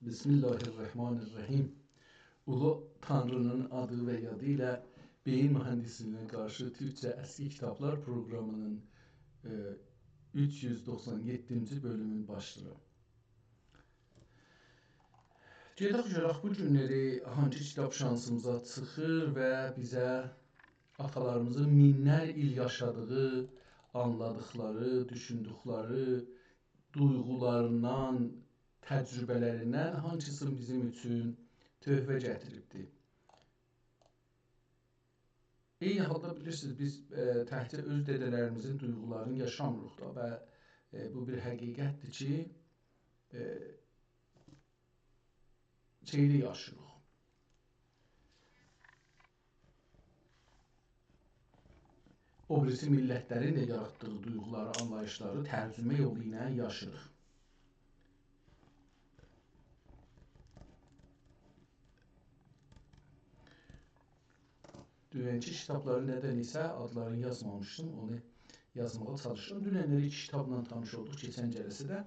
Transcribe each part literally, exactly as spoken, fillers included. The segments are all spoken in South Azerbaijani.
بسم الله الرحمن الرحیم. اولو تانری‌نین آدی و یادی ایله بئیین موهندیسلیگینه قارشی تورکجه اسکی کیتابلار پروقرامی‌نین، ائ، اوچ یوز دوخسان یئددینجی بؤلومون باشلاییرام. گئدک گؤرک بو گونلری هانسی کیتاب شانسیمیزا چیخیر و بیزه آتالاریمیزین مینلر ایل یاشادیغی، آنلادیقلاری، دوشوندوکلری، دویغولاریندان، تجربه‌لریندن هانسی‌سینی بیزیم اوچون تحفه گتیریبدی. عینی حالدا بیلیرسینیز، بیز، ائ، تکجه اؤز دده‌لریمیزین دویغولارینی یاشامیریق دا و، ائ، بو بیر حقیقتدیر کی، ائ، شئیده یاشیریق. او بیریسی میللتلرین ده یاراتدیغی دویغولاری، آنلاییشلاری ترجمه یولو ایله یاشیریق. دوننکی کیتابلارین ندنسه آدلارینی یازمامیشدیم، اونو یازماغا چالیشدیم. دوننلری ایکی کیتابلا تانیش اولدوق کئچن جلسه‌ده.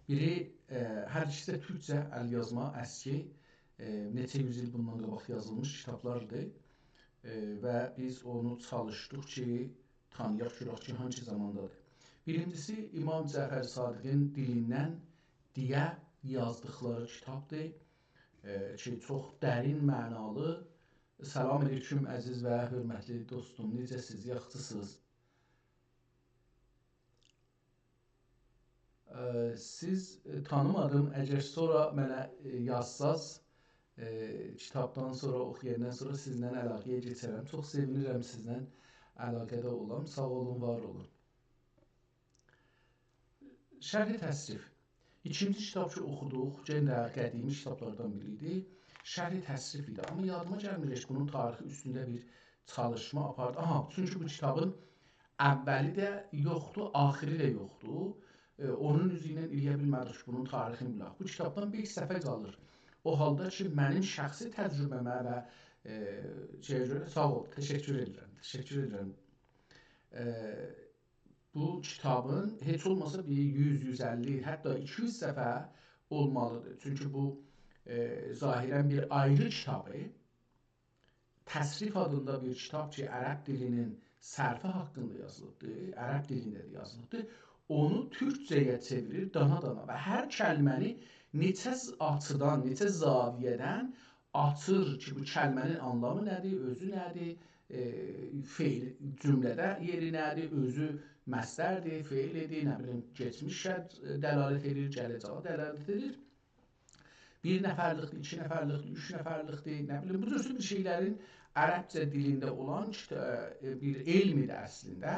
بیری، ائ، هر ایکیسی ده تورکجه ال‌یازما، اسکی، ائ، نئچه یوز ایل بوندان قاباق یازیلمیش کیتابلاردیر. ائ، و بیز اونو چالیشدیق کی، تانییاق، گؤرک کی، هانسی زاماندادیر. بیرینجیسی، امام جعفر صادقین دیلیندن دیه یازدیقلاری کیتابدیر. ائ، کی، چوخ درین معنالی. سلام علیکم، عزیز و حؤرمتلی دوستوم. نئجه‌سیز؟ یاخشیسینیز؟ ائ، سیز، ائ، تانیمادیم. اگر سونرا منه، ائ، یازساز، ائ، کیتابدان سونرا، اوخویاندان سونرا سیزینله علاقه‌یه کئچرم. چوخ سئوینیرم سیزله علاقه‌ده اولام. ساغ اولون، وار اولون. شرح تصریف. ایکینجی کیتاب کی اوخودوق، یئنه ده قدیمی کیتابلاردان بیری ایدی. شرح تصریف ایدی. آمما یادیما گلمیر هئچ بونون تاریخی اوستونده بیر چالیشما آپاردی. آها، چونکی بو کیتابین اولی ده یوخدور، آخیری ده یوخدور. ائ، اونون اوزو ایله ائلیه بیلمه‌دیک کی، بونون تاریخینی بیلک. بو کیتابدان بئش صفحه قالیر. او حالدا کی، منیم شخصی تجربه‌مه و، ائ، شئیه گؤره، ساغ اول، تشکر ائدیرم، تشکر ائدیرم. ائ، بو کیتابین هئچ اولماسا بیر یوز، یوز اللی، حتی ایکی یوز صفحه اولمالیدیر. چونکی بو، ائ، ظاهراً بیر آیری کیتابی، تصریف آدیندا بیر کیتاب کی، عرب دیلینین صرفی حاقیندا یازیلیبدیر، عرب دیلینده ده یازیلیبدیر. اونو تورکجه‌یه چئویریر دانا-دانا و هر کلمه‌نی نئچه ز-، آچیدان، نئچه زاویه‌دن آچیر کی، بو کلمه‌نین آنلامی نه‌دیر، اؤزو نه‌دیر، ائ، فعل، جمله‌ده یئری نه‌دیر، اؤزو مصدردیر، فعلدیر، نه بیلیم، کئچمیشه دلالت ائدیر، گله‌جه‌یه دلالت ائدیر. بیر نفرلیکدیر، ایکی نفرلیکدیر، اوچ نفرلیکدیر، نه بیلیم، بو جور بیر شئیلرین عربجه دیلینده اولان کیتا-، ائ، بیر علمدیر اصلینده.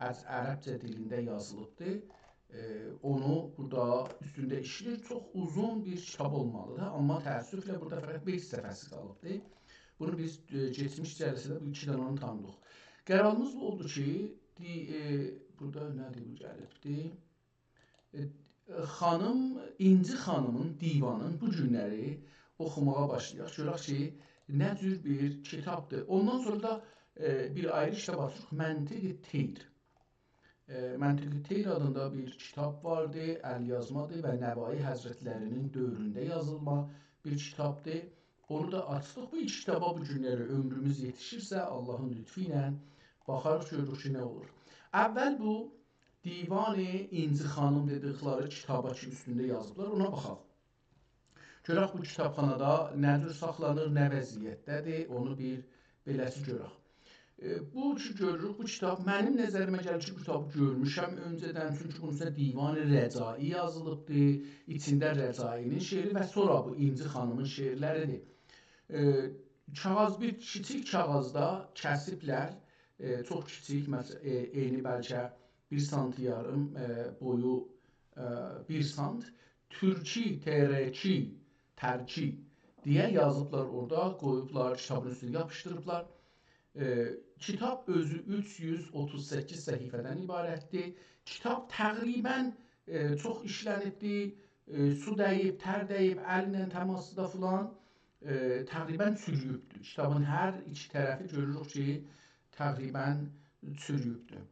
از عربجه دیلینده یازیلیبدیر. ائ، اونو بورادا اوستونده ایشله‌ییر. چوخ اوزون بیر کیتاب اولمالیدیر، آمما تأسفله بورادا فقط بئش صفحه‌سی قالیبدیر. بونو بیز، ائ، کئچمیش جلسه‌ده بو ایکی دنه‌نی تانیدیق. قراریمیز بو اولدو کی، دی-، ائ، بورادا نه‌دیر بو گلیبدی؟ ائ، خانیم، اینجی خانیمین دیوانین بو گونلری اوخوماغا باشلایاق. گؤرک کی، نه جور بیر کیتابدیر. اوندان سونرا دا، ائ، بیر آیری کیتاب آچیریق، منطق طیر. ائ، منطق طیر آدیندا بیر کیتاب واردی، ال‌یازمادیر و نوایی حضرتلری‌نین دؤورونده یازیلما بیر کیتابدیر. اونو دا آچدیق. بو ایکی کیتابا بو گونلری عؤمروموز یئتیشیرسه، آللاهین لطفو ایله باخاریق، گؤروروک کی، نه اولور. اول بو دیوان اینجی خانیم دئدیکلری کیتابا کی، اوستونده یازیبلار، اونا باخاق. گؤرک بو کیتابخانادا نه جور ساخلانیر، نه وضعیتده‌دیر، اونو بیر بئله‌سی گؤرک. ائ، بو کی گؤروروک، بو کیتاب، منیم نظریمه گلیر کی، بو کیتابی گؤرموشم اؤنجه‌دن، چونکی بونون اوسته دیوان رجایی یازیلیبدیر، ایچینده رجایی‌نین شعری و سونرا بو اینجی خانیمین شعرلریدیر. ائ، کاغیذ، بیر کیچیک کاغیذدا کسیبلر، ائ، چوخ کیچیک، مثلا، ائ، انی بلکه بیر سانت یاریم، ائ، بویو، ائ، بیر سانت. تورکی، ترکی، ترکی دئیه یازیبلار اورادا، قویوبلار، کیتابین اوستونه یاپیشدیریبلار. ائ، کیتاب اؤزو اوچ یوز اوتوز سککیز صفحه‌دن عبارتدیر. کیتاب تقریباً، ائ، چوخ ایشله‌نیبدیر، ائ، سو دَییب، تر دَییب، الینن تماسدا فلان، ائ، تقریباً چورویوبدور. کیتابین هر ایکی طرفی گؤروروک کی، تقریباً چورویوبدور.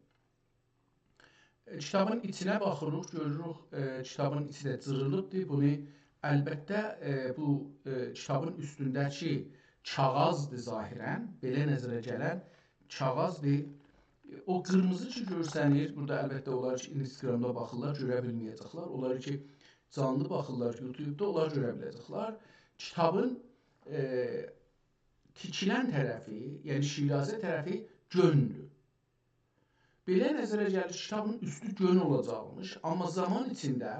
ائ، کیتابین ایچینه باخیریق، گؤروروک، ائ، کیتابین ایچی ده جیریلیبدیر. بونو البته، ائ، بو، ائ، کیتابین اوستونده‌کی کاغیذدیر ظاهراً، بئله نظره گلن کاغیذدیر. او قیرمیزی کی گؤرسنیر، بورادا البته اونلار کی اینستاگرامدا باخیرلار، گؤره بیلمه‌یه‌جکلر. اونلار کی جانلی باخیرلار یوتیوبدا، اونلار گؤره بیله‌جکلر. کیتابین، ائ، تیکیلن طرفی، یعنی شیرازه طرفی گؤندور. بئله نظره گلیر کی کیتابین اوستو گؤن اولاجاقمیش، آمما زامان ایچینده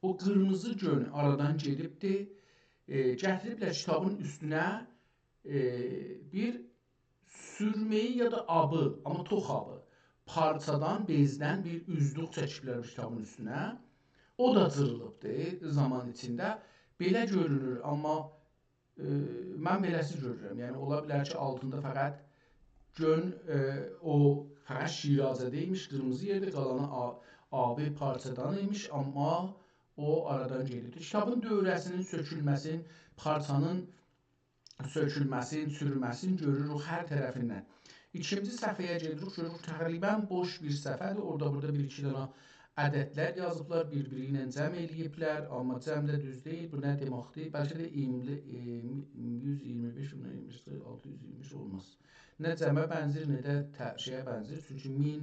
او قیرمیزی گؤنو آرادان گئدیبدیر. ائ، گتیریبلر کیتابین اوستونه، ائ، بیر سورمه‌یی یا دا آبی، آمما توخ آبی، پارچادان، بئزدن بیر اوزلوک چکیبلر بو کیتابین اوستونه. او دا جیریلیبدیر زامان ایچینده. بئله گؤرونور، آمما ائ، من بئله‌سی گؤرورم. یعنی اولا بیلر کی آلتیندا فقط گؤن، ائ، او فقط شیرازه‌ده ایمیش، قیرمیزی یئردی، قالانی آ-، آبی پارچادان ایمیش، آمما او آرادان گئدیبدی. کیتابین دؤوره‌سینین سؤکولمه‌سین، پارچانین سؤکولمه‌سین، سورمه‌سین گؤروروک هر طرفیندن. ایکینجی صفحه‌یه گئدیریک، گؤروروک تقریباً بوش بیر صفحه‌دیر. اورادا بورادا بیر-ایکی دنه عددلر یازیبلار، بیر-بیری ایله جمع ائله‌ییبلر، آمما جمع ده دوز دئییل. بو نه دئمکدیر؟ بلکه ده اییرمی، ائ، یوز اییرمی بئش، بوندان اییرمی بئش، آلتی یوز اییرمی بئش اولماز. نه جمعه بنزیر، نه ده ته-، شئیه بنزیر. چونکی مین،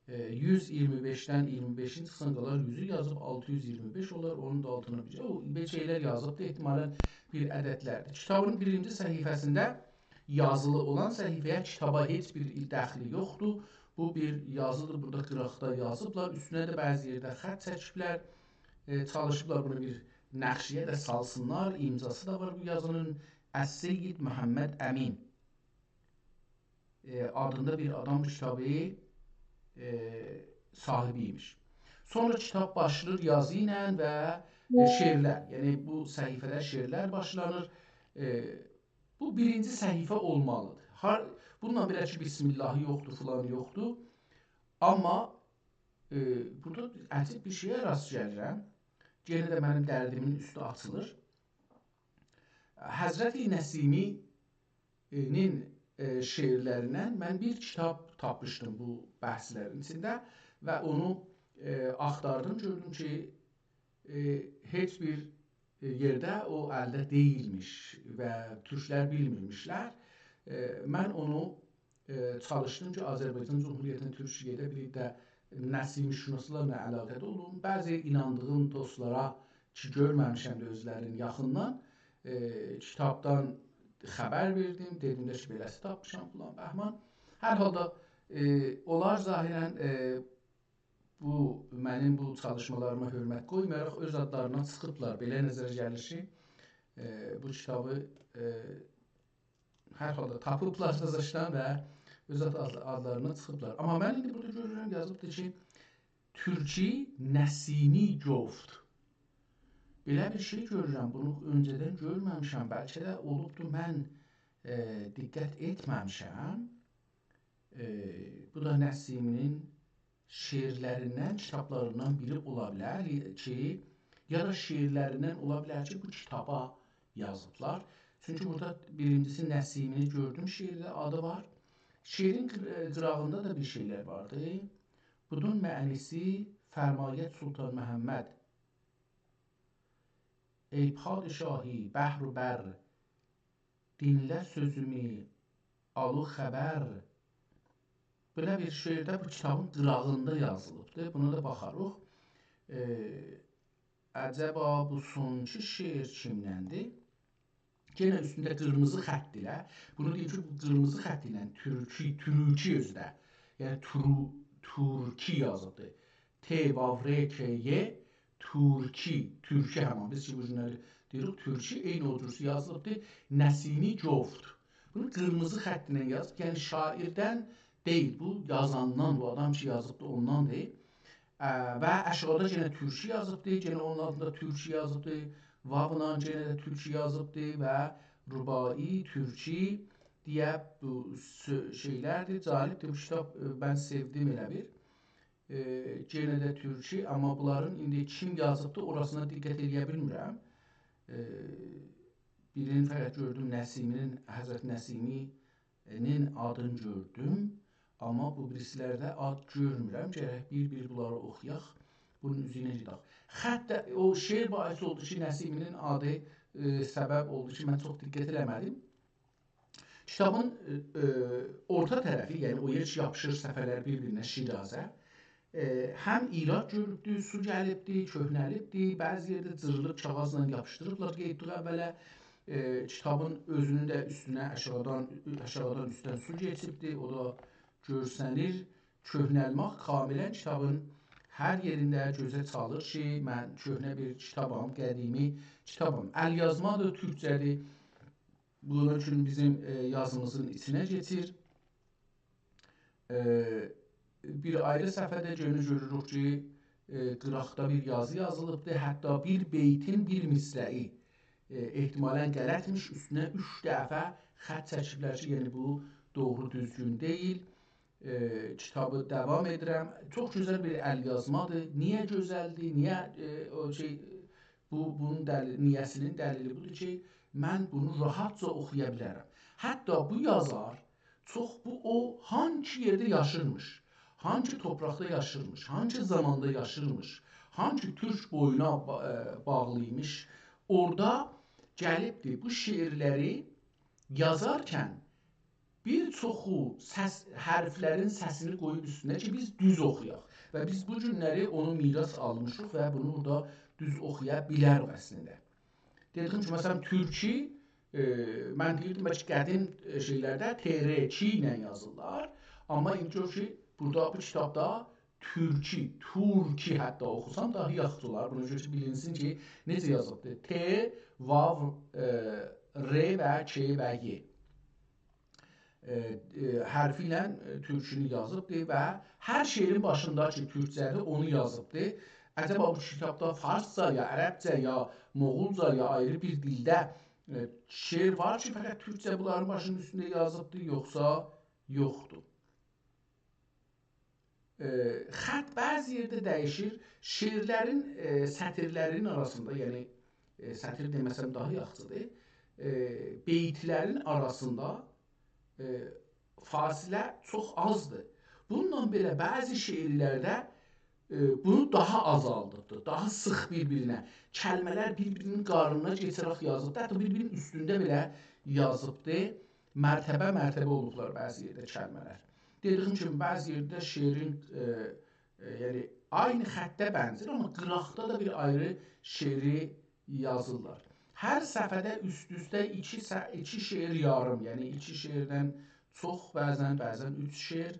ائ، یوز اییرمی بئشدن اییرمی بئشین چیخسان قالار یوزو، یازیب آلتی یوز اییرمی بئش اولار، اونون دا آلتینا بیر شئی. او بیر شئیلر یازیبدیر، احتمالاً بیر عددلردیر. کیتابین بیرینجی صفحه‌سینده یازیلی اولان صفحه‌یه کیتابا هئچ بیر دخلی یوخدور. بو بیر یازیدیر، بورادا قیراقدا یازیبلار، اوستونه ده بعضی یئرده خط چکیبلر، ائ، چالیشیبلار بونو بیر نقشه‌یه ده سالسینلار، امضاسی دا وار بو یازینین، السید محمد امین. ائ، آدیندا بیر آدام بو کیتابی، ائ، صاحیبی ایمیش. سونرا کیتاب باشلاییر یازی ایله و، ائ، شعرلر، یعنی بو صفحه‌ده شعرلر باشلانیر. ائ، بو بیرینجی صفحه اولمالیدیر. هار، بونونلا بئله کی بسم‌اللهی یوخدور، فلان یوخدور. آمما، ائ، بورادا عجیب بیر شئیه راست گلیرم. یئنه ده منیم دردیمین اوستو آچیلیر. حضرت نسیمی‌نین، ائ، شعرلریندن من بیر کیتاب تاپمیشدیم بو بحثلرین ایچینده و اونو، ائ، آختاردیم، گؤردوم کی، ائ، هئچ بیر، ائ، یئرده او الده دئییلمیش و تورکلر بیلمیرمیشلر. ائ، من اونو ائ، چالیشدیم کی آذربایجان جمهوریتینه، تورکیه‌ده بیر ده نسیمی‌شناسلارلا علاقه‌ده اولوم. بعضی ایناندیغیم دوستلارا کی گؤرمه‌میشم ده اؤزلرینی یاخیندان، ائ، کیتابدان خبر وئردیم. دئدیم ده کی بئله‌سی تاپمیشام، فلان بهمان. هر حالدا، ائ، اونلار ظاهراً، ائ، بو، منیم بو چالیشمالاریما حؤرمت قویمایاراق اؤز آدلارینا چیخیبلار. بئله نظره گلیر کی، ائ، بو کیتابی، ائ، هر حالدا تاپیبلار داداشدان و اؤز آد-، آد-، آدلارینا چیخیبلار. آمما من ایندی بورادا گؤرورم، یازیبدیر کی، تورکی نسیمی گفت. بئله بیر شئی گؤرورم، بونو اؤنجه‌دن گؤرمه‌میشم. بلکه ده اولوبدو، من، ائ، دقت ائتمه‌میشم. ائ، بو دا نسیمی‌نین شعرلریندن، کیتابلاریندان بیری اولا بیلر کی، یا دا شعرلریندن اولا بیلر کی بو کیتابا یازیبلار. چونکی بورادا بیرینجیسی نسیمی‌نی گؤردوم، شعرده آدی وار. شعرین قیر-، قیراغیندا دا بیر شئیلر واردی. بونون معنی‌سی: فرماید سلطان محمد، ای پادشاهی بحر و بر، دینله سؤزومو، آل او خبر. بئله بیر شعر ده بو کیتابین قیراغیندا یازیلیبدیر. بونا دا باخاریق. ائ، عجبا بو سونکی شعر کیمدندیر؟ یئنه اوستونده قیرمیزی خط ایله. بونو دئییم کی بو قیرمیزی خط ایله تورکی، تورکی اؤزو ده. یعنی تورو-، تورکی یازیبدیر. ت، واو، ر، ک، ی، تورکی، تورکی همان. بیز کی بو گونلری دئییریک تورکی، عینی او جور یازیلیبدیر. نسیمی گفت. بونو قیرمیزی خط ایله یازیب. یعنی شاعردن دئییل، بو یازاندان، بو آدام کی یازیبدی، اوندان دئییل. ا، و آشاغیدا یئنه تورکی یازیبدی، یئنه اونون آلتیندا تورکی یازیبدی، واولا یئنه ده تورکی یازیبدی و رباعی، تورکی دئیه بو سؤ-، شئیلردیر. جالبدیر، بو کیتاب، ائ، من سئودیم ائله بیر. ائ، یئنه ده تورکی، آمما بونلارین ایندی کیم یازیبدی، اوراسینا دقت ائله‌یه بیلمیرم. ائ، بیرینی فقط گؤردوم، نسیمی‌نین، حضرت نسیمی‌نین آدینی گؤردوم. آمما بو بیریسی‌لرده آد گؤرمورم. گرک بیر-بیر بونلاری اوخویاق. بونون اوزو ایله گئدک. خط ده، او شعر باعث اولدو کی، نسیمی‌نین آدی، ائ، سبب اولدو کی، من چوخ دقت ائله‌مه‌دیم. کیتابین، ائ، ائ، اورتا طرفی، یعنی او یئر کی، یاپیشیر صفحه‌لر بیر-بیرینه، شیرازه، ائ، هم ایراد گؤروبدو، سو گلیبدی، کؤهنه‌لیبدی، بعضی یئرده جیریلیب کاغیذلا یاپیشدیریبلار قئییدی اوله. ائ، کیتابین اؤزونون ده اوستونه آشاغیدان، آشاغیدان اوستدن سو کئچیبدی، او دا گؤرسنیر. کؤهنه‌لمک کاملاً کیتابین هر یئرینده گؤزه چالیر کی، من کؤهنه بیر کیتابام، قدیمی کیتابام. ال‌یازمادیر، تورکجه‌دیر. بونون اوچون بیزیم، ائ، یازیمیزین ایچینه کئچیر. ائ، بیر آیری صفحه‌ده یئنه گؤروروک کی، ائ، قیراقدا بیر یازی یازیلیبدیر. حتی بیر بیتین بیر مصرعی، ائ، احتمالاً غلطمیش، اوستونه اوچ دفعه خط چکیبلر کی، یعنی بو دوغرو دوزگون دئییل. ائ، کیتابی داوام ائدیرم. چوخ گؤزل بیر ال‌یازمادیر. نییه گؤزلدیر؟ نییه، ائ، او شئی، بو، بونون دلیل، نییه‌سی‌نین دلیلی بودور کی، من بونو راحتجا اوخویا بیلرم. حتی بو یازار، چوخ بو، او هانسی یئرده یاشیرمیش، هانسی توپراقدا یاشیرمیش، هانسی زاماندا یاشیرمیش، هانسی تورک بویونا با-، ائ، باغلی ایمیش، اورادا گلیبدیر بو شعرلری یازارکن بیر چوخو سس، حرفلرین سسینی قویوب اوستونه کی، بیز دوز اوخویاق. و بیز بو گونلری اونو میراث آلمیشیق و بونو بورادا دوز اوخویا بیلریک اصلینده. دئدیم کی، مثلاً، تورکی، ائ، من دئییردیم، بلکه قدیم، ائ، شئیلرده ت ر کی ایله یازیرلار. آمما ایندی گؤر کی، بورادا بو کیتابدا تورکی، تورکی حتی اوخوسام داها یاخشی اولار. بونا گؤره کی، بیلینسین کی، نئجه یازیبدیر. ت، واو، ائ، ر و ک و ی. ائ، ائ، حرفی ایله، ائ، تورکونو یازیبدیر و هر شعرین باشیندا کی، تورکجه‌دیر، اونو یازیبدیر. عجبا بو کیتابدا فارسجا، یا عربجه، یا موغولجا، یا آیری بیر دیلده، ائ، شعر وار کی، فقط تورکجه بونلارین باشینین اوستونده یازیبدیر، یوخسا یوخدور؟ ائ، خط بعضی یئرده دییشیر. شعرلرین، ائ، سطیرلرین آراسیندا، یعنی، ائ، سطیر دئمه‌سم داها یاخشیدیر، ائ، بیتلرین آراسیندا، ائ، فاصله چوخ آزدیر. بونونلا بئله بعضی شعرلرده، ائ، بونو داها آزالدیبدیر، داها سیخ بیر-بیرینه. کلمه‌لر بیر-بیرینین قارنینا کئچه‌رک یازیبدیر، حتی بیر-بیرینین اوستونده بئله یازیبدیر. مرتبه-مرتبه اولوبلار بعضی یئرده کلمه‌لر. دئدیگیم کیمی، بعضی یئرده شعرین، ائ، ائ، یعنی، عینی خطه بنزیر، آمما قیراقدا دا بیر آیری شعری یازیرلار. هر صفحه‌ده اوست-اوسته ایکی سه-، ایکی شعر یاریم، یعنی ایکی شعردن چوخ، بعضاً، بعضاً اوچ شعر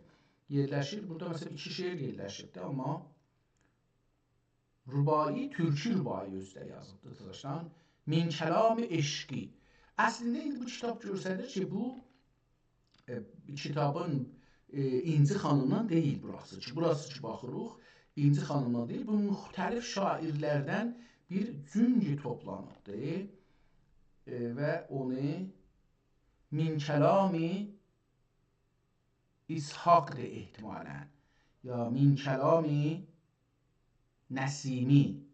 یئرلشیر. بورادا، مثلاً، ایکی شعر یئرلشیبدیر، آمما رباعی، تورکی رباعی اؤزو ده یازیبدیر، داداشلار. «من کلام عشقی». اصلینده ایندی بو کیتاب گؤستریر کی، بو، ائ، کیتابین، ائ، اینجی خانیمدان دئییل بوراسی کی، بوراسی کی، باخیریق، اینجی خانیمدان دئییل، بو مختلف شاعرلردن بیر جونگو توپلانیبدیر، ائ، و اونو «من کلام اسحاق‌دیر احتمالاً. یا «من کلام نسیمی».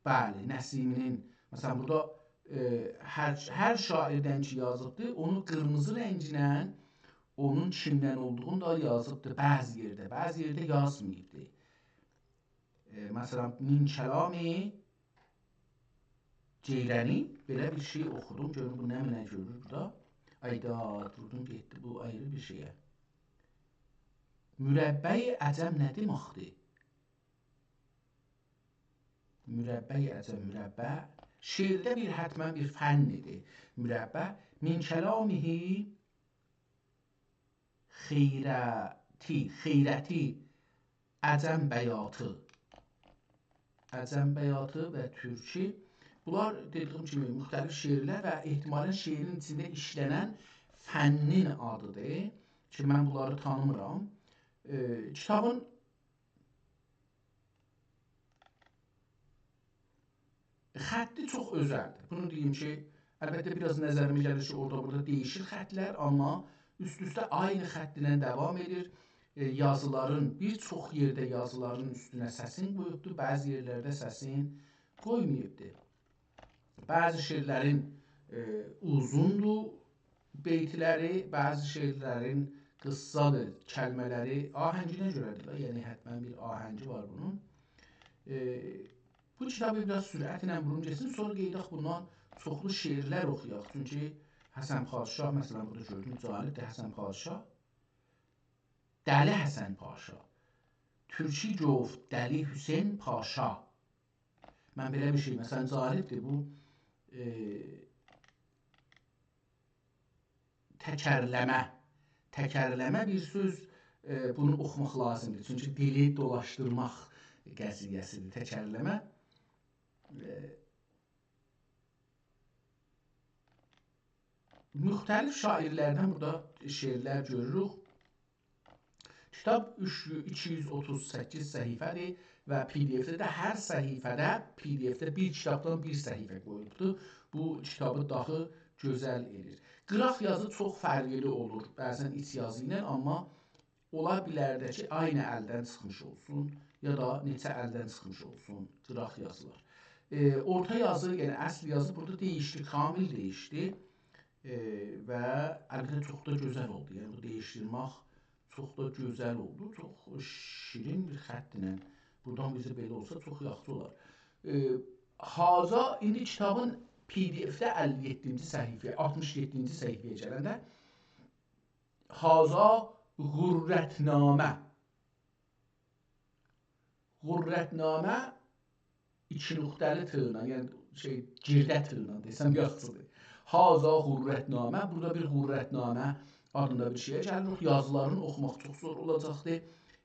بلی، نسیمی‌نین، مثلاً، بورادا، ائ، هر، هر شاعردن کی یازیبدی، اونو قیرمیزی رنگینن، اونون کیمدن اولدوغونو دا یازیبدی بعضی یئرده، بعضی یئرده یازماییبدی. ائ، مثلاً، «من کلام جیلانی»، بئله بیر شئی اوخودوم. گؤرون، بو نمنه گؤرور بورادا. آی داد، ووردوم گئتدی بو آیری بیر شئیه. «مربع عجم» نه دئمکدیر؟ مربع عجم، مربع. شعرده بیر، حتماً بیر فنی‌دیر. «مربع»، «من کلامه خیرتی»، «خیرتی عجم بیاتی». عجم بیاتی و تورکی. بونلار، دئدیگیم کیمی، مختلف شعرلر و احتمالاً شعرین ایچینده ایشلنن فنین آدی‌دیر کی، من بونلاری تانیمیرام. ائ، کیتابین خطی چوخ اؤزلدیر. بونو دئییم کی، البته، بیر آز نظریمه گلیر کی، اورادا بورادا دییشیر خطلر، آمما اوست-اوسته عینی خط ایله داوام ائدیر. ائ، یازیلارین، بیر چوخ یئرده یازیلارین اوستونه سسین قویوبدور، بعضی یئرلرده سسین قویماییبدیر. بعضی شعرلرین، ائ، اوزوندور بیتلری، بعضی شعرلرین قیسسادیر کلمه‌لری، آهنگینه گؤره‌دیر ده، یعنی حتماً بیر آهنگی وار بونون. ائ، بو کیتابی بیر آز سرعتله ووروم گئتسین، سونرا قاییداق بوندان چوخلو شعرلر اوخویاق. چونکی حسن پادشاه، مثلا، بورادا گؤردوم، جالبدیر حسن پادشاه. دلی حسن پاشا. تورکی گفت دلی حسین پاشا. من بئله بیر شئی، مثلا، جالبدیر بو، ائ، تکرلمه. تکرلمه بیر سؤز، ائ، بونو اوخوماق لازیمدیر. چونکی دیلی دولاشدیرماق قضیه‌سیدیر، تکرلمه. ائ، مختلف شاعرلردن بورادا شعرلر گؤروروک. کیتاب اوچ، ایکی یوز اوتوز سککیز صفحه‌دیر و پی دی اف‌ده ده هر صفحه‌ده، پی دی اف‌ده بیر کیتابدان بیر صفحه قویولوبدور. بو کیتابی داها گؤزل ائله‌ییر. قیراق یازی چوخ فرقلی اولور، بعضا ایچ یازی ایله، آمما اولا بیلر ده کی، عینی الدن چیخمیش اولسون، یا دا نئچه الدن چیخمیش اولسون، قیراق یازیلار. ائ، اورتا یازی، یعنی اصل یازی بورادا دییشدی، کامل دییشدی. ائ، و البته چوخ دا گؤزل اولدو. یعنی بو دییشدیرمک چوخ دا گؤزل اولدو. چوخ شیرین بیر خط ایله. بورادان بیزه بئله اولسا چوخ یاخشی اولار. ائ، هازا ایندی کیتابین پی دی اف‌ده اللی یئددینجی صفحه‌یه، آلتمیش یئددینجی صفحه‌یه گلنده هازا غرت‌نامه. غرت‌نامه ایکی نقطه‌لی ت ایله، یعنی شئی، گیرده ت ایله دئسم یاخشیدیر. هازا غرت‌نامه، بورادا بیر غرت‌نامه آدیندا بیر شئیه گلیریک. یازیلارین اوخوماق چوخ زور اولاجاقدیر.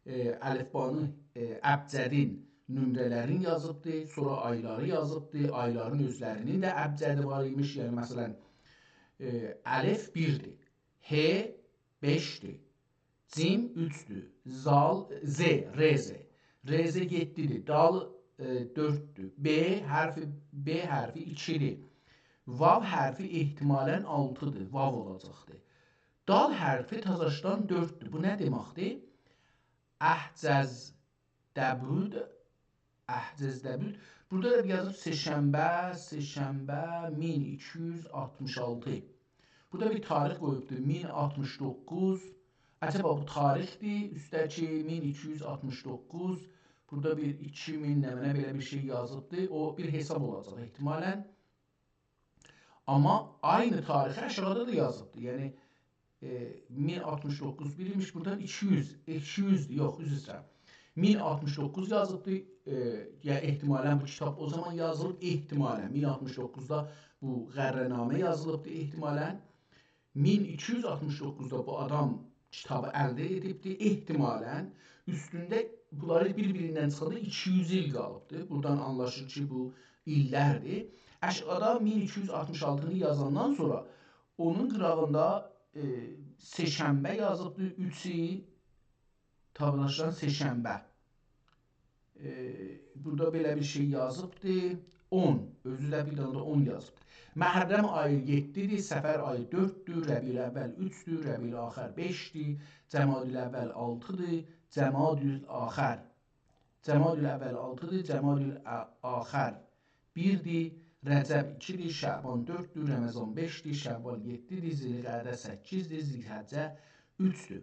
ائ، الفبانی، ائ، ابجدین نمره‌لرینی یازیبدی، سونرا آیلاری یازیبدی، آیلارین اؤزلرینین ده ابجدی وار ایمیش. یعنی، مثلا، ائ، الف بیردیر، ه بئشدیر، جیم اوچدور، زال، ز، ر ز. ر ز یئددیدیر، دال، ائ، دؤرددور، ب حرفی، ب حرفی ایکیدیر. واو حرفی احتمالا آلتیدیر، واو اولاجاقدیر. دال حرفی تازاشدان دؤرددور. بو نه دئمکدیر؟ احجز دبود، احجز دبود. بورادا دا یازیب سه‌شنبه، سه‌شنبه مین ایکی یوز آلتمیش آلتی. بورادا بیر تاریخ قویوبدور، مین آلتمیش دوققوز. عجبا بو تاریخدیر، اوستده‌کی مین ایکی یوز آلتمیش دوققوز. بورادا بیر ایکی مین نمنه بئله بیر شئی یازیبدی. او بیر حساب اولاجاق احتمالا. آمما عینی تاریخی آشاغیدا دا یازیبدی. یعنی، ائ، مین آلتمیش دوققوز بیر ایمیش، بورادان ایکی یوز، ایکی یوزدور، یوخ، عذر ایسته‌ییرم. مین آلتمیش دوققوز یازیبدی، ائ، یا احتمالا بو کیتاب او زامان یازیلیب، احتمالا مین آلتمیش دوققوزدا بو غره‌نامه یازیلیبدی، احتمالا. مین ایکی یوز آلتمیش دوققوزدا بو آدام کیتابی الده ائدیبدی، احتمالا. اوستونده بونلاری بیر-بیریندن چیخاندا ایکی یوز ایل قالیبدی. بورادان آنلاشیلیر کی، بو ایللردیر. آشاغیدا مین ایکی یوز آلتمیش آلتینی یازاندان سونرا اونون قیراغیندا، ائ، سه‌شنبه یازیبدی، اوچ ای تابلاشدان سه‌شنبه. ائ، بورادا بئله بیر شئی یازیبدی. اون، اؤزو ده بیر دنه ده اون یازیبدی. محرم آیی یئددیدیر، صفر آیی دؤرددور، ربیع‌الاول اوچدور، ربیع‌آخر بئشدیر، جمادی‌الاول آلتیدیر، جمادی‌آخر. جمادی‌الاول آلتیدیر، جمادی‌آخر بیردیر، رجب ایکیدیر، شعبان دؤرددور، رمضان بئشدیر، شوال یئددیدیر، ذوالقعده سککیزدیر، ذوالحجه اوچدور.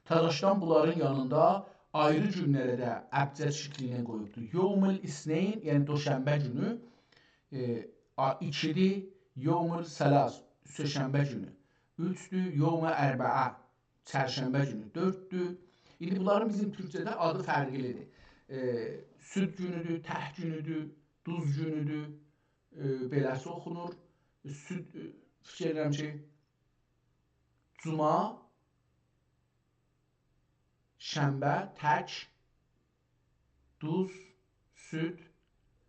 تازاشدان بونلارین یانیندا آیری گونلره ده ابجد شکلی ایله قویوبدور. یوم الاثنین، یعنی دوشنبه گونو، ائ، آ، ایکیدیر، یوم الثلاث، سه‌شنبه گونو، اوچدور، یوم اربعه، چرشنبه گونو، دؤرددور. ایندی بونلارین بیزیم تورکجه‌ده آدی فرقلیدیر. ائ، سود گونودور، تک گونودور، دوز گونودور، ائ، بئله‌سی اوخونور. سود، ائ، فیکیر ائدیرم کی، جوما، شنبه، تک، دوز، سود،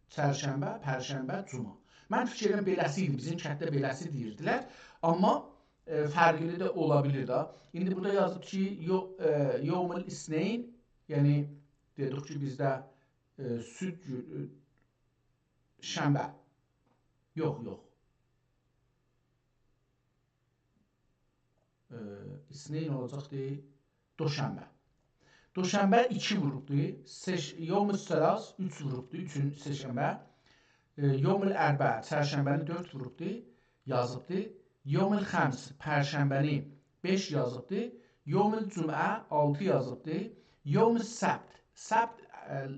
چرشنبه، پرشنبه، جوما. من فیکیر ائدیرم بئله‌سی ایدی، بیزیم کندده بئله‌سی دئییردیلر. آمما، ائ، فرقلی ده اولا بیلیر ده. ایندی بورادا یازیب کی، یو-، ائ، یوم الاثنین، یعنی دئدیک کی، بیزده، ائ، سود گو-، ائ، شنبه. یوخ، یوخ. ائ، اثنین اولاجاقدی دوشنبه. دوشنبه ایکی ووروبدو، سه‌ش-، یوم الثلاث اوچ ووروبدو، اوچون سه‌شنبه. ائ، یوم الاربعه، چرشنبه‌نی دؤرد ووروبدو، یازیبدی. یوم الخمس، پرشنبه‌نی بئش یازیبدی. یوم الجمعه آلتی یازیبدی. یوم السبت، سبت، ائ،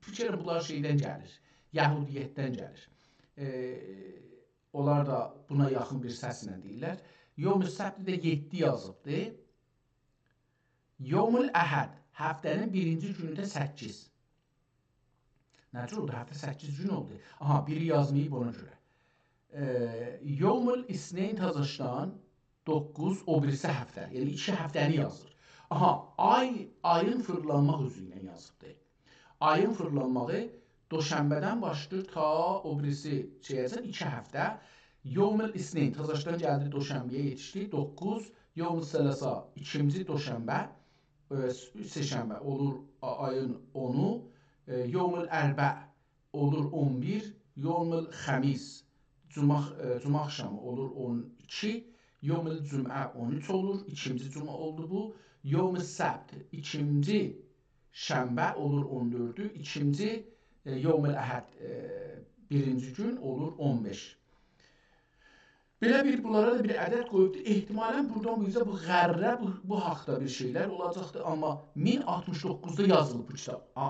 فیکر ائلیرم، بونلار شئیدن گلیر، یهودیتدن گلیر. ائ، اونلار دا بونا یاخین بیر سسله دئییرلر. یوم السبت ده یئددی یازیبدی. یوم الاحد، هفته‌نین بیرینجی گونو ده سککیز. نه جور اولدو؟ هفته سککیز گون اولدو. آها، بیری یازماییب اونا گؤره. ائ، یوم الاثنین تازاشدان، دوققوز، او بیریسی هفته. یعنی ایکی هفته‌نی یازیر. آها، آی، آیین فیرلانماق اوزو ایله یازیبدی. آیین فیرلانماغی دوشنبه‌دن باشلاییر تا او بیریسی شئیه‌جن ایکی هفته. یوم الاثنین، تازاشدان گلدی، دوشنبه‌یه یئتیشدی، دوققوز. یوم الثلاثا، ایکینجی دوشنبه، ائ، س-، سه‌شنبه اولور آ-، آیین اونو. ائ، یوم الاربع اولور اون بیر. یوم الخمیس، جمعه، ائ، جمعه آخشامی اولور اون ایکی. یوم الجمعه اون اوچ اولور، ایکینجی جمعه اولدو بو. یوم السبت، ایکینجی شنبه اولور اون دؤردو، ایکینجی، ائ، یوم الاحد، ائ، بیرینجی گون اولور اون بئش. بئله بیر، بونلارا دا بیر عدد قویوبدو. احتمالاً بورادان بو اوزه بو غره، بو، بو حاقدا بیر شئیلر اولاجاقدی، آمما مین آلتمیش دوققوزدا یازیلیب بو کیتاب. آ،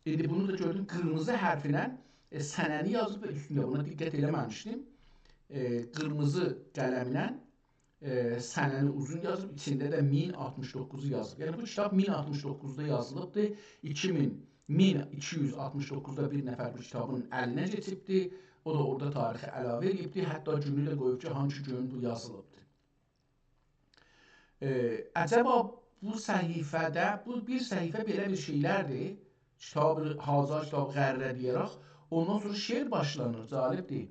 ایندی بونو دا گؤردوم، قیرمیزی حرفله، ائ، سنه‌نی یازیب و اوستونده، بونا دقت ائله‌مه‌میشدیم. ائ، قیرمیزی قلمله، ائ، سنه‌نی اوزون یازیب، ایچینده ده مین آلتمیش دوققوزو یازیب. یعنی بو کیتاب مین آلتمیش دوققوزدا یازیلیبدی. ایکی مین، مین ایکی یوز آلتمیش دوققوزدا بیر نفر بو کیتابین الینه کئچیبدی. او دا اورادا تاریخی علاوه ائله‌ییبدی. حتی گونو ده قویوب کی، هانسی گون بو یازیلیبدی. ائ، عجبا بو صفحه‌ده، بو بیر صفحه بئله بیر شئیلردیر. کیتاب، هذا کتاب غره دئیه‌رک، اوندان سونرا شعر باشلانیر، جالبدیر.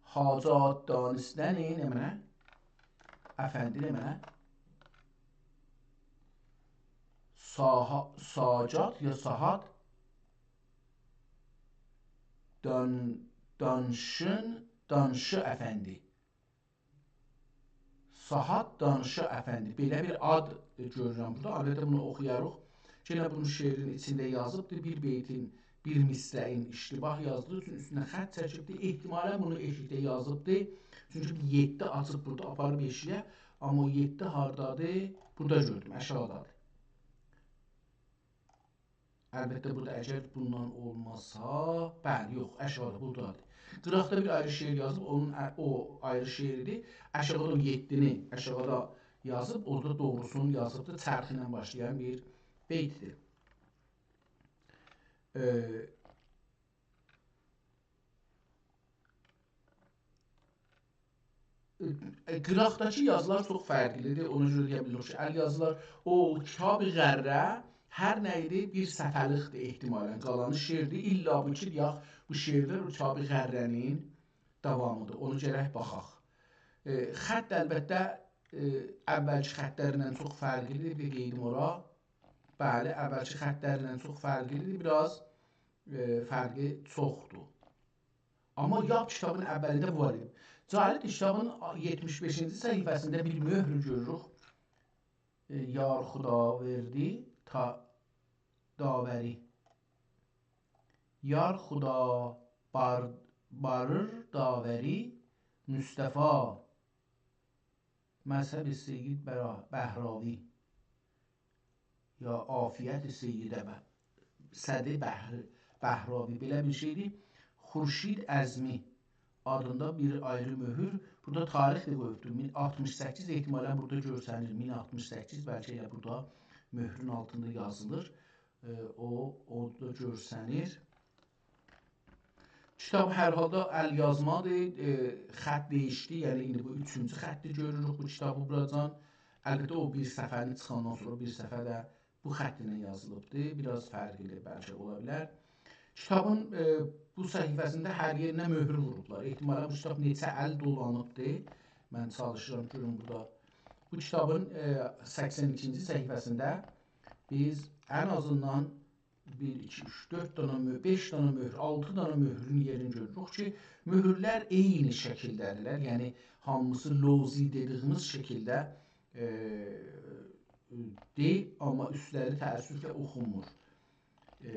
حاجات دانستن نمنه؟ افندی نمنه؟ ساها-، ساجات یا ساهات دان-، دانشین، دانشی افندی. ساهات دانشی افندی، بئله بیر آد گؤرورم بورادا. البته، بونو اوخویاریق. یئنه بونو شعرین ایچینده یازیبدی. بیر بیتین، بیر مصرعین اشتباه یازدیغی اوچون اوستونه خط چکیبدی. احتمالاً بونو ائشیکده یازیبدی. چونکی بیر یئددی آچیب بورادا آپاریب ائشییه. آمما او یئددی هاردادیر؟ بورادا گؤردوم، آشاغیدادیر. البته، بورادا اگر بوندان اولماسا، بلی، یوخ، آشاغیدا، بورادادیر. قیراقدا بیر آیری شعر یازیب، اونون ا-، او آیری شعریدیر. آشاغیدا او یئددینی، آشاغیدا یازیب، اورادا دوغروسونو یازیبدیر. چرخ ایله باشلایان بیر بیتدیر. ائ، ائ، قیراقداکی یازیلار چوخ فرقلیدیر. اونا گؤره دئیه بیلیریک کی، ال یازیلار، او کتاب غره هر نه ایدی، بیر صفحه‌لیکدیر احتمالاً. قالانی شعردیر. الا بو کی، دئیک، بو شعرلر او کتاب غره‌نین داوامیدیر. اونو گرک باخاق. ائ، خط البته، ائ، اولکی خطلرله چوخ فرقلیدیر. بیر قئییدیم اورا. بلی، اولکی خطلرله چوخ فرقلیدیر. بیر آز، ائ، فرقی چوخدور. آمما یاد کیتابین اولینده بو وار ایدی. جالب، کیتابین یئتمیش بئشینجی صفحه‌سینده بیر مؤهر گؤروروک. ائ، یار خداوردی تا داوری. یار خدا بار-، باریر داوری مصطفی. مذهب سید برا-، بهراوی. یا عافیت سید ب-، سید بهر-، بهراوی، بئله بیر شئیدیر. خورشید عظمی آدیندا بیر آیری مؤهور. بورادا تاریخ ده قویوبدور. مین آلتمیش سککیز احتمالاً بورادا گؤرسنیر. مین آلتمیش سککیز بلکه ائله بورادا مؤهرون آلتیندا یازیلیر. ائ، او، او دا گؤرسنیر. کیتاب هر حالدا ال یازمادیر، ائ، خط دییشدی، یعنی ایندی بو اوچونجو خطی گؤروروک بو کیتابی بوراجان. البته، او بیر صفحه‌نی چیخاندان سونرا بیر صفحه ده بو خط ایله یازیلیبدی. بیر آز فرقلی بلکه اولا بیلر. کیتابین، ائ، بو صفحه‌سینده هر یئرینه مؤهور ووروبلار. احتمالاً بو کیتاب نئچه ال دولانیبدی. من چالیشیرام، گؤروم بورادا. بو کیتابین، ائ، سکسن ایکینجی صفحه‌سینده بیز ان آزیندان بیر، ایکی، اوچ، دؤرد دنه مؤ-، بئش دنه مؤهور، آلتی دنه مؤهرون یئرینی گؤروروک کی، مؤهورلر عینی شکیلده‌دیرلر. یعنی، هامیسی لوزی دئدیگیمیز شکیلده، ائ، دیر، آمما اوستلری تأسفله اوخونمور. ائ،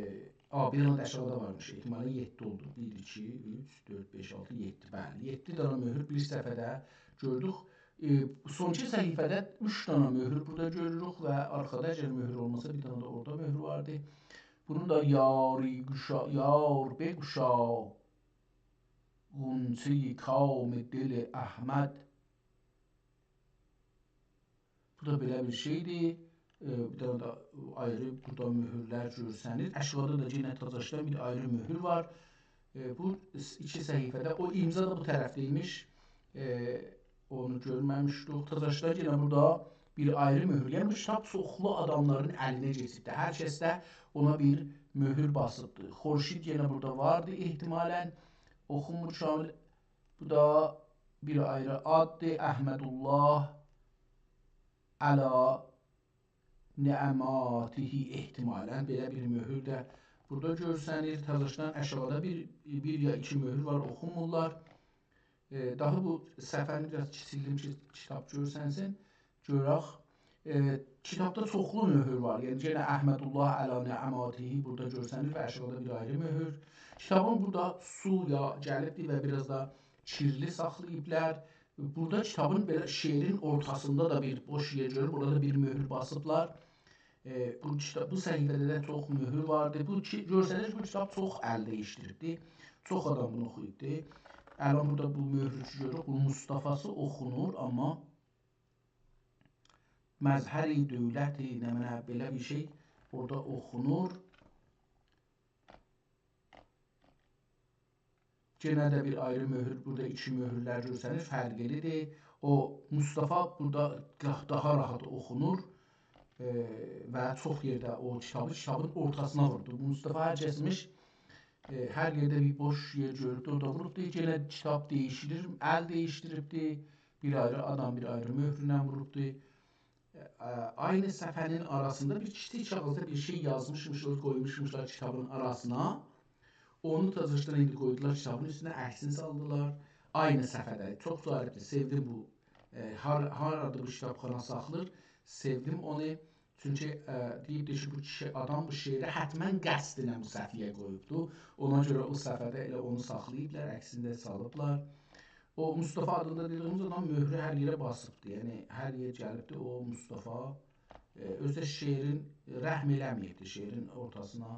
آ، بیر دنه ده آشاغیدا وارمیش، احتمالاً یئددی اولدو. بیر، ایکی، اوچ، دؤرد، بئش، آلتی، یئددی. بلی، یئددی دنه مؤهور بیر صفحه‌ده گؤردوک. ائ، سونکی صفحه‌ده اوچ دنه مؤهور بورادا گؤروروک و آرخادا اگر مؤهور اولماسا، بیر دنه ده اورادا مؤهور واردی. بونو دا یاری گوشا، یار بگشا، غنچه‌ی کام دل احمد. بو دا بئله بیر شئیدیر. ائ، بیر دنه ده آیری بورادا مؤهورلر گؤرسنیر. آشاغیدا دا یئنه تاج‌آشدان بیر آیری مؤهور وار. ائ، بو ایکی صفحه‌ده، او امضا دا بو طرفده ایمیش. ائ، اونو گؤرمه‌میشدیک. تاج‌آشدان یئنه بورادا بیر آیری مؤهور. یعنی بو کیتاب چوخلو آداملارین الینه کئچیبدیر. هر کس ده اونا بیر مؤهور باسیبدیر. خورشید یئنه بورادا واردی احتمالاً. اوخونمور شامل. بو دا بیر آیری آددیر. احمدالله علی نعماته احتمالاً بئله بیر مؤهور ده بورادا گؤرسنیر. تاج‌آشدان آشاغیدا بیر، بیر یا ایکی مؤهور وار، اوخونمورلار. ائ، داها بو صفحه‌نی بیر آز کیچیلدیم کی، کیتاب گؤرسنسین. گؤرک. ائ، کیتابدا چوخلو مؤهور وار. یعنی، یئنه احمدالله علی نعماته بورادا گؤرسنیر و آشاغیدا بیر آیری مؤهور. کیتابین بورادا سویا گلیبدیر و بیر آز دا کیرلی ساخلاییبلار. بورادا کیتابین بئله شعرین اورتاسیندا دا بیر بوش یئر گؤرور. بورادا دا بیر مؤهور باسیبلار. ائ، بو کیتاب، بو صفحه‌ده ده چوخ مؤهور واردی. بو کی، گؤرسنیر کی، بو کیتاب چوخ ال دییشدیریبدی. چوخ آدام بونو اوخویوبدو. الان بورادا بو مؤهورو کی گؤروروک، بو مصطفاسی اوخونور، آمما مظهر دولت نمنه بئله بیر شئی اورادا اوخونور. یئنه ده بیر آیری مؤهور، بورادا ایکی مؤهورلر گؤرسنیر، فرقلی‌دیر. او مصطفا بورادا دا-، داها راحت اوخونور، ائ، و چوخ یئرده او کیتابی کیتابین اورتاسینا ووروبدو. مصطفا هر کسمیش، ائ، هر یئرده بیر بوش یئر گؤروبدو، اورادا ووروبدو. یئنه کیتاب دییشیلیر، ال دییشدیریبدی. بیر آیری آدام بیر آیری مؤهورله ووروبدو. ائ، عینی صفحه‌نین آراسیندا بیر کیچیک کاغیذدا بیر شئی یازمیشمیش، اونو قویموشموشلار کیتابین آراسینا. اونو تاج‌آشدان ایندی قویدولار کیتابین اوستونه، عکسینی سالدیلار. عینی صفحه‌ده. چوخ جالبدیر، سئودیم بو. ائ، هار-، هارادا بو کیتابخانا ساخلاییر، سئودیم اونو. چونکی، ائ، دئییبدی کی، بو کیشی، آدام بو شعری حتماً قصدینن بو صفحه‌یه قویوبدو. اونا گؤره او صفحه‌ده ائله اونو ساخلاییبلار، عکسینی ده سالیبلار. او مصطفا آدیندا دئدیگیمیز آدام مؤهرو هر یئره باسیبدی. یعنی، هر یئر گلیبدی، او مصطفا، ائ، اؤزو ده شعرین رحم ائله‌مه‌ییبدی، شعرین اورتاسینا،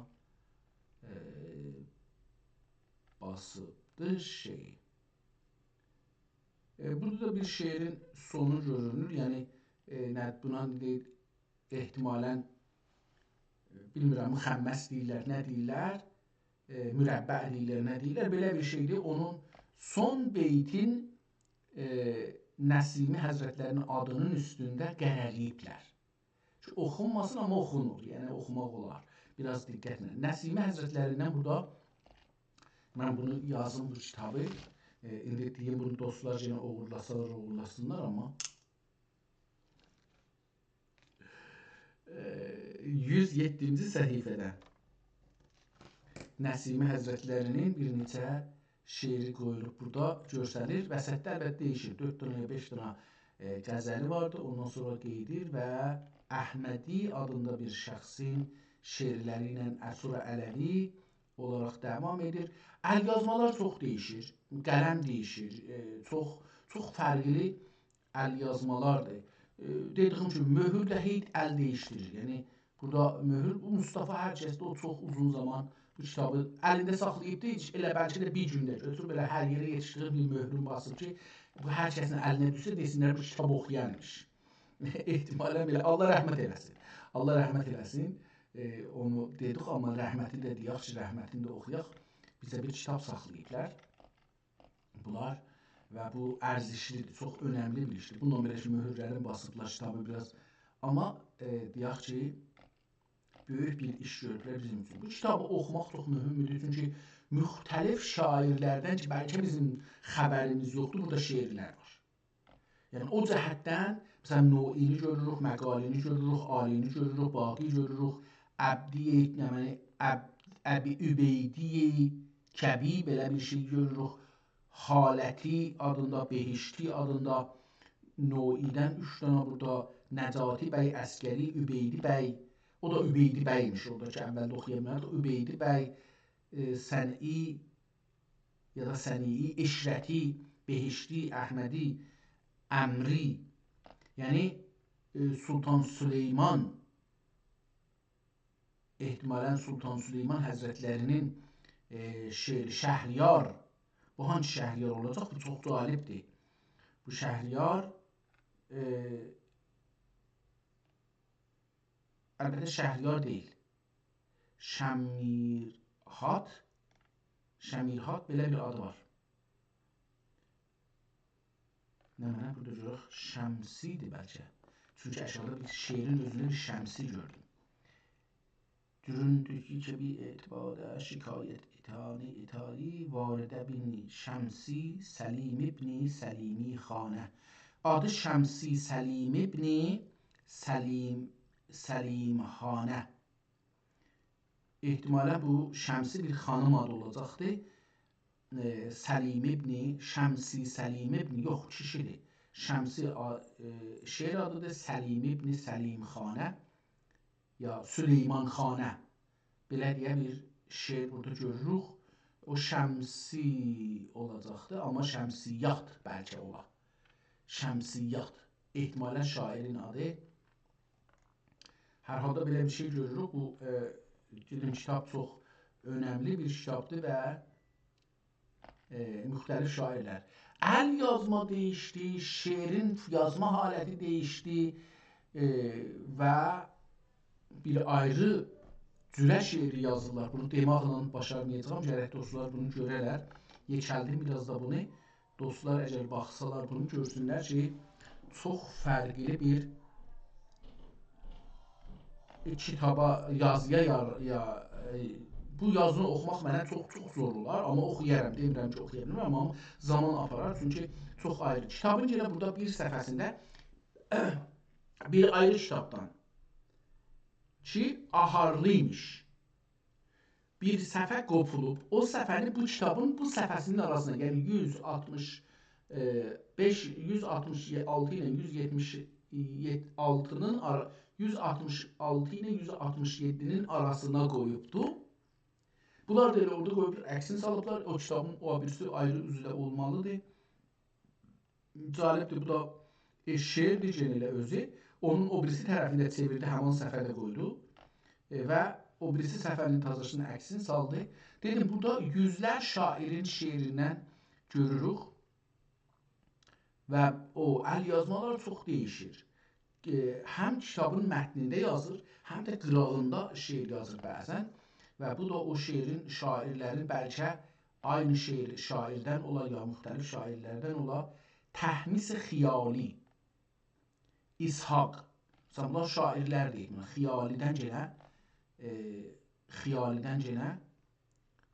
ائ، باسیبدی شئی. ائ، بورادا دا بیر شعرین سونو گؤرونور. یعنی، ائ، نه، بونا ایندی احتمالاً، ائ، بیلمیرم، مخمس دئییرلر، نه دئییرلر، ائ، مربع دئییرلر، نه دئییرلر، بئله بیر شئیدیر. اونون سون بیتین، ائ، نسیمی حضرتلری‌نین آدی‌نین اوستونده قره‌له‌ییبلر. کی، اوخونماسین، آمما اوخونور، یعنی اوخوماق اولار. بیر آز دقتله. نسیمی حضرتلریندن بورادا من بونو یازیم، بو کیتابی. ائ، ایندی دئییم، بونو دوستلار یئنه اوغورلاسالار، اوغورلاسینلار، آمما ائ، یوز یئددینجی صفحه‌ده نسیمی حضرتلری‌نین بیر نئچه شعری قویولوب بورادا گؤرسنیر. وسطده البته دییشیر. دؤرد دنه یا بئش دنه، ائ، غزلی واردی. اوندان سونرا قئییدیر و احمدی آدیندا بیر شخصین شعرلری ایله عصر علوی اولاراق داوام ائدیر. ال‌یازمالار چوخ دییشیر، قلم دییشیر، ائ، چوخ، چوخ فرقلی ال‌یازمالاردیر. ائ، دئدیگیم کیمی، مؤهور ده هئی ال دییشدیریر. یعنی، بورادا مؤهور، بو مصطفی هر کسده او چوخ اوزون زامان بو کیتابی الینده ساخلاییبدی، هئچ ائله بلکه ده بیر گونده گؤتوروب ائله هر یئره یئتیشدیریب بیر مؤهرون باسیب کی، بو هر کسین الینه دوشسه، دئسینلر، بو کیتاب اوخویانمیش. احتمالاً بئله. الله رحمت ائله‌سین. الله رحمت ائله‌سین. ائ، اونو دئدیک، آمما رحمتی ده دئیک کی، رحمتینی ده اوخویاق. بیزه بیر کیتاب ساخلاییبلار بونلار و بو ارزشلی‌دیر، چوخ اؤنملی بیر ایشدیر. بونونلا بئله کی، مؤهورلرین باسیبلار کیتابی بیر آز. آمما، ائ، دئیک کی، بؤیوک بیر ایش گؤروبلر بیزیم اوچون. بو کیتابی اوخوماق چوخ مهمدور، چونکی مختلف شاعرلردن کی، بلکه بیزیم خبریمیز یوخدور، بورادا شعرلر وار. یعنی، او جهتدن، مثلاً، نوعی‌نی گؤروروک، مقاله‌نی گؤروروک، عالی‌نی گؤروروک، باقی گؤروروک، عبدی، نمنه، عب-، ابی عبیدی کبی، بئله بیر شئی گؤروروک. حالتی آدیندا، بهشتی آدیندا، نوعی‌دن اوچ دنه بورادا، نجاتی بی عسکری، عبیدی بی، او دا عبیدی بی‌میش، اورادا کی، اولده اوخویا بیلمردیک، عبیدی بی، ائ، صنعی، یا دا صنیعی، عشرتی، بهشتی، احمدی، امری، یعنی، ائ، سلطان سلیمان احتمالاً سلطان سلیمان حضرتلری‌نین، ائ، شعری شهریار. بو هانسی شهریار اولاجاق؟ بو چوخ جالبدیر. بو شهریار، ائ، البته شهریار دئییل. شمیرهات، شمیرهات بئله بیر آدی وار. نمنه بورادا گؤرک، شمسی‌دیر بلکه. چونکی آشاغیدا بیر شعرین اؤزونده بیر شمسی گؤردوم. دورون دوزگو کی بیر اعتبادا شکایت اتانی اتایی وارده بینی شمسی سلیم ابنی سلیمی خانه. آدی شمسی سلیم ابنی سلیم، سلیم خانه. احتمالاً بو شمسی بیر خانیم آدی اولاجاقدی. ائ، سلیم ابنی، شمسی سلیم ابنی، یوخ، کیشی‌دیر. شمسی آ-، ائ، شعر آدی‌دیر، سلیم ابنی سلیم خانه، یا سلیمان خانه. بئله دئیه بیر شعر بورادا گؤروروک. او شمسی اولاجاقدی، آمما شمسیات بلکه اولا. شمسیات. احتمالاً شاعرین آدی. هر حالدا بئله بیر شئی گؤروروک. بو، ائ، دئدیم، کیتاب چوخ اؤنملی بیر کیتابدیر و، ائ، مختلف شاعرلر. ال یازما دییشدی، شعرین یازما حالتی دییشدی، ائ، و بیر آیری جوره شعری یازیرلار. بونو دئمکله باشارمایاجاغام، گرک دوستلار بونو گؤره‌لر. یئکلدیم بیر آز دا بونو. دوستلار اگر باخسالار بونو گؤرسونلر کی، چوخ فرقلی بیر کیتابا، یازییا، یا، یا، ائ، بو یازینی اوخوماق منه چوخ، چوخ زور اولار، آمما اوخویارام، دئمیرم کی، اوخویا بیلمیرم، آمما زامان آپارار، چونکی چوخ آیری. کیتابین یئنه بورادا بیر صفحه‌سینده بیر آیری کیتابدان کی، آهارلی ایمیش. بیر صفحه قوپولوب، او صفحه‌نی بو کیتابین بو صفحه‌سینین آراسینا، یعنی یوز آلتمیش، ائ، بئش، یوز آلتمیش آلتی ایله یوز یئتمیش آلتینین آرا-، یوز آلتمیش آلتی ایله یوز آلتمیش یئددینین آراسینا قویوبدو. بونلار دا ائله اورادا قویوبلار، عکسینی سالیبلار. او کیتابین او بیریسی آیری اوزو ده اولمالیدیر. جالبدیر، بو دا، ائ، شعردیر یئنه ائله اؤزو. اونون او بیریسی طرفینی ده چئویردی، همان صفحه‌ده قویدو. ائ، و او بیریسی صفحه‌نین تازه‌سینین عکسینی سالدی. دئدیم، بورادا یوزلر شاعرین شعریندن گؤروروک. و او ال یازمالار چوخ دییشیر. ائ، هم کیتابین متنینده یازیر، هم ده قیراغیندا شعر یازیر بعضاً. و بو دا او شعرین، شاعرلرین بلکه عینی شعر، شاعردن اولا یا مختلف شاعرلردن اولا، تهمیس خیالی، اسحاق. مثلاً، بونلار شاعرلر دئییر، بونلار خیالی‌دن گلن، ائ، خیالی‌دن گلن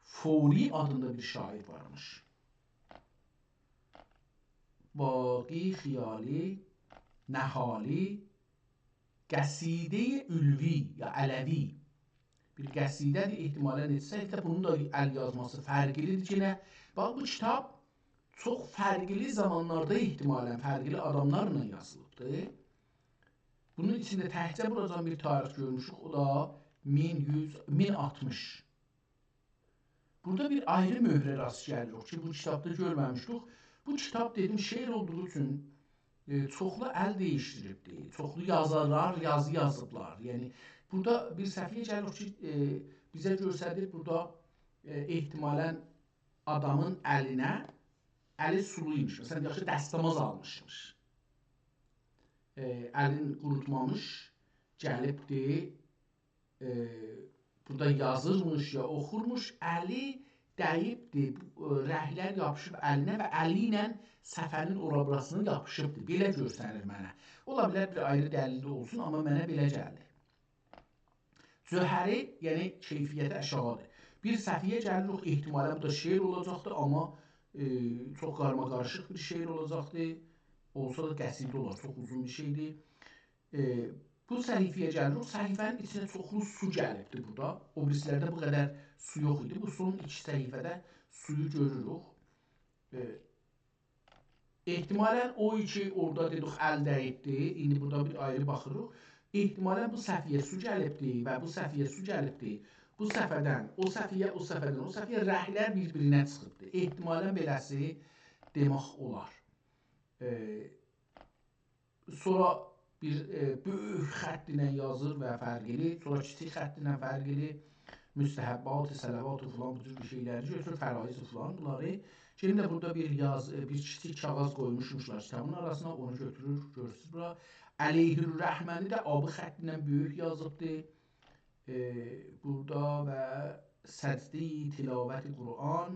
فوری آدیندا بیر شاعر وارمیش. باقی خیالی، نهالی، قصیدهٔ علوی یا علوی. بیر قصیده‌دیر، احتمالاً نئچه صفحه‌ده، بونون دا ال یازماسی فرقلی‌دیر کی، نه؟ باخ، بو کیتاب چوخ فرقلی زامانلاردا احتمالاً فرقلی آداملارلا یازیلیبدیر. بونون ایچینده تکجه بوراجان بیر تاریخ گؤرموشوک، او دا مین یوز، مین آلتمیش. بورادا بیر آیری مؤهره راست گلیریک کی، بو کیتابدا گؤرمه‌میشدیک. بو کیتاب، دئدیم، شعر اولدوغو اوچون، ائ، چوخلو ال دییشدیریبدی. چوخلو یازارلار یازی یازیبلار. یعنی، بورادا بیر صفحه‌یه گلیریک کی، ائ، بیزه گؤستریر، بورادا، ائ، احتمالاً آدامین الینه، الی سولو ایمیش. مثلاً، یاخشی دستماز آلمیشمیش. ائ، الین قوروتمامیش، گلیبدی، ائ، بورادا یازیرمیش یا اوخورموش، الی دییبدی، ائ، رنگلر یاپیشیب الینه و الی ایله صفحه‌نین اورا بوراسینا یاپیشیبدی. بئله گؤرسنیر منه. اولا بیلر بیر آیری دلیل ده اولسون، آمما منه بئله گلدی. جوهری، یعنی کیفیتی آشاغیدیر. بیر صفحه‌یه گلیریک، احتمالاً بو دا شعر اولاجاقدیر، آمما، ائ، چوخ قارماقاریشیق بیر شعر اولاجاقدیر. اولسا دا قصیده اولار، چوخ اوزون بیر شئیدیر. ائ، بو صفحه‌یه گلیریک، صفحه‌نین ایچینه چوخلو سو گلیبدیر بورادا. او بیریسی‌لرده بو قدر سو یوخ ایدی. بو سون ایکی صفحه‌ده سویو گؤروروک. ائ، احتمالاً او کی اورادا دئدیک، ال دییبدی، ایندی بورادا بیر آیری باخیریق. احتمالاً بو صفحه‌یه سو گلیبدی و بو صفحه‌یه سو گلیبدی. بو صفحه‌دن او صفحه‌یه، او صفحه‌دن او صفحه‌یه رنگلر بیر-بیرینه چیخیبدی. احتمالاً بئله‌سی دئمک اولار. ائ، سونرا بیر، ائ، بؤیوک خط ایله یازیر و فرقلی، سونرا کیچیک خط ایله فرقلی، مستحبات، صلوات و فلان، بو جور بیر شئیلری گؤتورور، فرایض و فلان بونلاری. یئنه ده بورادا بیر یاز، ائ، بیر کیچیک کاغیذ قویموشموشلار کیتابین آراسینا، اونو گؤتورور، گؤرورسونوز بورا. علیه الرحمنی ده آبی خط ایله بؤیوک یازیبدی. ائ، بورادا و سجده‌ی تلاوت قرآن،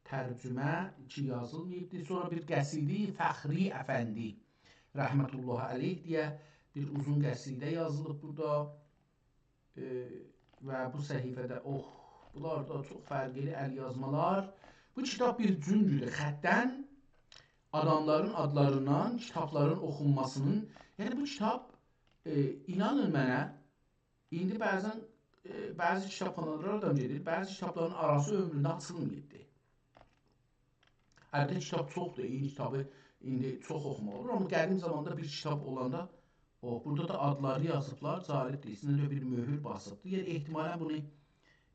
ترجمه کی یازیلماییبدی. سونرا بیر قصیده‌ی فخری افندی رحمة الله علیه دئیه بیر اوزون قصیده یازیلیب بورادا. ائ، و بو صفحه‌ده، اوه، بونلار دا چوخ فرقلی ال‌یازمالار. بو کیتاب بیر جونگدور خطدن، آداملارین آدلاریندان کیتابلارین اوخونماسینین، یعنی بو کیتاب، ائ، اینانین منه، ایندی بعضا، ائ، بعضی کیتابخانالارا آدام گئدیر، بعضی کیتابلارین آراسی عؤمرونده آچیلماییبدی. البته، کیتاب چوخدور، عینی کیتابی ایندی چوخ اوخوماق اولور، آمما قدیم زاماندا بیر کیتاب اولاندا، او، بورادا دا آدلاری یازیبلار، جالبدیر، ایچینده ده بیر مؤهور باسیبدیر. یعنی، احتمالا بونو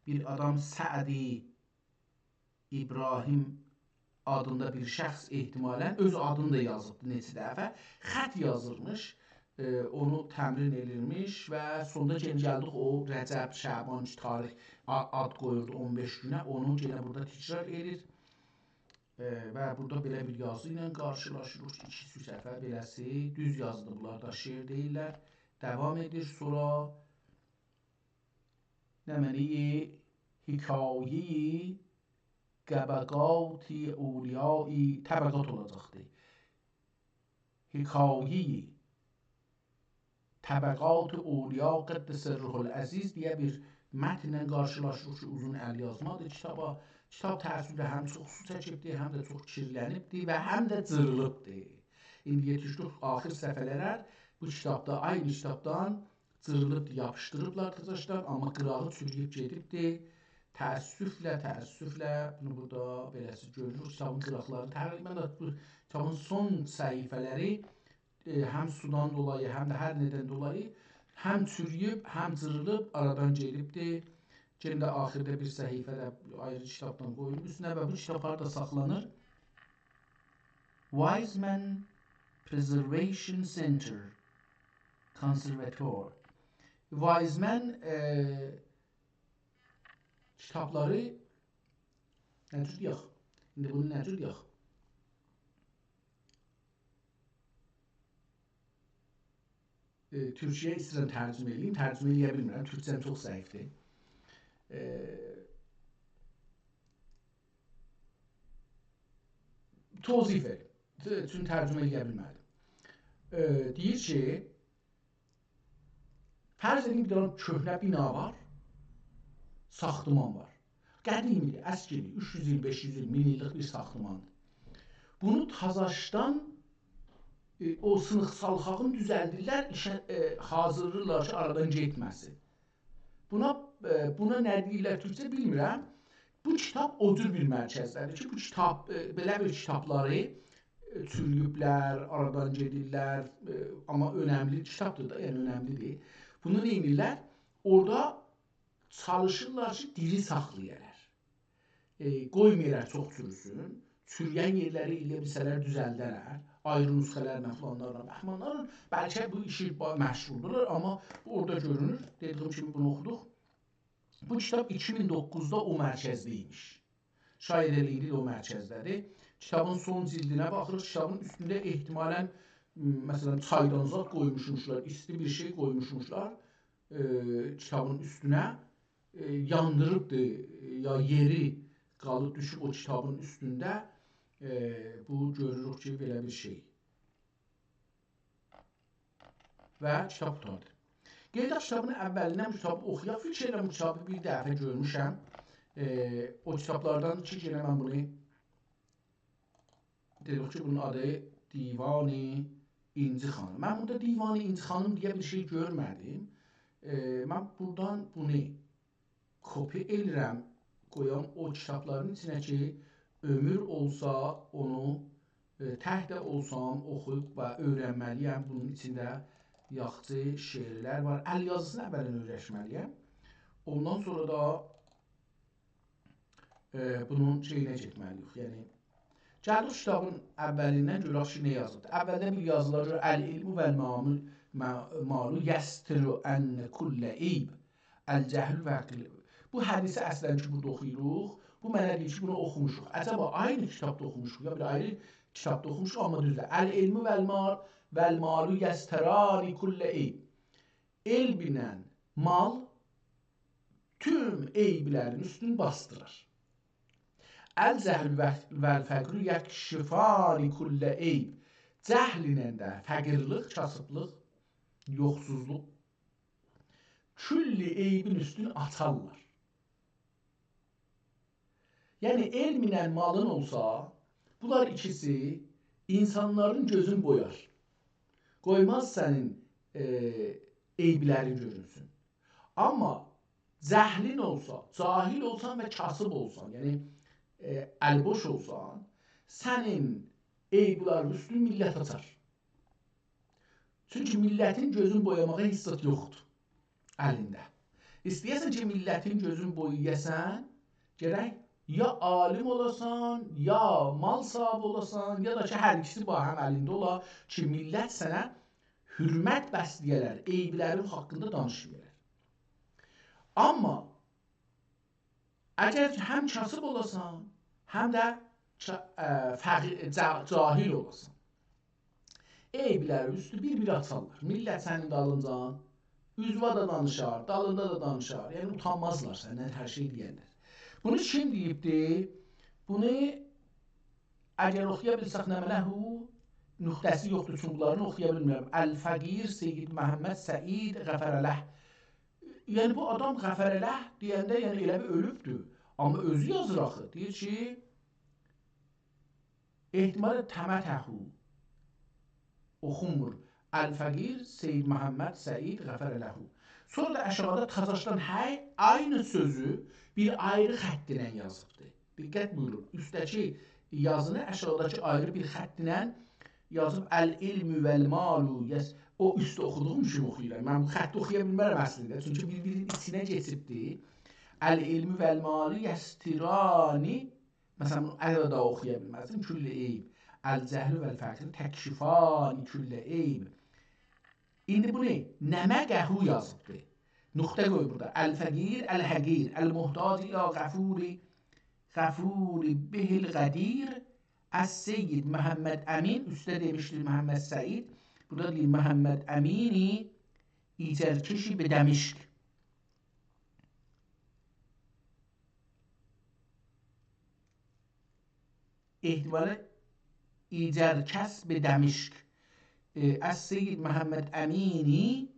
بیر آدام سعدی ابراهیم آدیندا بیر شخص احتمالا اؤز آدینی دا یازیبدی نئچه دفعه. خط یازیرمیش، ائ، اونو تمرین ائدیرمیش و سوندا یئنه گلدیک او رجب، شعبان کی تاریخ آ-، آد قویوردو اون بئش گونه، اونو یئنه بورادا تکرار ائدیر. ائ، و بورادا بئله بیر یازی ایله قارشیلاشیریق کی، ایکی اوچ صفحه بئله‌سی، دوز یازیدیر، بونلار دا شعر دئییللر. داوام ائدیر، سونرا نمنه‌ی حکایه‌ی طبقات اولیای، طبقات اولاجاقدی. حکایه‌ی طبقات اولیا قدس سره العزیز دئیه بیر متنله قارشیلاشیریق کی، اوزون ال‌یازمادیر کیتابا. کیتاب تأسفله هم چوخ سو چکیبدی، هم ده چوخ کیرلنیبدی و هم ده جیریلیبدی. ایندی یئتیشدیک آخیر صفحه‌لره. بو کیتاب دا عینی کیتابدان جیریلیبدی، یاپیشدیریبلار تازاشدان، آمما قیراغی چورویوب گئدیبدی. تأسفله، تأسفله بونو بورادا بئله‌سی گؤروروک. کیتابین قیراقلاری تقریبا ده بو کیتابین سون صفحه‌لری، ائ، هم سودان دولایی، هم ده هر نه‌دن دولایی هم چورویوب، هم جیریلیب آرادان گئدیبدی. یئنه ده آخیردا بیر صفحه ده آیری کیتابدان قویولوب اوستونه و بو کیتابلار دا ساخلانیر. Wiseman Preservation Center، Conservatoire. وایزمن، ائ، کیتابلاری نه جور دئیک؟ ایندی بونو نه جور دئیک؟ ائ، تورکجه‌یه ایسته‌ییرم ترجمه ائله‌ییم، ترجمه ائله‌یه بیلمیرم، تورکجه‌م چوخ ضعیفدیر. ائ، توضیح وئریم. چون ترجمه ائله‌یه بیلمه‌دیم. ائ، دئییر کی، فرض ائدین، بیر دنه کؤهنه بینا وار، ساختمان وار. قدیمی‌دیر، اسکی‌دیر، اوچ یوز ایل، بئش یوز ایل، مین ایللیک بیر ساختماندیر. بونو تازاشدان، ائ، او سینیق سالخاغین دوزلدیرلر، ایشه، ائ، حاضیرلاییرلار کی، آرادان گئتمه‌سین. بونا، ائ، بونا نه دئییرلر تورکجه بیلمیرم. بو کیتاب او جور بیر مرکزده‌دیر کی، بو کیتاب، ائ، بئله بیر کیتابلاری، ائ، چورویوبلر، آرادان گئدیرلر، ائ، آمما اؤنملی کیتابدیر دا، یعنی اؤنملی‌دیر. بونو نه ائدیرلر؟ اورادا چالیشیرلار کی، دیری ساخلایالار. ائ، قویمایالار چوخ چوروسون. چوروین یئرلری ائله بیلسه‌لر دوزلده‌لر. آیری نسخه‌لرله، فلانلارلا، بهمانلارلا. بلکه بو ایشی با-، مشغولدورلار، آمما بو اورادا گؤرونور. دئدیییم کیمی بونو اوخودوق. بو کیتاب ایکی مین دوققوزدا او مرکزده ایمیش. شاید ائله ایندی ده او مرکزده‌دیر. کیتابین سون جلدینه باخیریق. کیتابین اوستونده احتمالا، م، مثلا، چایدان زاد قویموشموشلار، ایستی بیر شئی قویموشموشلار، ائ، کیتابین اوستونه، ائ، یاندیریبدیر، یا یئری قالیب دوشوب او کیتابین اوستونده، ائ، بو گؤروروک کی، بئله بیر شئی. و کیتاب قوتاردی. قاییداق کیتابین اولیندن بو کیتابی اوخویاق. فیکیر ائدیرم، بو کیتابی بیر دفعه گؤرموشم. ائ، او کیتابلاردان کی، یئنه من بونو دئدیک کی، بونون آدی دیوان اینجی خانیم. من بورادا دیوان اینجی خانیم دئیه بیر شئی گؤرمه‌دیم. ائ، من بورادان بونو کپی ائله‌ییرم، قویام او کیتابلارین ایچینه کی، عؤمور اولسا اونو، ائ، تک ده اولسام اوخویوب و اؤیرنمه‌لی‌یم. بونون ایچینده یاخشی شعرلر وار. ال‌یازیسینی اولاً اؤیرشمه‌لی‌یم. اوندان سونرا دا، ائ، بونون شئیینه گئتمه‌لی‌ییک. یعنی، گلدیک کیتابین اولیندن گؤرک کی، نه یازیبدیر. اولده بیر یازیلار گؤرک، العلم و المعامل ما-، مال یستر عن کل عیب. الجهل و عقل. بو حدیثی اصلاً کی بورادا اوخویوروق. بو منه دئییر کی بونو اوخوموشوق. عجبا عینی کیتابدا اوخوموشوق، یا بیر آیری کیتابدا اوخوموشوق، آمما دوزدور. العلم و المال، و المال یستران کل عیب. علم ایله مال توم عیبلرین اوستونو باسدیرار. الجهل و، و الفقر یکشفان کل عیب. جهل ایله ده فقیرلیک، کاسیبلیق، یوخسوللوق کل عیبین اوستونو آچارلار. یعنی علم ایله مالین اولسا، بونلار ایکیسی اینسانلارین گؤزون بویار. قویماز سنین، ائ، عیبلرین گؤرونسون. آمما جهلین اولسا، جاهل اولسان و کاسیب اولسان، یعنی، ائ، الی‌بوش اولسان، سنین عیبلرین اوستونو میللت آچار. چونکی میللتین گؤزون بویاماغا هئچ زاد یوخدور الینده. ایسته‌یه‌سن کی میللتین گؤزون بویایاسان، گرک یا عالم اولاسان، یا مال صاحیبی اولاسان، یا دا کی هر ایکیسی باهم الینده اولا کی میللت سنه حرمت بسله‌یه‌لر، عیبلرین حاقیندا دانیشمایالار. آمما اگر هم کاسیب اولاسان، هم ده کا-، ا، فقی-، جا-، جاهل اولاسان، عیبلری اوستو بیر-بیر آچارلار. میللت سنین دالینجان، اوزووه ده دانیشار، دالیندا دا دانیشار. یعنی اوتانمازلار سندن، هر شئی دئیرلر. بونو کیم دئییبدی؟ بونو اگر اوخویا بیلسک، نمنه هو، نقطه‌سی یوخدور، چون بونلارین اوخویا بیلمیرم. الفقیر سید محمد سعید غفر له. یعنی بو آدام غفر له دئینده، یعنی ائله بیل اؤلوبدور. آمما اؤزو یازیر آخی. دئییر کی، احتمال تمته اوخونمور. الفقیر سید محمد سعید غفر له. سونرا دا آشاغیدا تازاشدان هی عینی سؤزو بیر آیری خط ایله یازیبدی. دقت بویورون، اوستده‌کی یازینی آشاغیداکی آیری بیر خط ایله یازیب، العلم و المال یس-، او اوسته اوخودوغوم کیمی اوخویورام. من بو خطی اوخویا بیلمرم اصلینده، چونکی بیر-بیرینین ایچینه کئچیبدی. العلم و المال یستران، مثلا، بونو ال دا اوخویا بیلمزدیم. کل عیب. الجهل و الفقر تکشفان کل عیب. ایندی بونو نمه قهو یازیبدی. نقطه قوی بورادا. الفقیر، الحقیر، المحتاج الی غفور، غفور به القدیر، السید محمد امین، اوسته دئمیشدیر محمد سعید، بورادا دئییر محمد امینی ایجرکشی به دمشق. احتمالا ایجرکس به دمشق. ائ، السید محمد امینی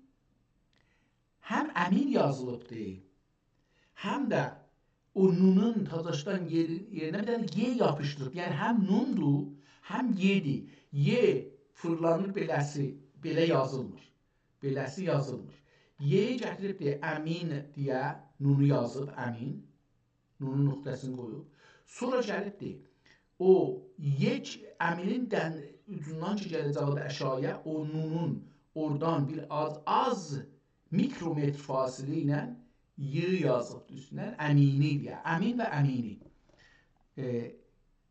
هم امین یازیلیبدی، هم ده او نونون تازاشدان یئری-، یئرینه بیر دنه ی یاپیشدیریب. یعنی هم نوندور، هم ی‌دیر. ی فیرلانیر بئله‌سی، بئله یازیلمیر. بئله‌سی یازیلمیر. ی‌یی گتیریبدی امین دئیه، نونو یازیب، امین. نونون نقطه‌سینی قویوب. سونرا گلیبدی. او ی کی، امینین دن-، اوجوندان کی گله‌جکدی آشاغییا، او نونون اورادان بیر آز، آز میکرومتر فاصله ایله ی یازیبدی اوستوندن، امینی دئیه. امین و امینی. ائ،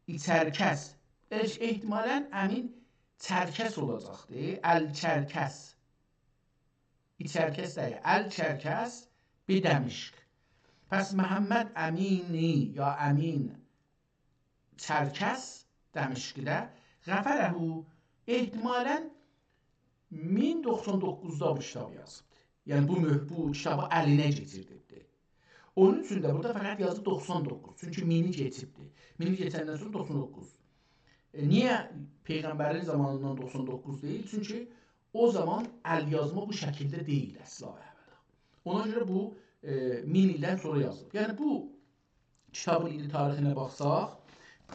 ایچرکس. ائ، احتمالا امین چرکس اولاجاقدی. الچرکس. ایچرکس دئییل، الچرکس به دمشق. پس محمد امینی یا امین چرکس دمشقده غفر له، احتمالا مین دوخسان دوققوزدا بو کیتابی یازیبدی. یعنی بو مؤ-، بو کیتابی الینه کئچیردیبدی. اونون اوچون ده بورادا فقط یازیب دوخسان دوققوز. چونکی مینی کئچیبدی. مینی کئچندن سونرا دوخسان دوققوز. ائ، نییه پیغمبرین زامانیندان دوخسان دوققوز دئییل؟ چونکی او زامان ال‌یازما بو شکیلده دئییل اصلا و ابدا. اونا گؤره بو، ائ، مین ایلدن سونرا یازیلیب. یعنی بو کیتابین ایندی تاریخینه باخساق،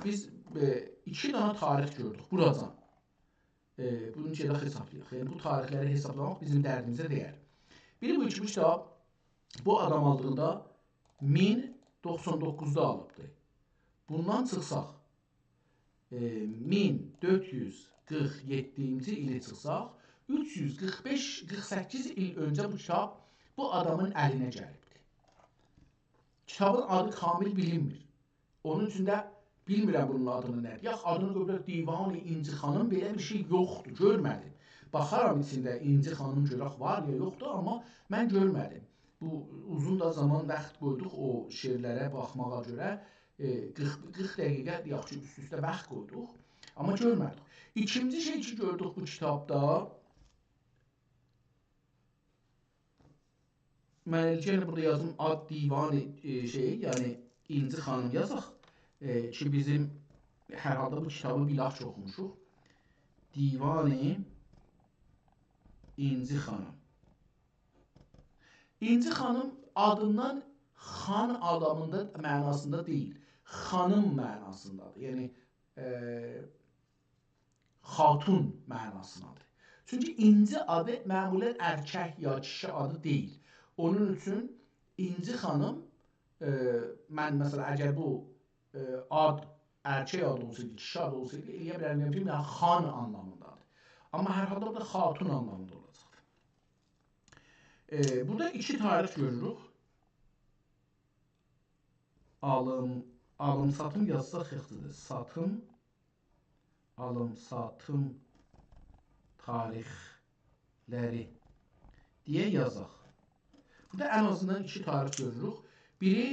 بیز، ائ، ایکی دنه تاریخ گؤردوک بوراجان. ائ، بونو گئدک حسابلایاق. یعنی بو تاریخلری حسابلاماق بیزیم دردیمیزه دَیر. بیری بو کی، بو کیتاب بو آدام آلدیغیندا مین دوخسان دوققوزدا آلیبدی. بوندان چیخساق، ائ، مین دؤرد یوز قیرخ یئددینجی ایلی چیخساق، اوچ یوز قیرخ بئش، قیرخ سککیز ایل اؤنجه بو کیتاب بو آدامین الینه گلیبدی. کیتابین آدی کامل بیلینمیر. اونون اوچون ده بیلمیرم بونون آدینی نه‌دیر. یاخود آدینی قویوبلار دیوان اینجی خانیم، بئله بیر شئی یوخدور، گؤرمه‌دیم. باخارام ایچینده اینجی خانیم گؤرک وار یا یوخدور، آمما من گؤرمه‌دیم. بو اوزون دا زامان واخت قویدوق او شعرلره باخماغا گؤره. ائ، قیرخ، قیرخ دقیقه، یاخشی، اوست-اوسته واخت قویدوق. آمما گؤرمه‌دیک. ایکینجی شئی کی گؤردوک بو کیتابدا، من ائله یئنه بورادا یازدیم آد دیوان، ائ، شئی، یعنی اینجی خانیم یازاق، ائ، کی بیزیم هر حالدا بو کیتابی بیلاخ اوخوموشوق. دیوان اینجی خانیم. اینجی خانیم آدیندان خان آنلامیندا، معناسیندا دئییل، خانیم معناسیندادیر. یعنی، ائ، خاتون معناسیندادیر. چونکی اینجی آدی معمولاً ارکک یا کیشی آدی دئییل. اونون اوچون اینجی خانیم، ائ، من، مثلاً، اگر بو، ائ، آد ارکک آدی اولسایدی، کیشی آدی اولسایدی، ائلیه بیلردیم کی، یعنی خان آنلامیندادیر. آمما هر حالدا بورادا خاتون آنلامیندا اولاجاقدیر. ائ، بورادا ایکی تاریخ گؤروروک. آلیم، آلیم ساتیم یازساق یاخشیدیر. ساتیم، آلیم ساتیم تاریخلری دئیه یازاق. بورادا ان آزیندان ایکی تاریخ گؤروروک. بیری،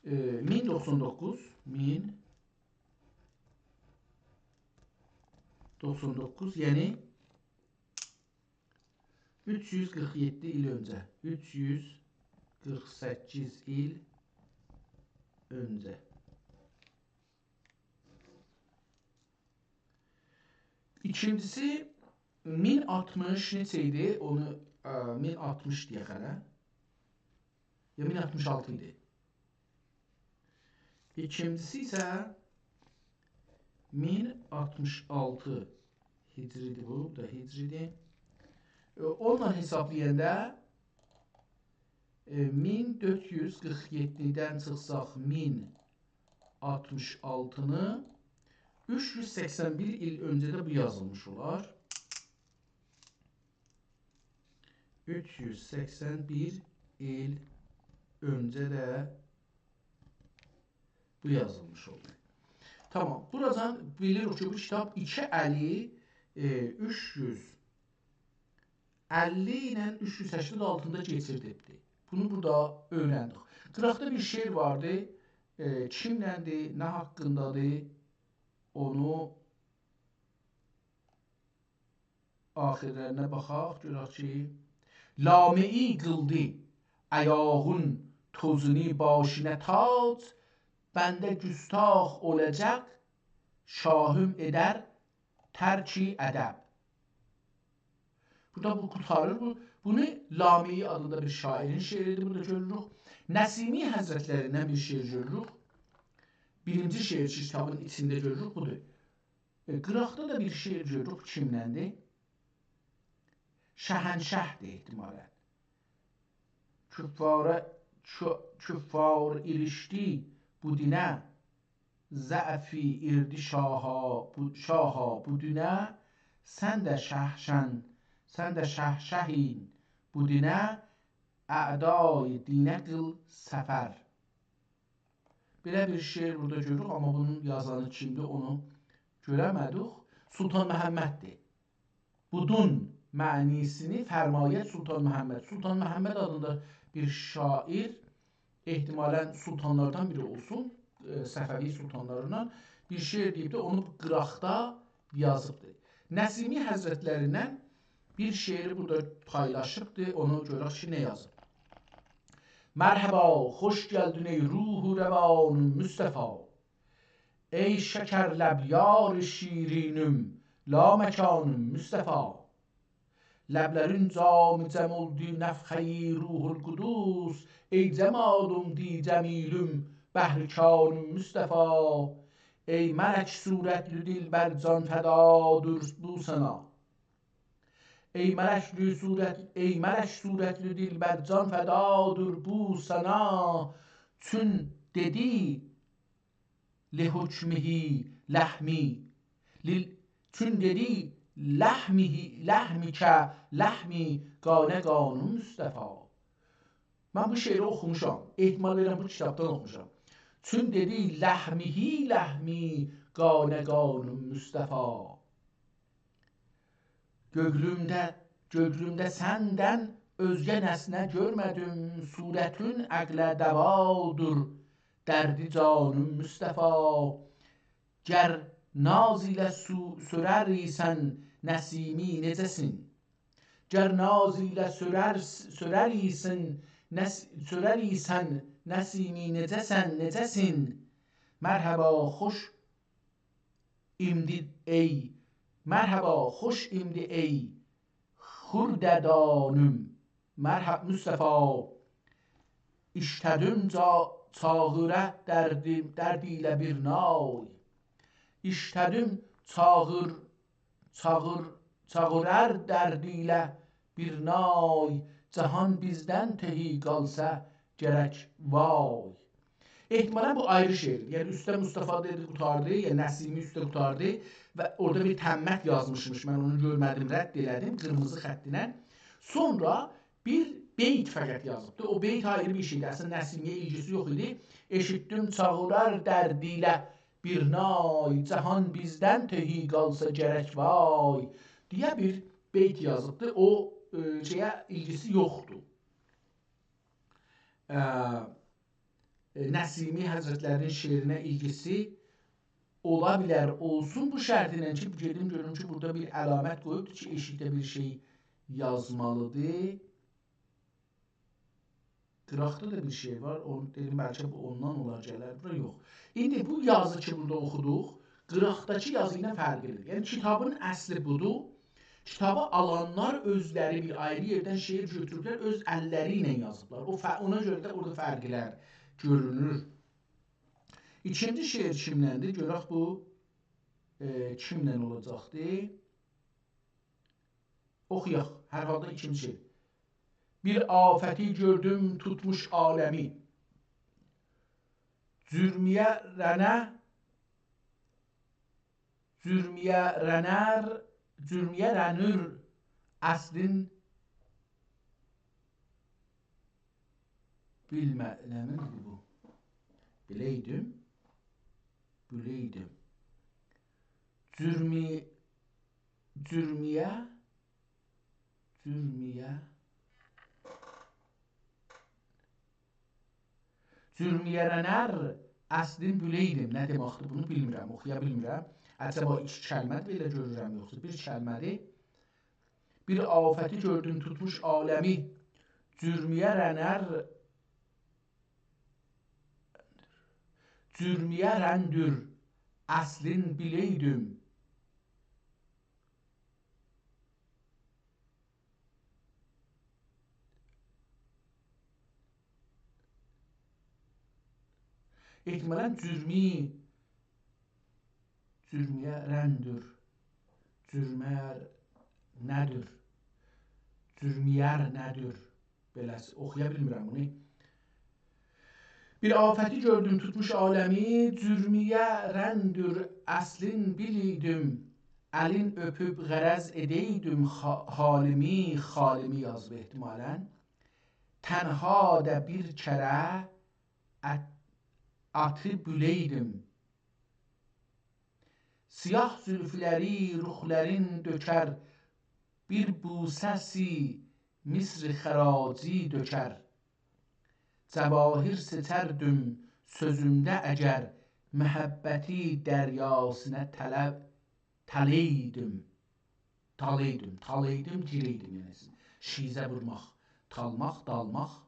ائ، مین دوخسان دوققوز، مین دوخسان دوققوز، یعنی اوچ یوز قیرخ یئددی ایل اؤنجه، اوچ یوز قیرخ سککیز ایل اؤنجه. ایکینجیسی، مین آلتمیش نئچه ایدی؟ اونو، ا، مین آلتمیش دئیک هله. یا مین آلتمیش آلتی ایدی. ایکینجیسی ایسه مین آلتمیش آلتی هجری‌دیر بو، بو دا هجری‌دیر. ائ، اونونلا حسابلایاندا، ائ، مین دؤرد یوز قیرخ یئددیدن چیخساق مین آلتمیش آلتینی، اوچ یوز سکسن بیر ایل اؤنجه ده بو یازیلمیش اولار. اوچ یوز سکسن بیر ایل اؤنجه ده بو یازیلمیش اولدو. تامام. بورادان بیلیریک کی، بو کیتاب ایکی الی، ائ، اوچ یوز اللی ایله اوچ یوز سکسن آلتیندا کئچیردیبدی. بونو بورادا اؤیرندیک. قیراقدا بیر شعر واردی. ائ، کیملندی، نه حاقیندادیر؟ اونو آخیرلرینه باخاق، گؤرک کی، لامه‌ای قیلدی ایاغین توزونو باشینا تاج، بنده گستاخ اولاجاق، شاهیم ائدر ترک ادب. بورادا بو قوتاریر. بو، بونو لامه‌ای آدیندا بیر شاعیرین شعریدیر. بورادا گؤروروک. نسیمی حضرتلریندن بیر شعر گؤروروک. بیرینجی شعر کی، کیتابین ایچینده گؤروروک، بودور. ائ، قیراقدا دا بیر شعر گؤروروک، کیملندیر؟ شهنشه‌دیر احتمالاً. کفاره، کو-، کفار ایریشدی بو دینه، ضعفی ایردی شاها، بو، شاها بو دونه، سن ده شهشن، سن ده شهشهین بو دینه، اعدای دینه قیل سفر. بئله بیر شعر بورادا گؤروروک، آمما بونون یازانی کیمدیر، اونو گؤره‌مه‌دیک. سلطان محمددیر. بودون معنی‌سینی فرماید سلطان محمد. سلطان محمد آدیندا بیر شاعیر، احتمالاً سلطانلاردان بیری اولسون، ائ، صفوی سلطانلاریندان، بیر شعر دئییبدی، اونو قیراقدا یازیبدی. نسیمی حضرتلریندن بیر شعری بورادا پایلاشیبدی، اونو گؤرک کی، نه یازیب. مرحبا، خوش گلدین ای روح و روان مصطفی. ای شکرلب یار شیرینیم، لامکانیم مصطفی. لبلرین جام جم اولدو نفخه‌ی روح القدس، ای جمالیم دی جمیلیم، بحر کانیم مصطفی. ای ملک صورتلی دلبر، جان فدادور بو سنا. ای ملکلی صورت، ای ملک صورتلی دلبر، جان فدادور بو سنا. چون دئدی لحکمه لحمی، لیل-، چون دئدی لحمه، لحمک لحمی، قانه قانیم مصطفی. من بو شعری اوخوموشام. احتمال وئریرم، بو کیتابدان اوخوموشام. چون دئدی لحمه لحمی، قانه قانیم مصطفی. گؤیلومده، گؤیلومده سندن اؤزگه نسنه گؤرمه‌دیم. صورتون عقله دوادیر، دردی جانیم مصطفی. گر ناز ایله سو-، سؤرر ایسن نسیمی نئجه‌سین؟ گر ناز ایله سؤرر، سؤرر ایسن نس-، سؤرر ایسن نسیمی نئجه‌سن، نئجه‌سین؟ مرحبا، خوش ایمدی ای، مرحبا، خوش ایمدی ای خورده دانیم، مرحب مصطفی. ایشله‌دیم جا-، چاغیره دردیم، درد ایله بیر نای. ایشله‌دیم چاغیر، چاغیر، چاغیرر درد ایله بیر نای. جهان بیزدن تهی قالسا گرک وای. احتمالاً بو آیری شعردیر. یعنی اوسته مصطفی دئدی، قوتاردی، یعنی نسیمی اوسته قوتاردی و اورادا بیر تمت یازمیشمیش. من اونو گؤرمه‌دیم، رد ائله‌دیم قیرمیزی خطینن. سونرا بیر بیت فقط یازیبدی. او بیت آیری بیر شئیدیر. اصلینده نسیمی‌یه ایلگیسی یوخ ایدی. ائشیتدیم چاغیرر درد ایله بیر نای، جهان بیزدن تهی قالسا گرک وای دئیه بیر بیت یازیبدی. او، ائ، شئیه ایلگیسی یوخدور. ائ، ائ، نسیمی حضرتلرینین شعرینه ایلگیسی اولا بیلر، اولسون، بو شرط ایله کی، گئدیم گؤروم کی، بورادا بیر علامت قویوبدور کی، ائشیکده بیر شئی یازمالیدیر. قیراقدا دا بیر شئی وار، اونو دئدیم، بلکه بو اوندان اولار گلر بورا، یوخ. ایندی بو یازی کی، بورادا اوخودوق، قیراقداکی یازی ایله فرقلیدیر. یعنی، کیتابین اصلی بودور. کیتابی آلانلار اؤزلری بیر آیری یئردن شعر گؤتوروبلر، اؤز اللری ایله یازیبلار. او ف-، اونا گؤره ده اورادا فرقلر گؤرونور. ایکینجی شعر کیمدندیر؟ گؤرک بو، ائ، کیمله اولاجاقدیر؟ اوخویاق، هر حالدا ایکینجی شعر. بیر آفتی گؤردوم توتموش عالمی. جورمیه رنه، جورمیه رنر، جورمیه رنور اصلین بیلمه، نمنه‌دیر بو؟ بیلئیدیم، بیلئیدیم. جورمی-، جورمیه، جورمیه، جورمیه رنر اصلین بیلئیدیم. نه دئمکدیر بونو بیلمیرم، اوخویا بیلمیرم. عجبا ایکی کلمه‌دیر بئله گؤرورم، یوخسا بیر کلمه‌دیر؟ بیر آفتی گؤردوم توتموش عالمی. جورمیه رنر، جورمیه رندور اصلین بیلئیدیم. احتمالاً جورمی، جورمیه رندور، جورمر ندور، جورمیه‌ر ندور. بئله‌سی، اوخویا بیلمیرم بونو. بیر آفتی گؤردوم توتموش عالمی، جورمیه رندور اصلین بیلئیدیم. الین اؤپوب غرض ائدئیدیم خا-، حالیمی، خالیمی یازیب احتمالاً. تنها دا بیر کره ات-، آتی بولئیدیم. سیاه زولفلری رخلرین دؤکر، بیر بوسه‌سی مصر خراجی دؤکر. جواهر سئچردیم سؤزومده اگر، محبتی دریاسینا تله-، تلئیدیم. تالئیدیم، تالئیدیم، گیرئیدیم، یعنی سیز. شیزه وورماق، تالماق، دالماق.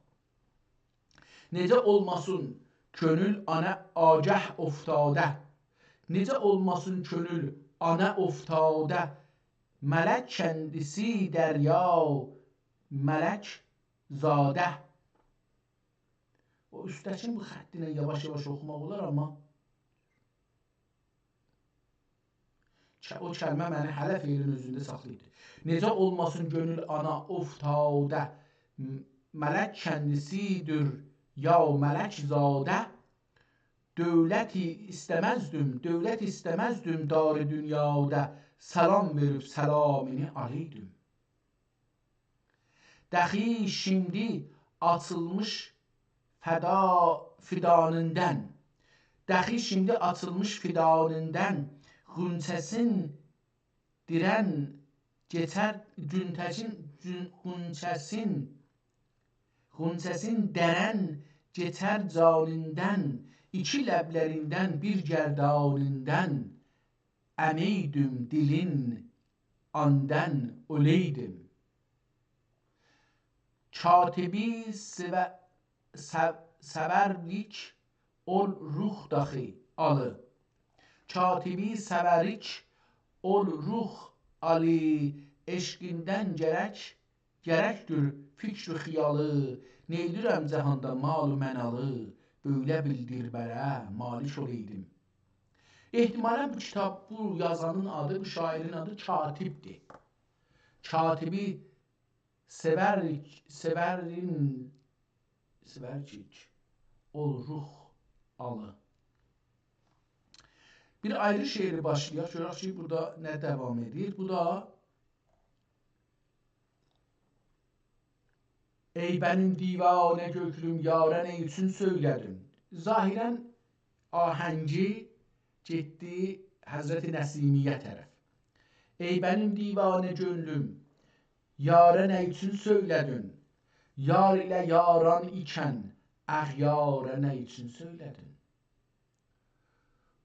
نئجه اولماسین کؤنول آنا آگاه افتاده؟ نئجه اولماسین کؤنول آنا افتاده؟ ملک کندیسی دریا، ملک زاده. او اوستده‌کینی بو خط ایله یاواش-یاواش اوخوماق اولار، آمما ک-، او کلمه منی هله فعلین اؤزونده ساخلاییبدیر. نئجه اولماسین کؤنول آنا افتاده، م-، ملک کندیسی‌دیر یا ملک زاده. دؤولتی ایسته‌مزدیم، دؤولت ایسته‌مزدیم دار دونیادا، سلام وئریب سلامینی آلئیدیم. دخی شیمدی آچیلمیش فدا-، فیدانیندان، دخی شیمدی آچیلمیش فیدانیندان، غنچه‌سین دیرن، کئچر گونچه‌سین، گون-، غنچه‌سین، غنچه‌سین درن کئچر جانیندان، ایکی لبلریندن بیر گردانیندان، امئیدیم دیلین آندان اؤلئیدیم. کاتبی سئوه-، سئو-، سئورریک اول روخ داخی آلی. کاتبی سئورریک اول روخ آلی، عشقیندن گرک، گرکدیر فیکر و خیالی. نئیلرم جهاندا مال و منالی، بؤیله بیر دلبره مالیک اولئیدیم. احتمالاً بو کیتاب، بو یازانین آدی، بو شاعیرین آدی کاتبدیر. کاتبی سئورریک، سئوررین، سئورریک اول روخ آلی. بیر آیری شعری باشلایاق، گؤرک کی، بورادا نه داوام ائدیر. بو دا: «ای بنیم دیوانه گؤیلوم، یاره نه اوچون سؤیله‌دین؟» ظاهراً آهنگی گئتدی حضرت نسیمی‌یه طرف. «ای بنیم دیوانه گؤیلوم، یاره نه اوچون سؤیله‌دین؟ یار ایله یاران ایکن، اغیاره نه اوچون سؤیله‌دین؟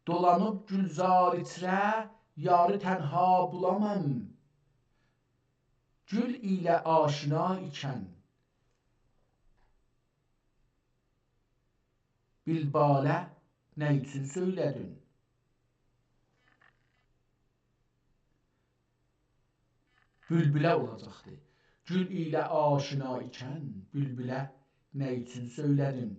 دولانیب گلزار ایچره، یاری تنها بولامام، گول ایله آشنا ایکن، بلبله نه اوچون سؤیله‌دین؟» بولبوله اولاجاقدی. «گول ایله آشنا ایکن، بولبوله نه اوچون سؤیله‌دین؟»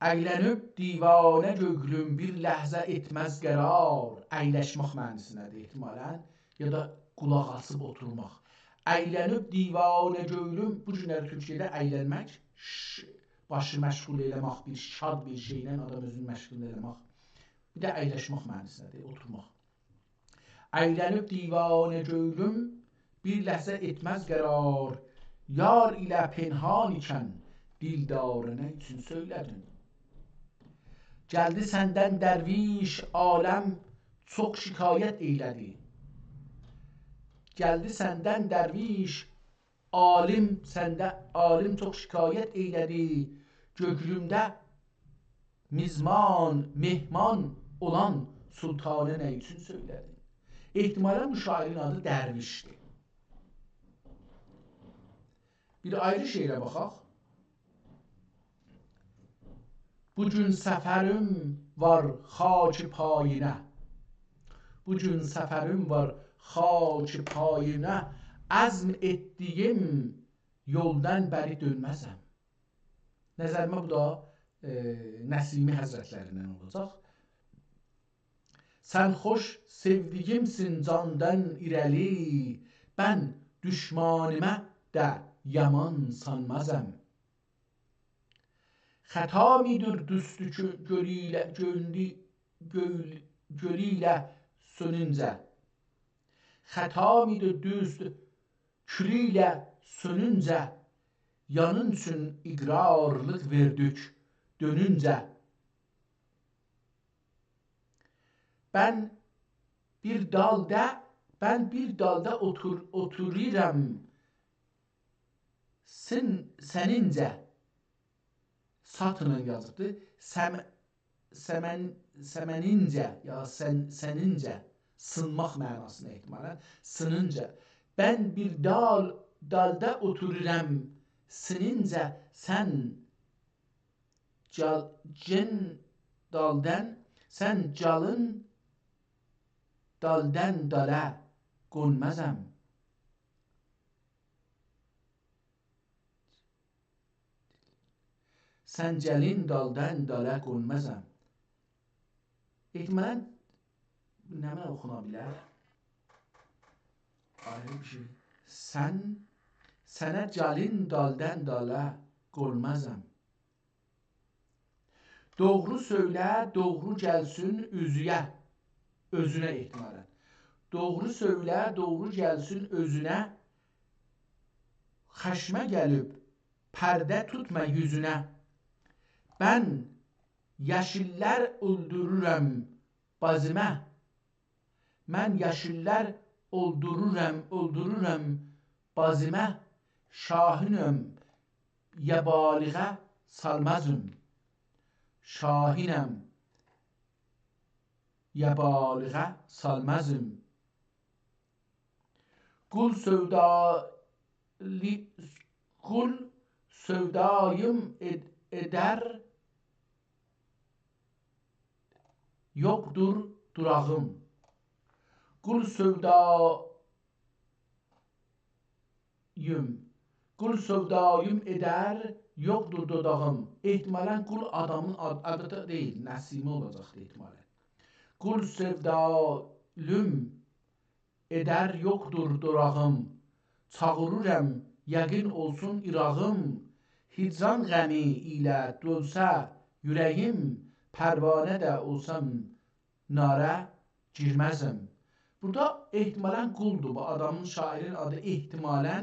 «ایلنیب دیوانه گؤیلوم، بیر لحظه ائتمز قرار.» ایلشمک معنی‌سینده‌دیر احتمالاً، یا دا قولاق آسیب اوتورماق. «ایلنیب دیوانه گؤیلوم»، بو گونلری تورکیه‌ده ایلنمک، ش-، باشی مشغول ائله‌مک، بیر شاد بیر شئیله آدام اؤزونو مشغول ائله‌مک. بیر ده ایلشمک معنی‌سینده‌دیر، اوتورماق. «ایلنیب دیوانه گؤیلوم، بیر لحظه ائتمز قرار، یار ایله پنهان ایکن، دلداره نه اوچون سؤیله‌دین؟» گلدی سندن درویش، عالم چوخ شکایت ائیله‌دی. گلدی سندن درویش، عالم سنده، عالم چوخ شکایت ائیله‌دی. گؤیلومده میزبان، مهمان اولان سلطانه نه اوچون سؤیله‌دین؟ احتمالاً بو شاعیرین آدی درویشدیر. بیر آیری شعره باخاق. «بو گون سفریم وار خاک پایینه. بو گون سفریم وار خاک پایینه. عزم ائتدیگیم یولدان بری دؤنمزم.» نظریمه بو دا، ائ، نسیمی حضرتلریندن اولاجاق. «سن خوش سئودیگیمسین جاندان ایره‌لی، من دوشمانیمه ده یامان سانمازام. خطا میدیر دوستو کؤ-، گؤلو ایله، گؤلدو، گؤل-، گؤلو ایله سؤنونجه؟ خطا میدیر دوست کولو ایله سؤنونجه؟ یانین اوچون اقرارلیق وئردیک دؤنونجه. من بیر دالدا، من بیر دالدا اوتور-، اوتورورام سن-، سنینجه.» ساتینان یازیبدیر. سم-، سمن-، سمنینجه، یا سن-، سنینجه. سینماق معناسیندا احتمالاً. سنینجه. «من بیر دال-، دالدا اوتورورام سنینجه، سن جال-، جن دالدان، سن جالین دالدان دالا قونمازام. سن جالین دالدان دالا قونمازام.» احتمالاً نمنه اوخونا بیلر؟ آیری بیر شئی. سن، سنه جالین دالدان دالا قونمازام. دوغرو سؤیله، دوغرو گلسین اؤزویه. اؤزونه احتمالاً. دوغرو سؤیله، دوغرو گلسین اؤزونه. خشمه گلیب، پرده توتما یوزونه. من یاشیللار اولدورورم بازیمه. من یاشیللار اؤلدورورم، اؤلدورورم بازیمه، شاهینم، یبالیغه سالمازیم. شاهینم، یبالیغه سالمازیم. قول سؤودالی-، قول سؤوداییم ائد-، ائدر، یوخدور دوراغیم. قول سؤوداییم، قول سؤوداییم ائدر، یوخدور دوداغیم. احتمالاً قول آدامین آد-، آدی دا دئییل، نسیمی اولاجاقدی احتمالاً. قول سؤوداییم ائدر، یوخدور دوراغیم. چاغیریرام، یقین اولسون عراغیم. هجران غمی ایله دؤنسه اوره‌ییم، پروانه ده اولسام ناره گیرمزم. بورادا احتمالاً قولدور. بو آدامین، شاعیرین آدی احتمالاً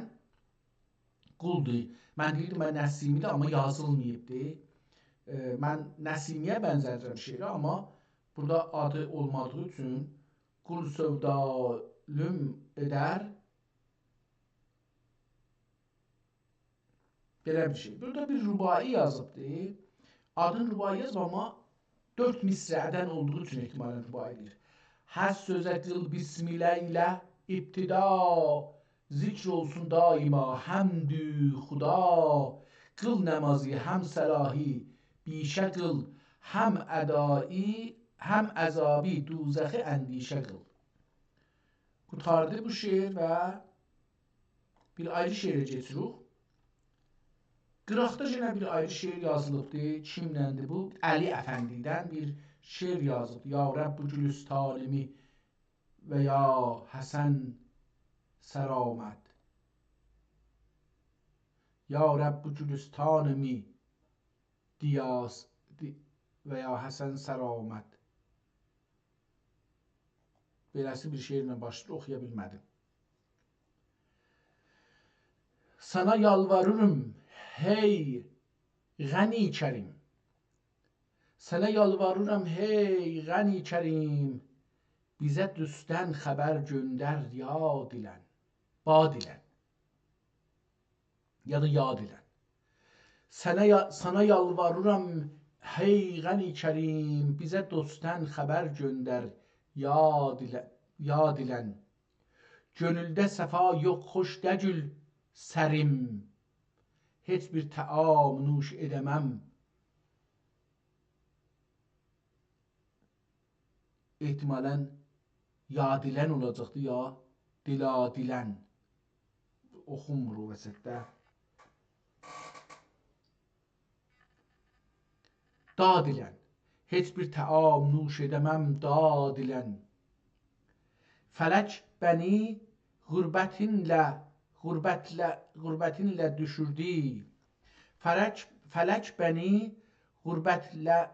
قولدور. من دئییردیم، من نسیمی‌دیر، آمما یازیلماییبدی. ائ، من نسیمی‌یه بنزدیرم شعری، آمما بورادا آدی اولمادیغی اوچون قول سؤوداییم ائدر، بئله بیر شئی. بورادا بیر رباعی یازیبدی. آدین رباعی یازیب، آمما دؤرد مصرعدن اولدوغو اوچون احتمالاً رباعی‌دیر. هر سؤزه قیل بسمله ایله ابتدا، ذکر اولسون دایما حمد خدا. قیل نمازی هم صلاحی پیشه قیل، هم ادایی، هم عذابی دوزخی اندیشه قیل. قوتاردی بو شعر و بیر آیری شعره کئچیریک. قیراقدا یئنه بیر آیری شعر یازیلیبدی. کیملندی بو؟ علی افندی‌دن بیر شعر یازیب. یا رب گلستانیمی و یا حسن سرآمد. یا رب گلستانیمی دیاس-، دی-، و یا حسن سرآمد. بئله‌سی بیر شعرله باشلاییر، اوخویا بیلمه‌دیم. سنه یالواریرام، هئی غنی کریم. سنه یالواریرام، هئی غنی کریم. بیزه دوستدن خبر گؤندر، یاد ایلن، باد ایلن. یا دا یاد ایلن. سنه یا-، سانا یالواریرام، هئی غنی کریم، بیزه دوستدن خبر گؤندر، یاد ایله-، یاد ایلن. گؤنولده صفا یوخ، خوش دئییل سریم، هئچ بیر طعام نوش ائده‌مم. احتمالاً یاد ایلن اولاجاقدی، یا دلا دیلن. اوخونمور او وسطده. داد ایلن. هئچ بیر طعام نوش ائده‌مم داد ایلن. فلک بنی غربتینله، غربتله، غربتینله دوشوردو. فلک، فلک بنی غربتله-،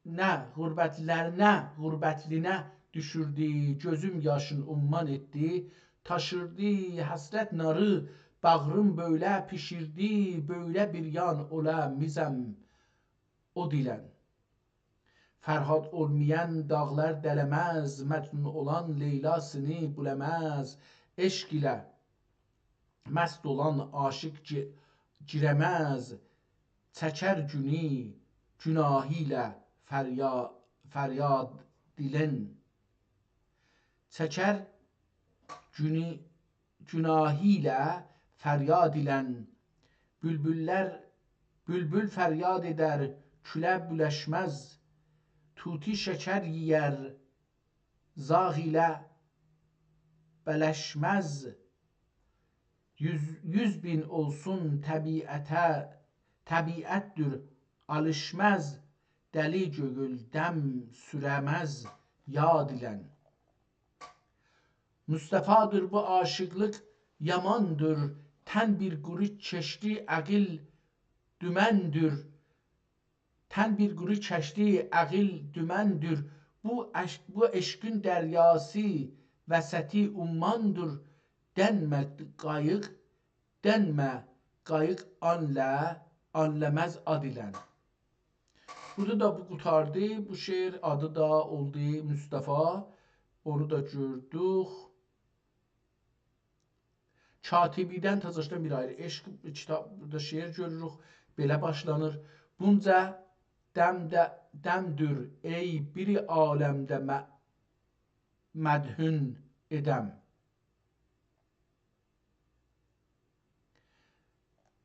نه، غربتلرینه، غربتلینه دوشوردو، گؤزوم یاشین عمان ائتدی. تاشیردی حسرت ناری، باغریم بؤیله پیشیردی، بؤیله بیر یان اولا میزم اود ایلن. فرهاد اولمایان داغلار دله‌مز، مجنون اولان لیلاسینی بولاماز. عشق ایله مست اولان عاشیق گی-، گیره‌مز، چکر گونو گناهی ایله فریا-، فریاد دیلن. چکر گونو گناهی ایله فریاد ایلن. بولبوللر، بولبول فریاد ائدر، کوله بولشمز. طوطی شکر یئیر، زاغ ایله بلشمز. یوز، یوز بین اولسون طبیعته، طبیعتدیر، آلیشماز. دلی گؤیول دم سوره‌مز، یاد ایلن. مصطفادیر بو عاشیقلیق یاماندیر، تن بیر قورو کشتی، عقل دومندیر. تن بیر قورو کشتی، عقل دومندیر. بو عش-، بو عشقین دریاسی وسطی عماندیر. دنمه قاییق، دنمه قاییق آنله، آنلاماز آد ایلن. بورادا دا بو قوتاردی. بو شعر آدی دا اولدو مصطفی. اونو دا گؤردوک. کاتبی‌دن تازاشدان بیر آیری عشق کیتاب، بورادا شعر گؤروروک. بئله باشلانیر. بونجا دم ده، دمدور ای بری عالمده م-، مدحون ائدم.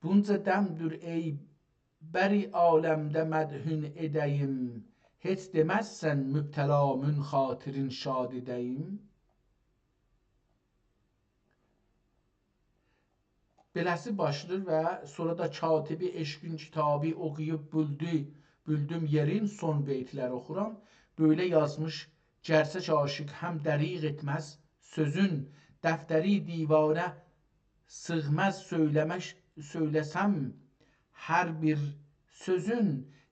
بونجا دمدور ای بری عالمده مدحون ائده‌ییم، هئچ دئمزسن مبتلامون خاطرین شاد ائده‌ییم؟ بئله‌سی باشلاییر و سونرا دا کاتبی عشقین کیتابی اوخویوب بولدو، بولدوم یئرین سون بیتلری اوخورام. بؤیله یازمیش: گرچک عاشق هم دریغ ائتمز سؤزون، دفتری دیوانه سیغماز سؤیله‌مک، سؤیله‌سم هر بیر سؤزون،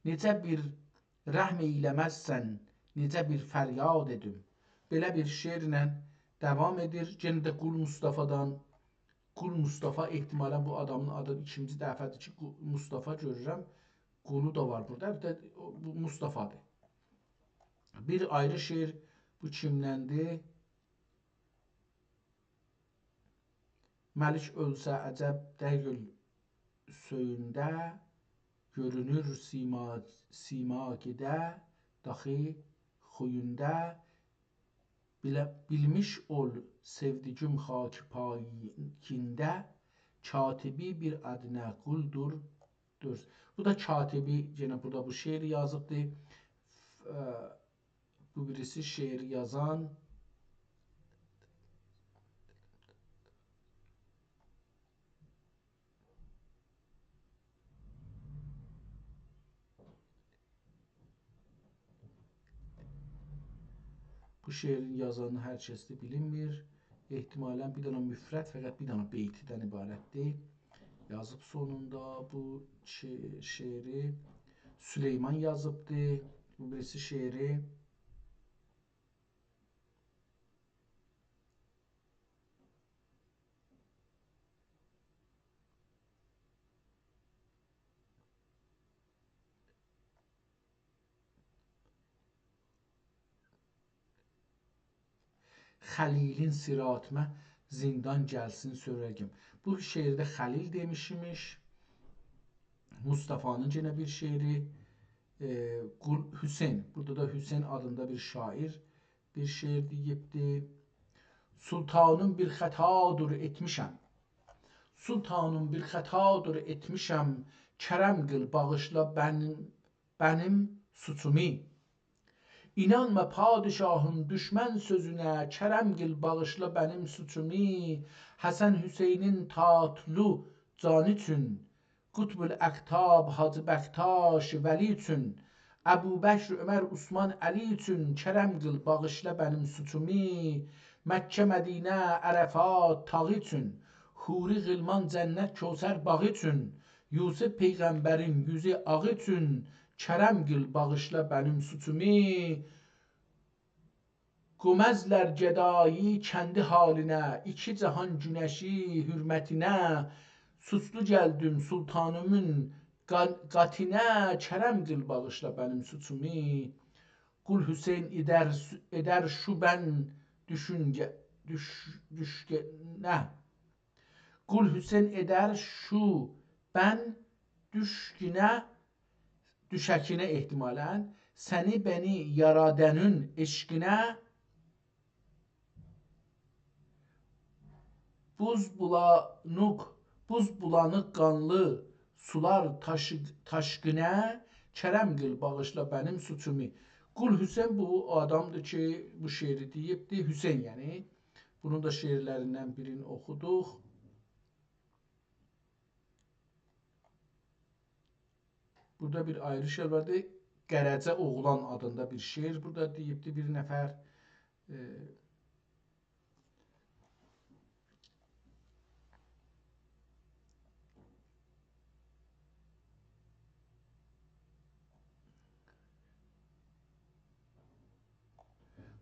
نئجه بیر رحم ائیله‌مزسن، نئجه بیر فریاد ائدیم. بئله بیر شعرله داوام ائدیر. یئنه ده قول مصطفی‌دان، قول مصطفی احتمالاً بو آدامین آدی ایکینجی دفعه‌دیر کی، قو-، مصطفی گؤرورم. قولو دا وار بورادا. بیر ده او، بو مصطفی‌دیر. بیر آیری شعر بو کیمدندیر؟ ملک اؤلسه عجب دئییل سؤیونده، گؤرونور سیما، سیما گئده داخی خویونده. بیله-، بیلمیش اول سئودیگیم خاک پایینده، کاتبی بیر آدینه قولدور، دور. بو دا کاتبی، یئنه بورادا بو شعری یازیبدی. اه، بو بیریسی شعری یازان بو شعرین یازانی هر کسدیر، بیلینمیر. احتمالاً بیر دنه مفرد، فقط بیر دنه بیتیدن عبارتدیر. یازیب سونوندا بو شع-، شعری سلیمان یازیبدی. بو بیریسی شعری خلیلین صراطیما زندان گلسین سؤرگیم. بو شعرده خلیل دئمیشیمیش. مصطفی‌نین یئنه بیر شعری، ائ، قول حسین. بورادا دا حسین آدیندا بیر شاعر بیر شعر دئییبدی. سلطانیم بیر خطادیر ائتمیشم. سلطانیم بیر خطادیر ائتمیشم، کرم قیل باغیشلا بنیم، بنیم سوچومو. اینانما پادشاهین دوشمن سؤزونه، کرم قیل باغیشلا بنیم سوچومو. حسن حسینین تاتلی جانی اوچون، قطب الاقطاب حاجی بکتاش ولی اوچون، ابوبکر، عمر، عثمان، علی اوچون، کرم قیل باغیشلا بنیم سوچومو. مکه، مدینه، عرفات تاغی اوچون، حوری غلمان جنت کوثر باغی اوچون، یوسف پیغمبرین یوزو آغی اوچون، کرم قیل باغیشلا بنیم سوچومو. قومزلر گدایی کندی حالینه، ایکی جهان گونشی حرمتینه، سوچلو گلدیم سلطانیمین قا-، قاتینه، کرم قیل باغیشلا بنیم سوچومو. قول حسین ائدر، ائدر شو بن دوشونگه، دوش-، دوشگه-، نه؟ قول حسین ائدر شو بن دوشگینه، دوشکینه احتمالاً، سنی بنی یارادنین عشقینه، بوز بولانیق، بوز بولانیق قانلی سولار تاشی-، تاشقینه، کرم قیل باغیشلا بنیم سوچومو. قول حسین بو آدامدیر کی، بو شعری دئییبدی، حسین یعنی. بونون دا شعرلریندن بیرینی اوخودوق. بورادا بیر آیری شعر واردی. قره‌جه اوغلان آدیندا بیر شعر بورادا دئییبدی بیر نفر. ائ،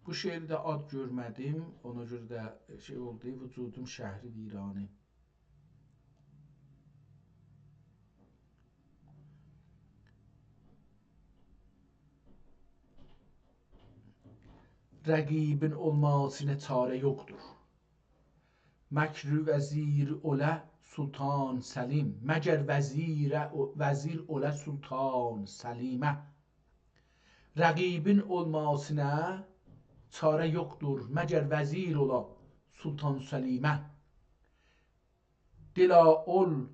بو شعرده آد گؤرمه‌دیم، اونا گؤره ده شئی اولدو، وجودوم شهر ویرانی. رقیبین اولماسینا چاره یوخدور. مکر وزیر اوله سلطان سلیم، مگر وزیر، وزیر اوله سلطان سلیمه. رقیبین اولماسینا چاره یوخدور، مگر وزیر اولا سلطان سلیمه. دلا اول،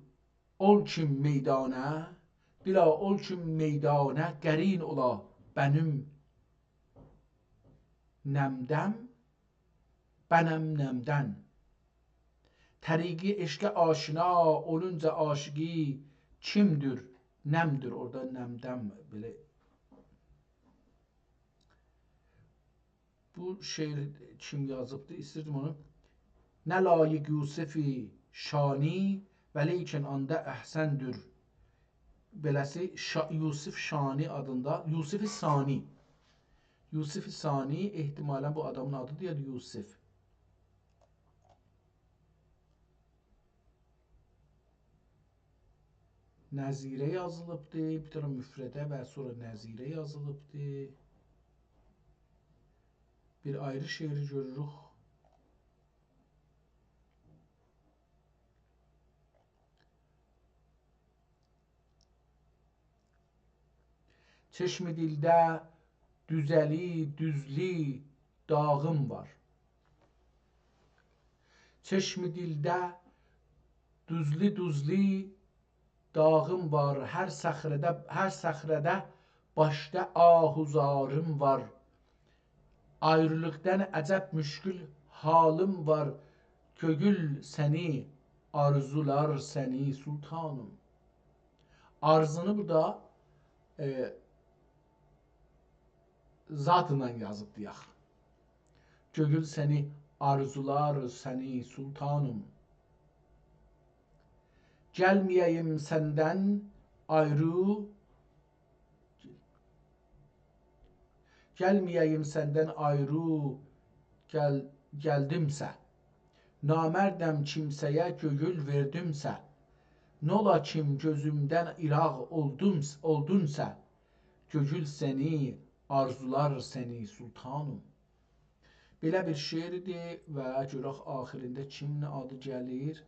اول کیم میدانا، دلا اول کیم میدانا قرین اولا بنم نمدم، بنم نمدن. طریق عشقه آشنا اولونجا عاشقی کیمدیر، نمدیر، اورادا نمدم، بئله. بو شعری کیم یازیبدی؟ ایستیردیم اونو. نه لایق یوسف شانی، ولیکن آندا احسندور. بئله‌سی شا-، یوسف شانی آدیندا، یوسف ثانی. یوسف ثانی احتمالاً بو آدامین آدیدیر، یا یوسف. نظیره یازیلیبدی، بیر دنه مفرده و سونرا نظیره یازیلیبدی. بیر آیری شعری گؤروروک. چشم دیلده دوزلی، دوزلی داغیم وار. چشم دیلده دوزلی، دوزلی داغیم وار. هر صخره‌ده، هر صخره‌ده باشدا آه و زاریم وار. آیریلیقدان عجب مشکل حالیم وار. گؤیول سنی آرزولار، سنی سلطانیم. آرزونی بورادا، ائ، ذاتلا یازیب دئیک. گؤیول سنی آرزولار، سنی سلطانیم. گلمه‌یه‌ییم سندن آیری، گلمه‌یه‌ییم سندن آیری، گل-، گلدیمسه. نامردم کیمسه‌یه گؤیول وئردیمسه. نولا کیم گؤزومدن ایراق اولدوم-، اولدونسا، گؤیول سنی آرزولار، سنی سلطانیم. بئله بیر شعردیر و گؤرک آخیرینده کیمین آدی گلیر.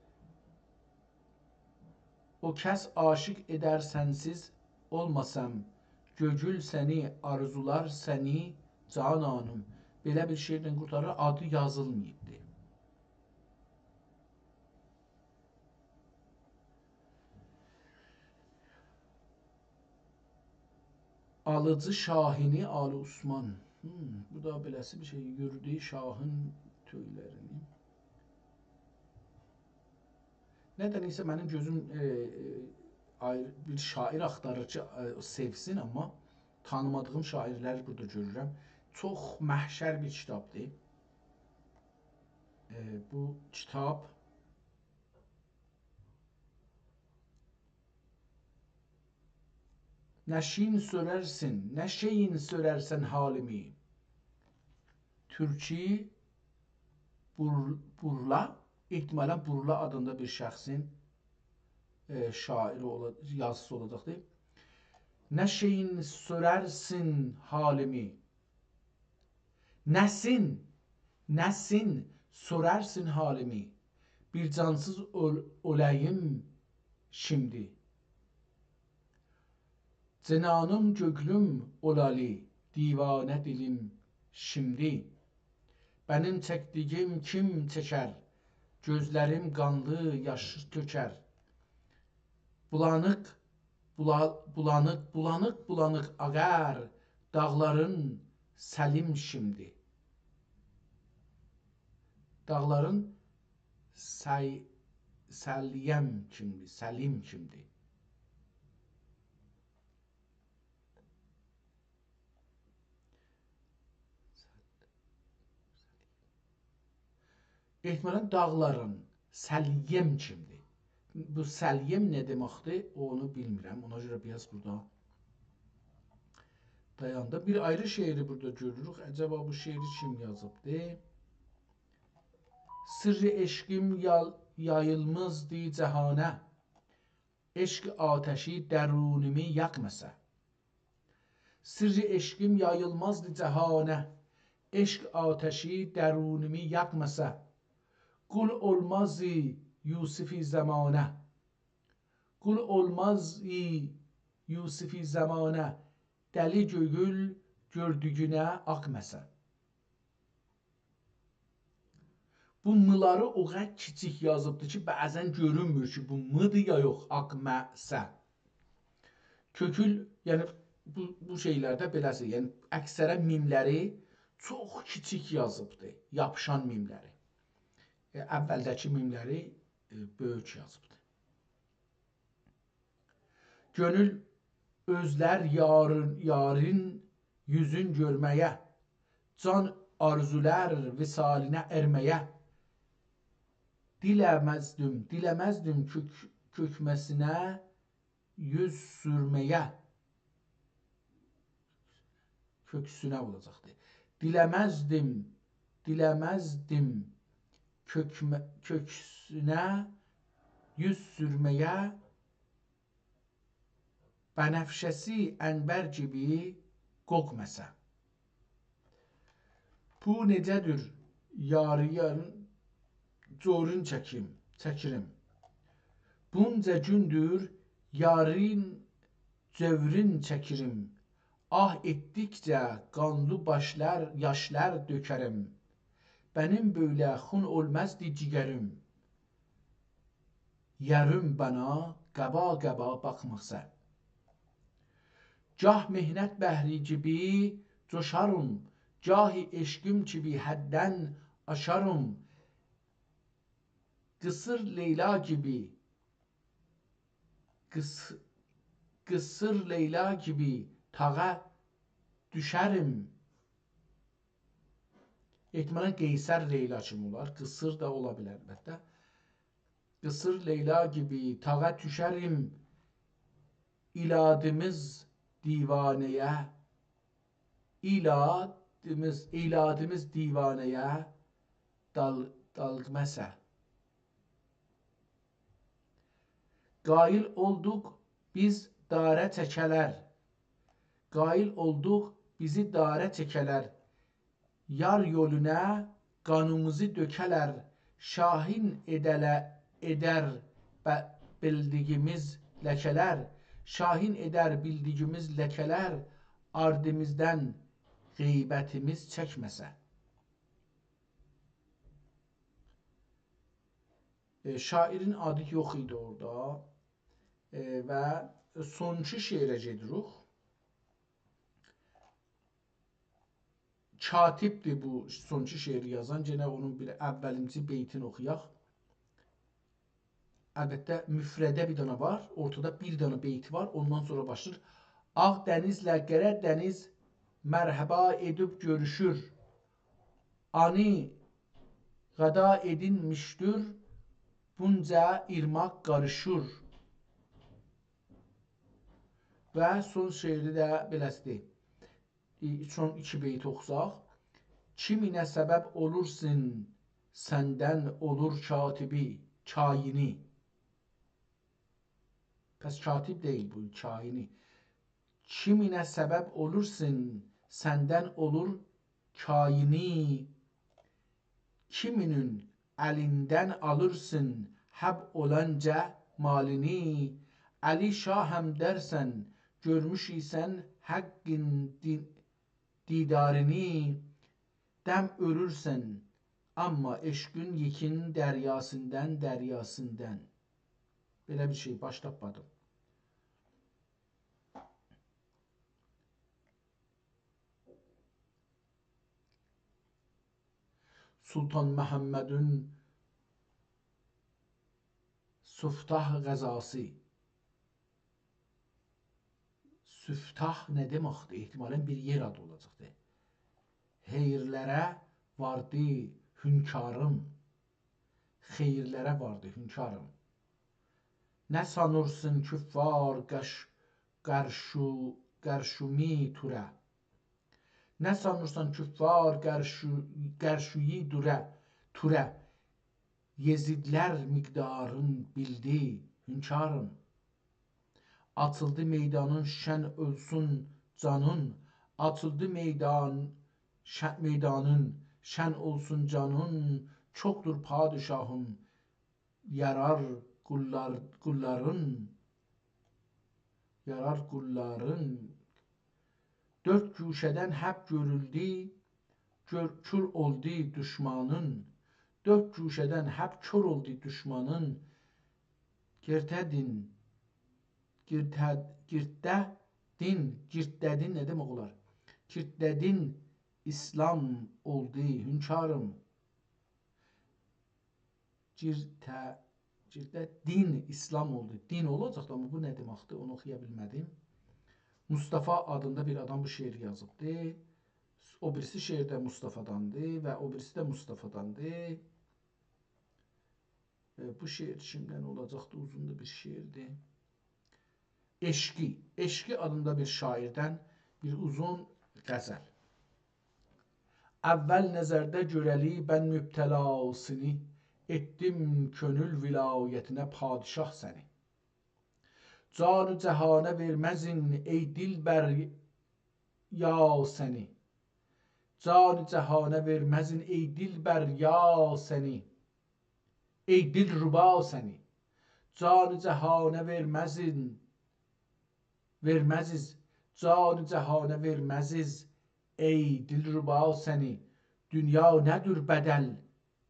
او کس عاشق ائدر سنسیز اولماسام، گؤیول سنی آرزولار، سنی جانانیم. بئله بیر شعردن قورتاریر، آدی یازیلماییبدی. آلیجی شاهینی آل عثمان. هوم، بو دا بئله‌سی بیر شئی، یوردو شاهین تؤیلرینی. نه‌دنسه منیم گؤزوم، ائ، ائ، آیری بیر شاعر آختاریر کی، ائ، سئوسین، آمما تانیمادیغیم شاعرلری بورادا گؤرورم. چوخ محشر بیر کیتابدیر. ائ، بو کیتاب نشین سؤررسن، نشین سؤررسن حالیمی. تورکی بور-، بورلا، احتمالاً بورلا آدیندا بیر شخصین، ائ، شاعری اولا-، یازیسی اولاجاقدیر. نشین سؤررسن حالیمی. نه‌سین، نه‌سین سؤررسن حالیمی، بیر جانسیز اؤل-، اؤله‌ییم شیمدی. جنانیم گؤیلوم اولالی، دیوانه دیلیم شیمدی. بنیم چکدیگیم کیم چکر؟ گؤزلریم قانلی یاش تؤکر. بولانیق، بولا-، بولانیق، بولانیق، بولانیق آغار داغلارین سلیم شیمدی. داغلارین سای-، سلییم کیمدی، سلیم کیمدی. احتمالاً داغلارین سلییم کیمدی. بو سلییم نه دئمکدیر، اونو بیلمیرم. اونا گؤره بیر آز بورادا دایاندیم. بیر آیری شعری بورادا گؤروروک. عجبا بو شعری کیم یازیبدی؟ سرّ عشقیم یال-، یاییلمازدی جهانه، عشق آتشی درونیمی یاقماسا. سرّ عشقیم یاییلمازدی جهانه، عشق آتشی درونیمی یاغماسا، قول اولمازی یوسفی زمانه. قول اولمازی یوسفی زمانه، دلی گؤیول گؤردویونه آخماسا. بو «م»لاری او قدر کیچیک یازیبدیر کی، بعضا گؤرونمور کی، بو «م»دیر یا یوخ، «آخماسا». کؤکول، یعنی بو، بو شئیلرده بئله‌سی، یعنی اکثره «م»لری چوخ کیچیک یازیبدیر، یاپیشان «م»لری. ائ، اولده‌کی «م»لری، ائ، بؤیوک یازیبدیر. کؤنول اؤزلر یارین، یارین یوزون گؤرمه‌یه، جان آرزولار وصالینه ارمه‌یه. دیله‌مزدیم، دیله‌مزدیم کؤک-، کؤکمه‌سینه یوز سورمه‌یه. کؤکسونه اولاجاقدیر. دیله‌مزدیم، دیله‌مزدیم کؤکمه-، کؤکسونه یوز سورمه‌یه، بنفشه‌سی عنبر کیمی قوخماسا. بو نئجه‌دیر یارین جورون چکیم، چکیرم. بونجا گوندور یارین جورون چکیرم. آه ائتدیکجه قانلی باشلار، یاشلار دؤکرم. منیم بؤیله خون اولمازدی جیگریم، یاریم بنا قابا-قابا باخماسا. گاه محنت بحری کیمی جوشاریم، گاهی عشقیم کیمی حددن آشاریم. قیصر لیلا کیمی، قیص-، قیصر لیلا کیمی تاغا دوشریم. احتمالا قیصر لیلا کیمی اولار، قیصر دا اولا بیلر البته. قیصر لیلا کیمی تاغا دوشریم، ایلادیمیز دیوانه‌یه، ایلادیمیز، ایلادیمیز دیوانه‌یه دال-، دالغماسا. قاییل اولدوق بیز داره چکه‌لر. قاییل اولدوق بیزی داره چکه‌لر. یار یولونا قانیمیزی دؤکه‌لر. شاهین ائده‌له-، ائدر به-، بیلدیگیمیز لکه‌لر. شاهین ائدر بیلدیگیمیز لکه‌لر. آردیمیزدان غیبتیمیز چکمه‌سه. ائ، شاعرین آدی یوخ ایدی اورادا. ائ، و سونکی شعره گئدیریک. کاتبدیر بو سونکی شعری یازان. یئنه اونون بیر اوّلینجی بیتینی اوخویاق. البته، مفرده بیر دنه وار، اورتادا بیر دنه بیتی وار، اوندان سونرا باشلاییر. آغ دنیزله قره دنیز مرحبا ائدیب گؤروشور. آنی قادا ائدینمیشدیر، بونجا ایرماق قاریشیر. و سون شعری ده بئله‌سیدیر. ای، سون ایکی بیت اوخوساق. کیمینه سبب اولورسون، سندن اولور کاتبی، کاینی. پس کاتب دئییل بو، کاینی. کیمینه سبب اولورسون، سندن اولور کاینی. کیمینین الیندن آلیرسین حب اولانجا مالینی. علی شاهم درسن، گؤرموش ایسن حقین دی-، دیدارینی. دم اؤرورسن، آمما عشقین یئکین دریاسیندان، دریاسیندان. بئله بیر شئی، باش تاپمادیم. سلطان محمدین سفتاح غذاسی. سفتاح نه دئمکدیر؟ احتمالاً بیر یئر آدی اولاجاقدیر. خئییرلره واردی هونکاریم. خئییرلره واردی هونکاریم. نه سانیرسین کفار قش-، قرشو-، قرشومی توره؟ نه سانیرسان کفار قرشو-، قرشویی دوره، توره؟ یزیدلر مقدارین بیلدی هونکاریم. آچیلدی میدانین، شن اولسون جانین. آچیلدی میدان، شن، میدانین، شن اولسون جانین، چوخدور پادشاهیم، یارار قوللار، قوللارین، یارار قوللارین. دؤرد گوشه‌دن هپ گؤرولدو، گؤر، کور اولدو دوشمانین. دؤرد گوشه‌دن هپ کور اولدو دوشمانین. گیرتدین، گیرتد، گیرتده‌دین، گیرتده‌دین نه دئمک اولار؟ گیرتده‌دین ایسلام اولدو هونکاریم. گیرته، گیرته دین ایسلام اولدو. دین اولاجاقدی، آمما بو نه دئمکدیر؟ اونو اوخویا بیلمه‌دیم. مصطفی آدیندا بیر آدام بو شعری یازیبدی. او بیریسی شعر ده مصطفی‌داندی و او بیریسی ده مصطفی‌داندی. ائ، بو شعر کیمدن اولاجاقدی؟ اوزون دا بیر شعردیر. عشقی، عشقی آدیندا بیر شاعیردن بیر اوزون غزل. اول نظرده گؤره‌لی بن مبتلاسینی، ائتدیم کؤنول ولایتینه پادشاه سنی. جان و جهانه وئرمزین، ای دلبر، یا سنی. جان و جهانه وئرمزین، ای دلبر، یا سنی. ای دلربا سنی. جان جهانه وئرمزین، وئرمزیز، جان جهانه وئرمزیز، ای دلربا سنی. دونیا نه‌دیر بدل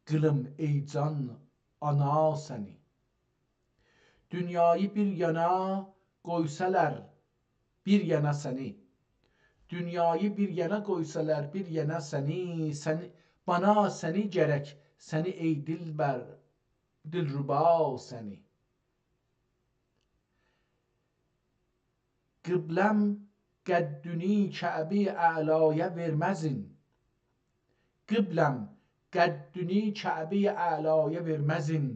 قیلیم، ای جان آنا سنی. دونیایی بیر یانا قویسالار، بیر یانا سنی. دونیایی بیر یانا قویسالار، بیر یانا سنی، سنی، بانا سنی گرک، سنی ای دلبر، دلربا سنی. قبله‌م قدّونی کعبه‌ی اعلایا وئرمزین. قبله‌م قدّونی کعبه‌ی اعلایا وئرمزین.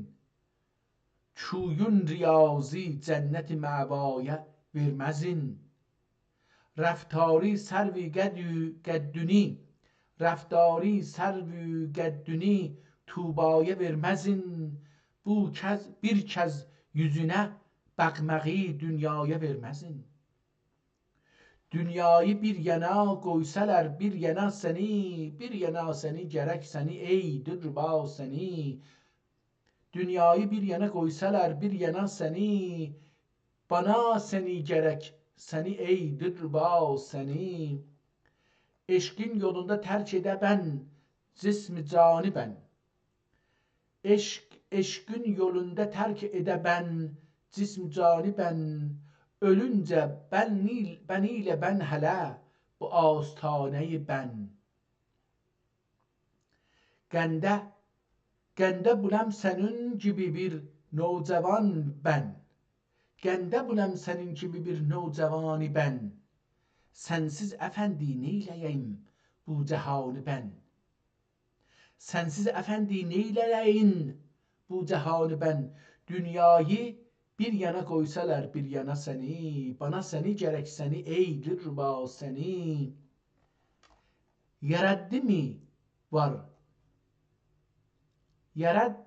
کویون ریاضی جنت مأوایا وئرمزین. رفتاری سرو قدّو-، قدّونی، رفتاری سرو قدّونی طوبایا وئرمزین. بو کز، بیر کز یوزونه باخماغی دونیایا وئرمزین. دونیایی بیر یانا قویسالار، بیر یانا سنی، بیر یانا سنی گرک سنی، ای دلربا سنی. دونیایی بیر یانا قویسالار، بیر یانا سنی، بانا سنی گرک سنی، ای دلربا سنی. عشقین یولوندا ترک ائده بن جسم جانی بن. عشق، عشقین یولوندا ترک ائده بن جسم جانی بن. اؤلونجه بن ایل-، بن ایله بن هله بو آستانه‌ی بن. قنده، قنده بولام سنین کیمی بیر نوجوان بن. قنده بولام سنین کیمی بیر نوجوانی بن. سنسیز افندی نئیله‌ییم بو جهانی بن. سنسیز افندی نئیله‌ییم بو جهانی بن. دونیایی بیر یانا قویسالار، بیر یانا سنی، بانا سنی گرک سنی، ای دلربا سنی. یاراددیمی وار؟ یاراد-،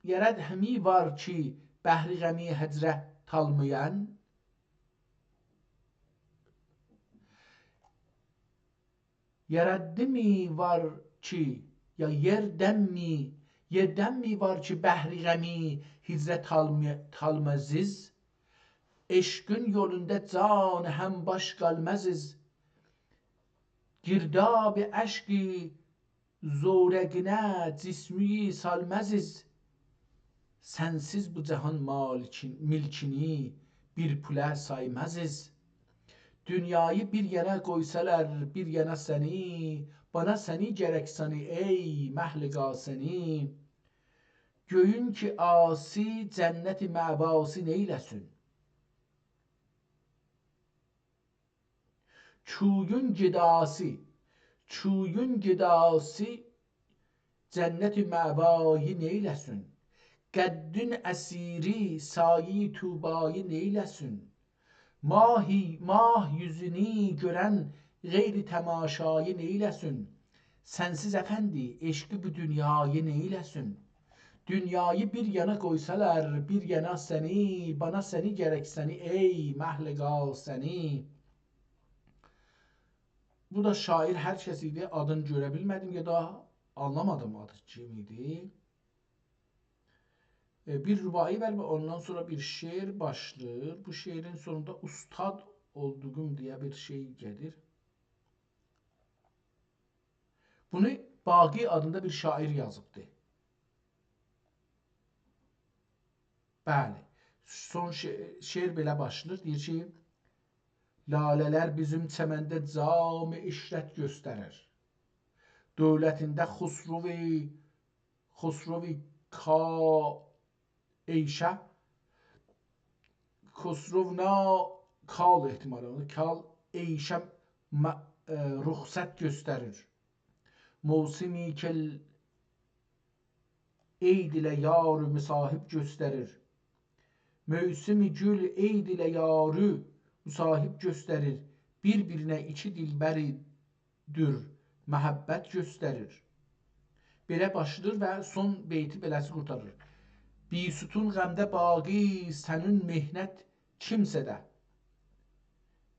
یاراد همی وار کی، بحر غمی هجرت تالمایان؟ یاراددیمی وار کی، یا یئردنمی، یئردنمی وار کی، بحر غمی هجرت تالمی-، تالمازیز؟ عشقین یولوندا جان هم باش قالمازیز. گرداب اشقی زورقینه جسمی سالمازیز. سنسیز بو جهان مالکین-، ملکینی بیر پوله سایمازیز. دونیایی بیر یانا قویسالار، بیر یانا سنی، بانا سنی گرک سنی، ای مه لقا سنی. گؤیون کی عاصی جنت مأواسی نئیله‌سین؟ کویون گداسی، کویون گداسی جنت مأوایی نئیله‌سین؟ قدّون اسیری سایه‌ی طوبایی نئیله‌سین؟ ماهی، ماه یوزونو گؤرن غیر تماشایی نئیله‌سین؟ سنسیز افندی عشقی بو دونیایی نئیله‌سین؟ دونیایی بیر یانا قویسالار، بیر یانا سنی، بانا سنی گرک سنی، ای مه لقا سنی. بو دا شاعر هر کس ایدی، آدینی گؤره بیلمه‌دیم یا دا آنلامادیم آدی کیم ایدی. ائ، بیر رباعی وار و اوندان سونرا بیر شعر باشلاییر. بو شعرین سونوندا «اوستاد اولدوغوم» دئیه بیر شئی گلیر. بونو باقی آدیندا بیر شاعر یازیبدی. بلی. سون شع-، شعر بئله باشلاییر. دئییر کی، «لاله‌لر بیزیم چمنده جام عشرت گؤستریر. دولتینده خسروی، خسروی کا عیشه، خسرونا کال احتمالی، کال عیشه م-، ائ، رخصت گؤستریر. موسمی کل عید ایله یار مصاحب گؤستریر. موسمی گل عید ایله یاری مصاحب گؤستریر. بیر-بیرینه ایکی دلبری دور محبت گؤستریر.» بئله باشلاییر و سون بیتی بئله‌سی قورتاریر. «بی‌ستون غمده باقی سنین محنت کیمسه‌ده.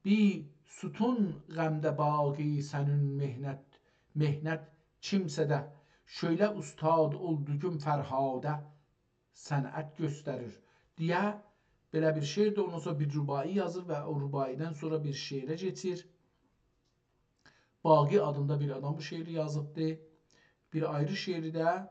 بی‌ستون غمده باقی سنین محنت، محنت کیمسه‌ده. شؤیله اوستاد اولدوغوم فرهاده صنعت گؤستریر.» دئیه بئله بیر شعردیر، اوندان سونرا بیر رباعی یازیر و او رباعیدن سونرا بیر شعره کئچیر. باقی آدیندا بیر آدام بو شعری یازیبدی. بیر آیری شعری ده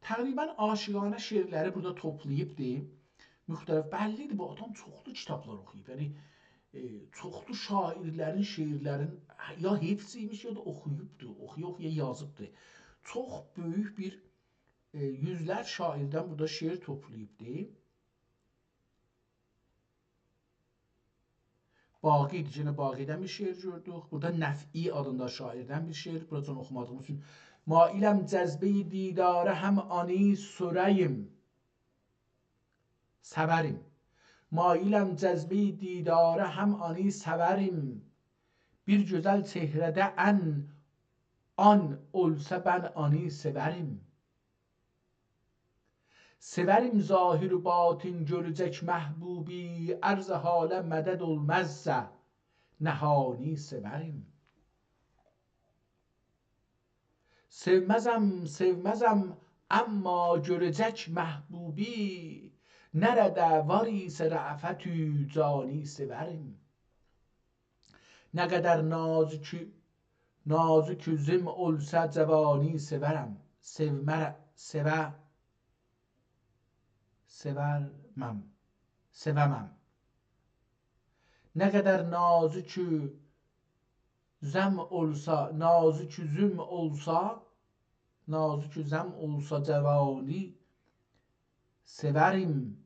تقریباً عاشقانه شعرلری بورادا توپلاییبدی. مختلف، بللی‌دیر، بو آدام چوخلو کیتابلار اوخویوب. یعنی، ائ، چوخلو شاعرلرین شعرلرین یا حفظ ائله‌ییبمیش، یا دا اوخویوبدو. اوخویا-اوخویا یازیبدی. چوخ بؤیوک بیر، ائ، یوزلر شاعردن بورادا شعر توپلاییبدی. باقی‌دیر، یئنه باقی‌دن بیر شعر گؤردوک. بورادا نفعی آدیندا شاعردن بیر شعر، بوراجان اوخومادیغیم اوچون. «مایلم جذبهٔ دیداره هم آنی سره‌یم، سوره‌یم. مایلم جذبهٔ دیداره هم آنی سوره‌یم. بیر گؤزل چهره‌ده ان، آن اولسا من آنی سوره‌یم. سوره‌یم ظاهر و باطن گؤره‌جک محبوبی، عرض حاله مدد اولمازسا نهانی سوره‌یم. سئومزم، سئومزم، اما گؤره‌جک محبوبی، نره‌ده وار ایسه رأفت و جانی سوره‌یم. نه قدر نازک، نازک و ضم اولسا جوانی سوره‌رم.» سئومر-، سئوه-، سوره‌مم، سوره‌مم. نه قدر نازک و ضم اولسا، نازک و ضم اولسا، نازک و ضم اولسا جوانی سوره‌رم،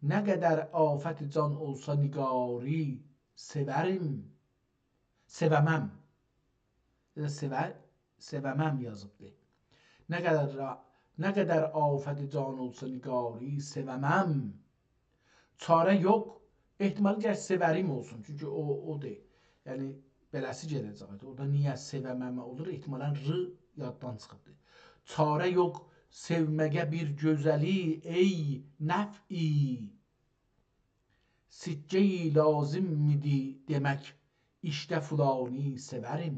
نه قدر آفت جان اولسا نگاری سوره‌رم، سوره‌مم. یا دا سوه-، سوره‌مم یازیبدی. نه قدر را-، نه قدر آفت جان اولسا نگاری سوره‌مم. چاره یوخ، احتمالی گرک سوره‌ریم اولسون، چونکی او، اودور. یعنی، بئله‌سی گله‌جکدیر. اورادا نییه سوره‌مم اولور؟ احتمالاً ر یاددان چیخیبدیر. چاره یوخ سئومه‌یه بیر گؤزلی، ای نفعی، سکه‌ی لازم ایدی دئمک، ایشته فلانی سوره‌ریم.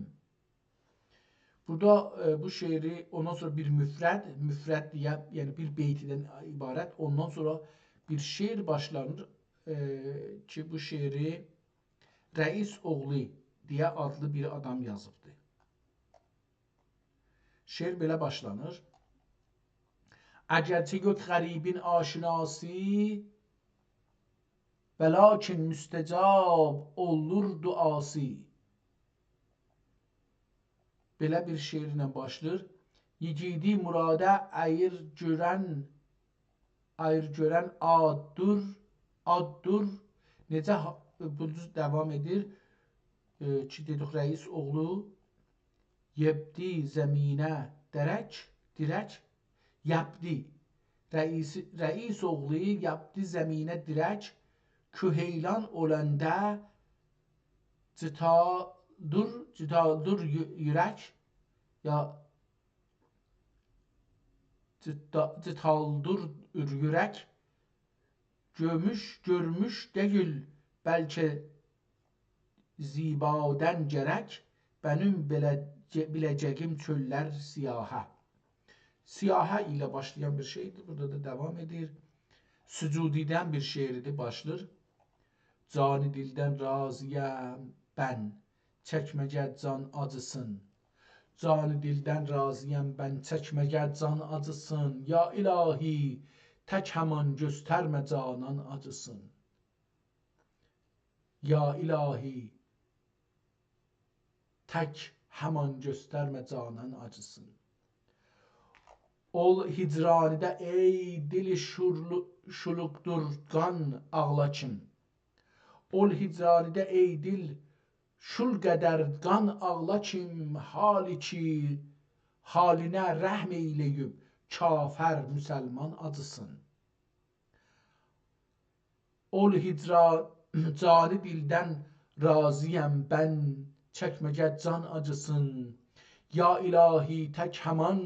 بورادا، ائ، بو شعری، اوندان سونرا بیر مفرد، مفرد دئیه، یعنی بیر بیتدن عبارت، اوندان سونرا بیر شعر باشلانیر، ائ، کی، بو شعری رئیس اوغلو دئیه آدلی بیر آدام یازیبدی. شعر بئله باشلانیر: «اگرچه یوخ غریبین آشناسی، ولکن مستجاب اولور دعاسی.» بئله بیر شعرله باشلاییر: «ایگیدی مرادا ایر گؤرن، ایر گؤرن آددور، آددور.» نئجه ها-، بو دوز داوام ائدیر. ائ، کی، دئدیک، رئیس اوغلو یئپدی زمینه درک، دیرک، یئپدی. رئیس، رئیس اوغلو یئپدی زمینه دیرک، کوهیلان اولاندا جیتادور، جیتادور یو-، یورک، یا جیتا-، جیتالدیر اورک. گؤرموش، گؤرموش دئییل، بلکه زیبادن گرک، بنیم بیله‌جه-، بیله‌جگیم چؤللر سیاهه. سیاهه ایله باشلایان بیر شعردیر. بورادا دا داوام ائدیر. سجودی‌دن بیر شعردیر، باشلاییر. جان دیلدن راضی‌یم بن، چکمه گر جان آجیسین. جان دیلدن راضی‌یم بن، چکمه گر جان آجیسین. یا الهی، تک همان گؤسترمه جانان آجیسین. یا الهی، تک همان گؤسترمه جانان آجیسین. اول هجرانیده ای دیلی شورلو-، شولوقدور قان آغلا کیم. اول هجرانیده ای دیل شول قدر قان آغلا کیم، حالی کی، حالینه رحم ائیله‌ییب کافر مسلمان آجیسین. اول هجرا-، جان دیلدن راضی‌یم بن، چکمه گر جان آجیسین. یا الهی، تک همان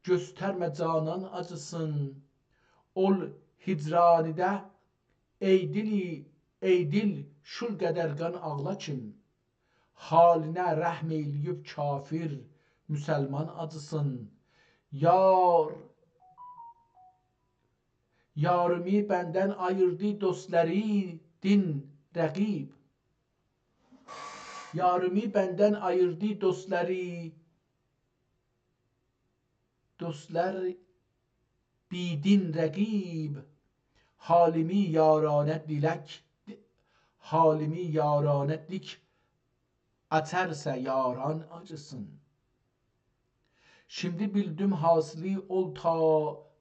گؤسترمه جانان آجیسین. اول هجرانیده ای دیلی، ای دیل، شول قدر قان آغلا کیم. حالینه رحم ائیله‌ییب کافر مسلمان آجیسین. یار، یاریمی بندن آییردی دوستلاری دین رقیب. یاریمی بندن آییردی دوستلاری، دوستلار بی‌دین رقیب. حالیمی یارانه دیلک، حالیمی یارانه دیک آچارسا یاران آجیسین. شیمدی بیلدیم حاصیلی اول تا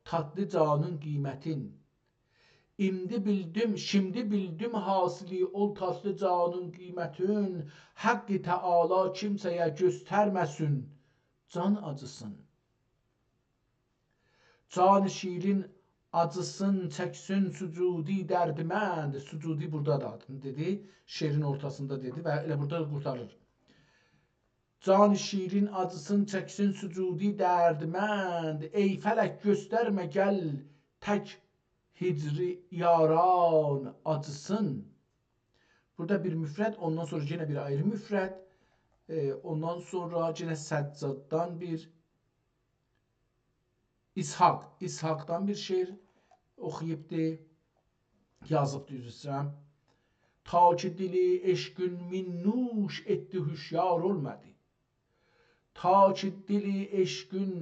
تاتلی جانین قیمتین. ایندی بیلدیم، شیمدی بیلدیم حاصیلی اول تاتلی جانین قیمتین. حق تعالی کیمسه‌یه گؤسترمه‌سین جان آجیسین. جان شیرین آجیسین چکسین سجودی دردمند. سجودی بورادا دا دئدی، شعرین اورتاسیندا دئدی و ائله بورادا دا قورتاریر. جان شیرین آجیسین چکسین سجودی دردمند، ای فلک گؤسترمه گل تک هجر یاران آجیسین. بورادا بیر مفرد، اوندان سونرا یئنه بیر آیری مفرد، ائ، اوندان سونرا یئنه سجاددان بیر اسحاق، اسحاقدان بیر شعر اوخویوبدو، یازیبدی، عذر ایسته‌ییرم. تا کی دیلی عشقین مین نوش ائتدی، هوشیار اولمادی. تا کی دیلی عشقین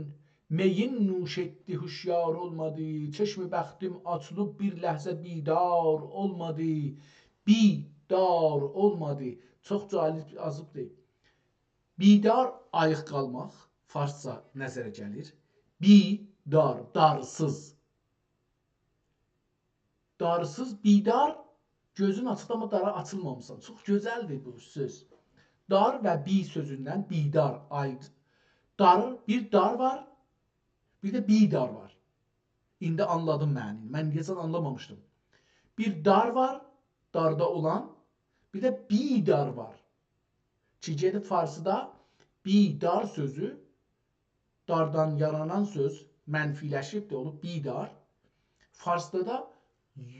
مئیین نوش ائتدی، هوشیار اولمادی. چشم بختیم آچیلیب بیر لحظه بیدار اولمادی. بیدار اولمادی. چوخ جالب یازیبدی. بیدار، آییق قالماق، فارسجا نظره گلیر. بی‌دار، دارسیز. دارسیز، بیدار، گؤزون آچیق، آمما دارا آچیلمامیسان. چوخ گؤزلدیر بو سؤز. دار و بی سؤزوندن بیدار، آیری. دار، بیر دار وار، بیر ده بی‌دار وار. ایندی آنلادیم معنی‌نی. من ایندیه‌جن آنلامامیشدیم. بیر دار وار، داردا اولان، بیر ده بی‌دار وار. کی، گئدیب فارسیدا بی‌دار سؤزو، داردان یارانان سؤز منفی‌لشیبدیر، اولوب بی‌دار. فارسدا دا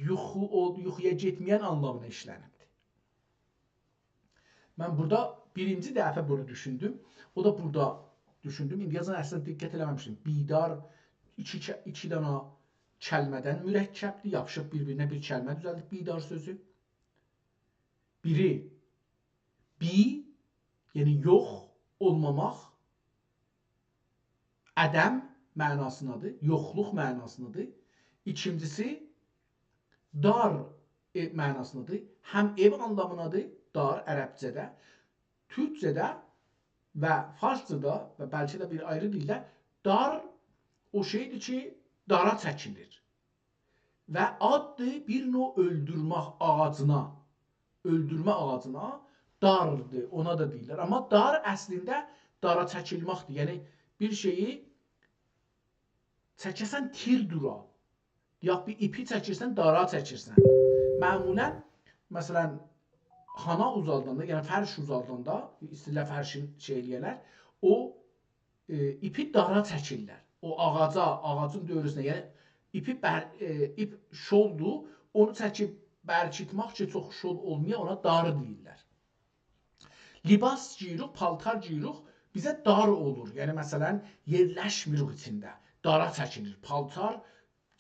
یوخو، او، یوخویا گئتمه‌ین آنلامینا ایشله‌نیبدیر. من بورادا بیرینجی دفعه بونو دوشوندوم. او دا بورادا دوشوندوم. ایندیه‌جن اصلینده دقت ائله‌مه‌میشدیم. بیدار ایکی ک-، ایکی دانا کلمه‌دن مرکبدیر. یاپیشیب بیر-بیرینه بیر کلمه دوزلدیب بیدار سؤزو. بیری بی، یعنی یوخ، اولماماق، عدم معناسیندادیر، یوخلوق معناسیندادیر. ایکینجیسی، دار، ائ، معناسیندادیر. هم ائو آنلامیندادیر، دار عربجه‌ده، تورکجه‌ده و فارسجادا و بلکه ده بیر آیری دیلده دار او شئیدیر کی، دارا چکیلیر. و آددیر بیر نوع اؤلدورمک آغاجینا، اؤلدورمه آغاجینا داردیر، اونا دا دئییرلر. آمما دار اصلینده دارا چکیلمکدیر. یعنی، بیر شئیی چکه‌سن تیر دورا. یاخود بیر ایپی چکیرسن، دارا چکیرسن. معمولاً، مثلاً، خانا اوزالداندا، یعنی فرش اوزالداندا، ایسته‌ییرلر فرشین شئی ائله‌یه‌لر، او، ائ، ایپی دارا چکیرلر. او آغاجا، آغاجین دؤوره‌سینه، یعنی ایپی بر-، ائ، ایپ شولدور، اونو چکیب برکیتمک کی، چوخ شول اولمایا، اونا دار دئییرلر. لباس گئییریک، پالتار گئییریک، بیزه دار اولور. یعنی، مثلا، یئرلشمیریک ایچینده. دارا چکیلیر. پالتار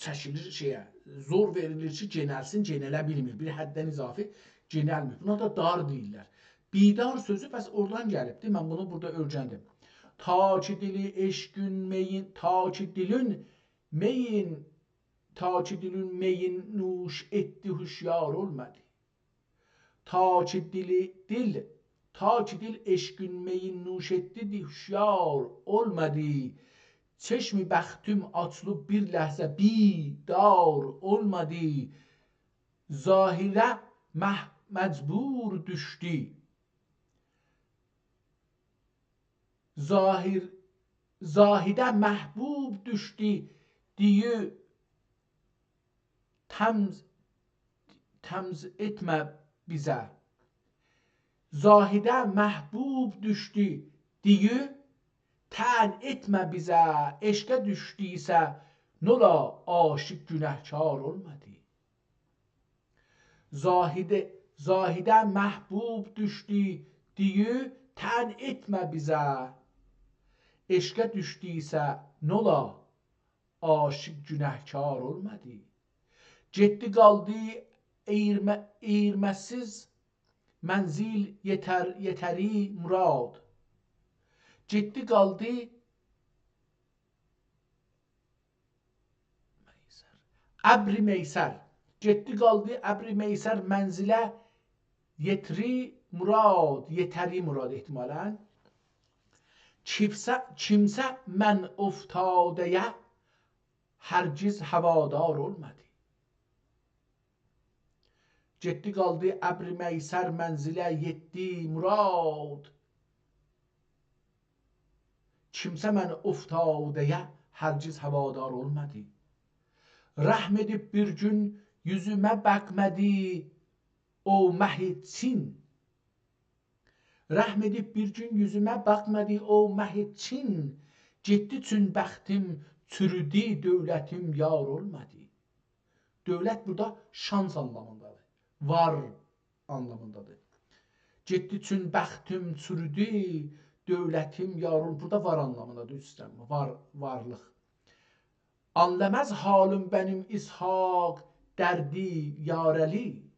چکیلیر شئیه، زور وئریلیر کی، گئنلسین، گئنله بیلمیر. بیر حددن اضافی گئنلمیر. بونا دا دار دئییرلر. بیدار سؤزو پس اورادان گلیبدیر. من بونو بورادا اؤیرندیم. تا کی دیلی عشقین مئیین، تا کی دیلین مئیین، تا کی دیلین مئیین نوش ائتدی، هوشیار اولمادی. تا کی دیلی، دیل، تا کی دیل عشقین مئیین نوش ائتدی، هوشیار اولمادی. چشم بختیم آچیلیب بیر لحظه بیدار اولمادی. زاهده مح-، مجبور دوشدو. زاهر-، زاهده محبوب دوشدو، دئییر، طمع، طمع ائتمه بیزه. زاهده محبوب دوشدو، دئییر، طعن ائتمه بیزه. عشقه دوشدویسه، نولا عاشق گناهکار اولمادی. زاهده، زاهده محبوب دوشدو، دئییر، طعن ائتمه بیزه. عشقه دوشدویسه، نولا عاشق گناهکار اولمادی. گئتدی قالدی اییرمه-، اییرمه‌سیز منزل یئتر-، یئتری مراد. گئتدی قالدی میسر. ابر میسر. گئتدی قالدی ابر میسر منزله یئتری مراد، یئتری مراد احتمالا. کیمسه، کیمسه من افتاده‌یه هرگز هوادار اولمادی. گئتدی قالدی ابر میسر منزله یئتدی مراد. کیمسه من افتاده‌یه هرگز هوادار اولمادی. رحم ائدیب بیر گون یوزومه باخمادی او مه چین. رحم ائدیب بیر گون یوزومه باخمادی او مه چین. گئتدی چون بختیم چورودو، دؤولتیم یار اولمادی. دؤولت بورادا شانس آنلامیندادیر. وار آنلامیندادیر. گئتدی چون بختیم چورودو، دؤولتیم یار اول-، بورادا وار آنلامیندادیر، اوستدن وار، وارلیق. آنلاماز حالیم بنیم اسحاق دردی یاره‌لی.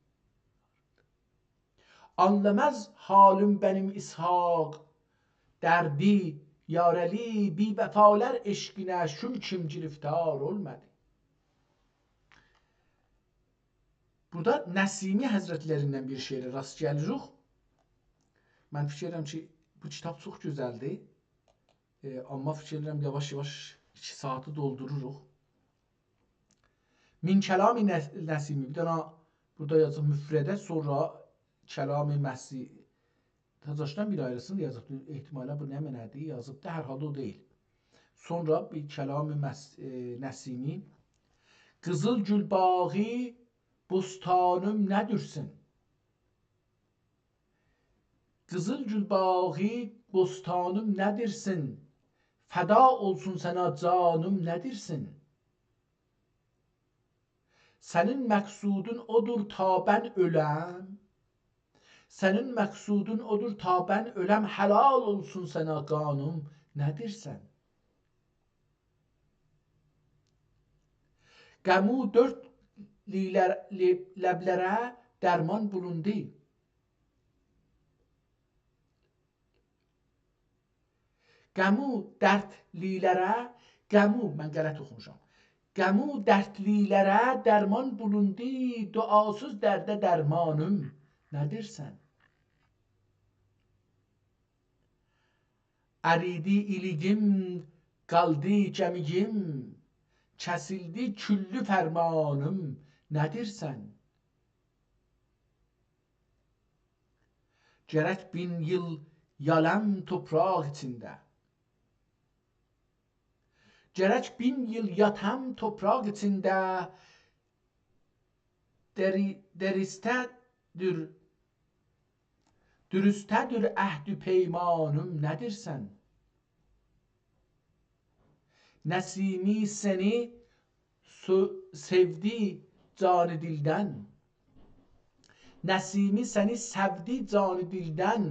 آنلاماز حالیم بنیم اسحاق دردی یاره‌لی، بی‌وفالار عشقینه شول کیم گرفتار اولمادی. بورادا نسیمی حضرتلریندن بیر شعره راست گلیریک. من فیکیر ائدیرم کی، بو کیتاب چوخ گؤزلدیر. ائ، آمما فیکیر ائدیرم، یاواش-یاواش ایکی ساعاتی دولدوروروق. من کلام نس-، نسیمی، بیر دنه بورادا یازیب مفرده، سونرا کلام مسی-، تاجاشدان بیر آیریسینی یازیب. احتمالا بو نمنه‌دیر یازیب دا، هر حالدا او دئییل. سونرا بیر کلام مس-، ائ، نسیمی. قیزیل گول باغی بوستانیم نه‌دیرسن؟ قیزیل گول باغی بوستانیم نه‌دیرسن؟ فدا اولسون سنه جانیم نه‌دیرسن؟ سنین مقصودون اودور تا بن اؤلم. سنین مقصودون اودور تا بن اؤلم، حلال اولسون سنه قانیم نه‌دیرسن؟ غم و دردلی‌لر-، لی-، لبلره درمان بولوندو. غم و دردلی‌لره، غم و، من غلط اوخوموشام. غم و دردلی‌لره درمان بولوندو، دعاسیز درده درمانیم نه‌دیرسن؟ اریدی ایلیگیم، قالدی گمیگیم، کسیلدی کوللو فرمانیم نه‌دیرسن؟ گرک بین ایل یالام توپراق ایچینده. گرک بین ایل یاتام توپراق ایچینده، دری-، درسته‌دیر، درسته‌دیر عهد و پیمانیم نه‌دیرسن؟ نسیمی سنی سو-، سئودی جانی دیلدن. نسیمی سنی سئودی جانی دیلدن.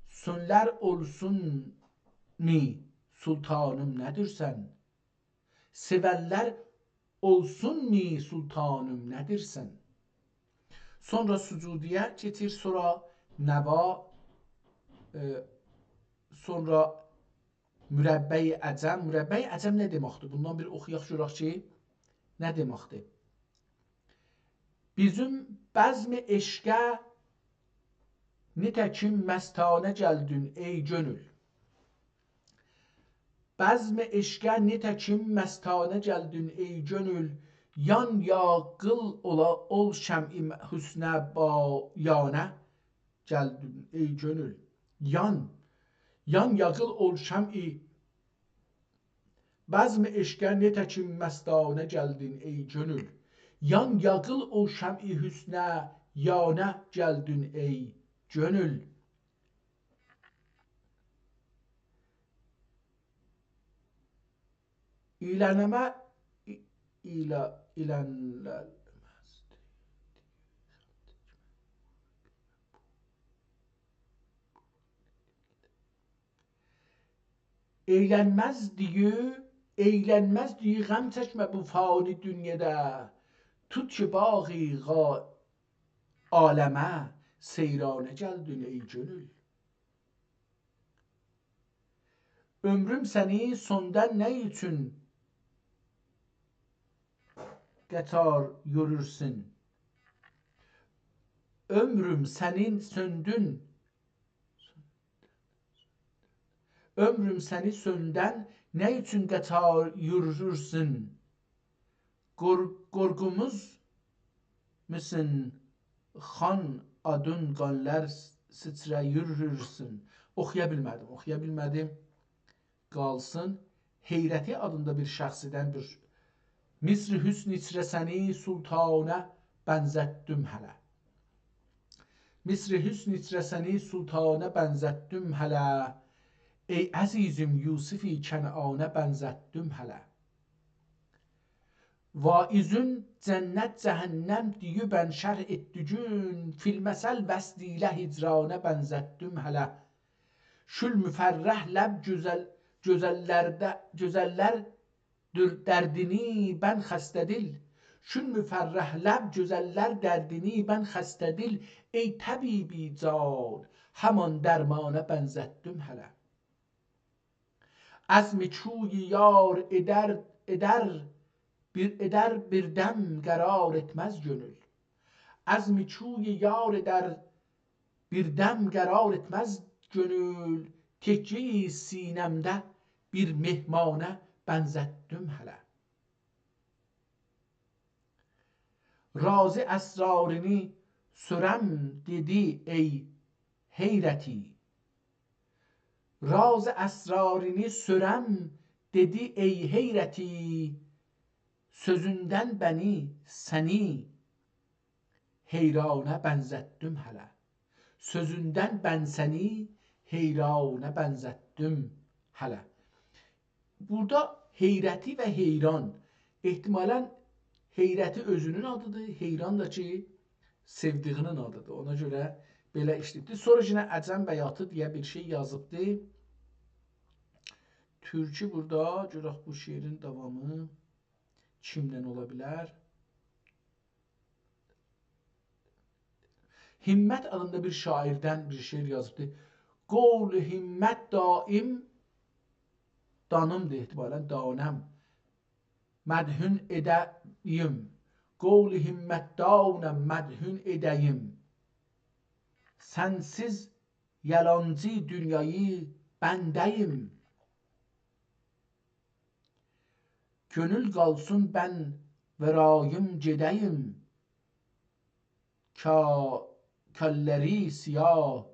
سونلار اولسون نی، سلطانیم نه‌دیرسن؟ سئونلر اولسون نی، سلطانیم نه‌دیرسن؟ سونرا سجوده‌یه کئچیر، سونرا نوا، ائ، سونرا مربع عجم. مربع عجم نه دئمکدیر؟ بوندان بیر اوخویاق، گؤرک کی، نه دئمکدیر؟ بیزیم بزم عشقه نتکیم مستانه گلدین، ای گؤنول. بزم عشقه نتکیم مستانه گلدین، ای گؤنول. یان یاغیل اولا، اول شمع حسنه بایانه گلدین، ای گؤنول. یان، یان یاغیل اول شمع بزم عشقه نتکیم مستانه گلدین، ای گؤنول. یان یاغیل او شمع حسنه یانه گلدین، ای گؤنول. ایلنمه، ای-، ایله-، ایلنمز. ائیلنمز دئیی، ائیلنمز دئیی، غم چکمه بو فانی دونیادا. توت کی باغی غا-، عالمه سیرانه گلدین، ای گؤنول. عؤمروم سنی سؤندن نه اوچون قطار یورورسون؟ عؤمروم سنی سؤندون عؤمروم سنی سؤندن نه اوچون قطار یورورسون؟ قور-، قورقوموز موسون خان آدین قانلار سیچره یورورسون؟ اوخویا بیلمه‌دیم، اوخویا بیلمه‌دیم. قالسین. حیرتی آدیندا بیر شخصیدن بیر. مصر حسن ایچره سنی سلطانه بنزتدیم هله. مصر حسن ایچره سنی سلطانه بنزتدیم هله. ای عزیزیم یوسف کنعانه بنزتدیم هله. واعظون جنت جهنم دئییبن شرح ائتدیگین، فی‌المثل وصل ایله هجرانه بنزتدیم هله. شول مفرح لب گؤزل، گؤزللرده، گؤزللر دور دردینی بن خسته دیل. شول مفرح لب گؤزللر دردینی بن خسته دیل. ای طبیب جان، همان درمانه بنزتدیم هله. عزم کوی یار ائدر، ائدر، بیر، ائدر بیر دم قرار ائتمز گؤنول. عزم کوی یار ائدر بیر دم قرار ائتمز گؤنول، تکیه‌ی سینه‌مده بیر مهمانه بنزتدیم هله. راز اسرارینی سؤرم دئدی ای حیرتی. راز اسرارینی سؤرم دئدی ای حیرتی. سؤزوندن بنی، سنی حیرانه بنزتدیم هله. سؤزوندن بن سنی حیرانه بنزتدیم هله. بورادا حیرتی و حیران، احتمالاً حیرتی اؤزونون آدیدیر، حیران دا کی، سئودیگینین آدیدیر. اونا گؤره بئله ایشله‌ییبدیر. سونرا یئنه عجم بیاتی دئیه بیر شئی یازیبدی. تورکی بورادا، گؤرک بو شعرین داوامی کیمدن اولا بیلر؟ همت آدیندا بیر شاعردن بیر شعر یازیبدی. قول همت دایم، دانیمدیر احتمالاً، دانم، مدحون ائده‌ییم. قول همت دانم، مدحون ائده‌ییم. سنسیز یالانجی دونیایی بنده‌ییم. کؤنول قالسین بن ورایم گئده‌ییم. کا-، کاللری سیاه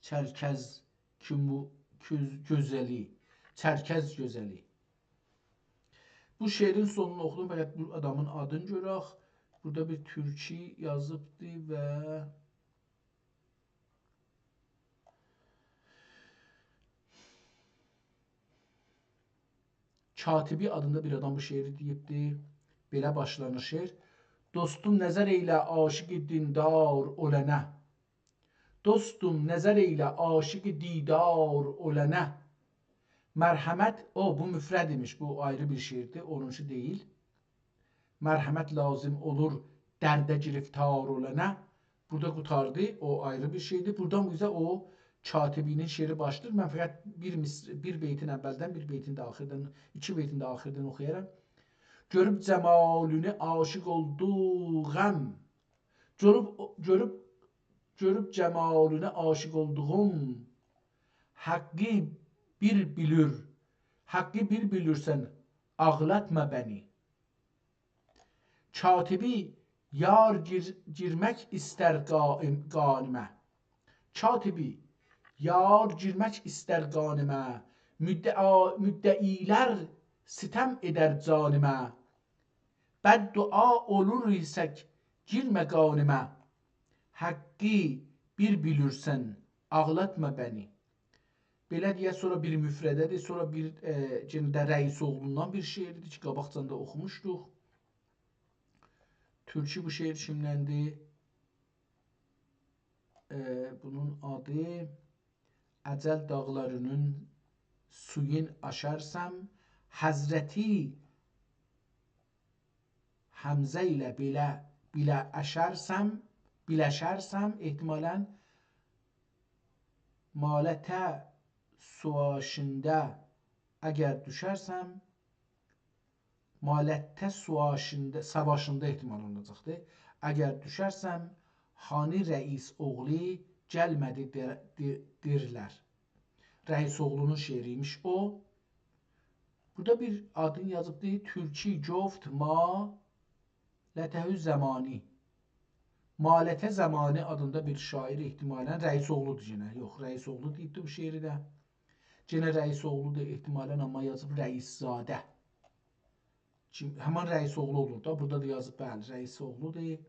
چرکز کیمو-، کوز-، گؤزلی، چرکز گؤزلی. بو شعرین سونونو اوخودوم، فقط بو آدامین آدینی گؤرک. بورادا بیر تورکی یازیبدی و کاتبی آدیندا بیر آدام بو شعری دئییبدی. بئله باشلانیر شعر: «دوستوم، نظر ائیله عاشق دیندار اولنه. دوستوم، نظر ائیله عاشق دیندار اولنه.» مرحمت، او، بو مفرد ایمیش، بو آیری بیر شعردیر، اونونکی دئییل. «مرحمت لازم اولور درده گرفتار اولنه.» بورادا قوتاردی، او آیری بیر شعردیر. بورادان بیزه او کاتبی‌نین شعری باشلاییر. من فقط بیر مصر-، بیر بیتین اولدن، بیر بیتین ده آخیردان، ایکی بیتین ده آخیردان اوخویارام. «گؤروب جمالینی عاشق اولدوغوم. گؤروب، گؤروب، گؤروب جمالینی عاشق اولدوغوم. حقی بیر بیلیر، حقی بیر بیلیرسن، آغلاتما بنی.» کاتبی: «یار گیر-، گیرمک ایستر قائم-، قانیمه.» کاتبی: «یار گیرمک ایستر قانیمه، مدعا-، مدعی‌لر ستم ائدر جانیمه. بددعا اولور ایسک گیرمه قانیمه، حقی بیر بیلیرسن، آغلاتما بنی.» بئله دئیه، سونرا بیر مفرده‌دیر، سونرا بیر، ائ، یئنه ده رئیس اوغلوندان بیر شعردیر کی، قاباقجان دا اوخوموشدوق. تورکی بو شعر کیمدندیر؟ ائ، بونون آدی «اجل داغلارینین سویون آشارسام»، حضرتی حمزه ایله بیله، بیله‌شرسم، بیله‌شرسم، احتمالاً مالته سوواشیندا اگر دوشرسم، مالته سوواشیندا، ساواشیندا احتمال اولاجاقدیر. اگر دوشرسم، هانی رئیس اوغلو گلمه‌دی دئ-، دئ-، دئرلر. رئیس اوغلونون شعری ایمیش او. بورادا بیر آدین یازیبدی، تورکی گفت مالته زمانی. مالته زمانی آدیندا بیر شاعیر، احتمالاً رئیس اوغلودور یئنه. یوخ، رئیس اوغلو دئییبدی بو شعری ده. یئنه رئیس اوغلودور احتمالاً، آمما یازیب رئیس‌زاده. کی، همان رئیس اوغلو اولور دا. بورادا دا یازیب، بلی، رئیس اوغلودور.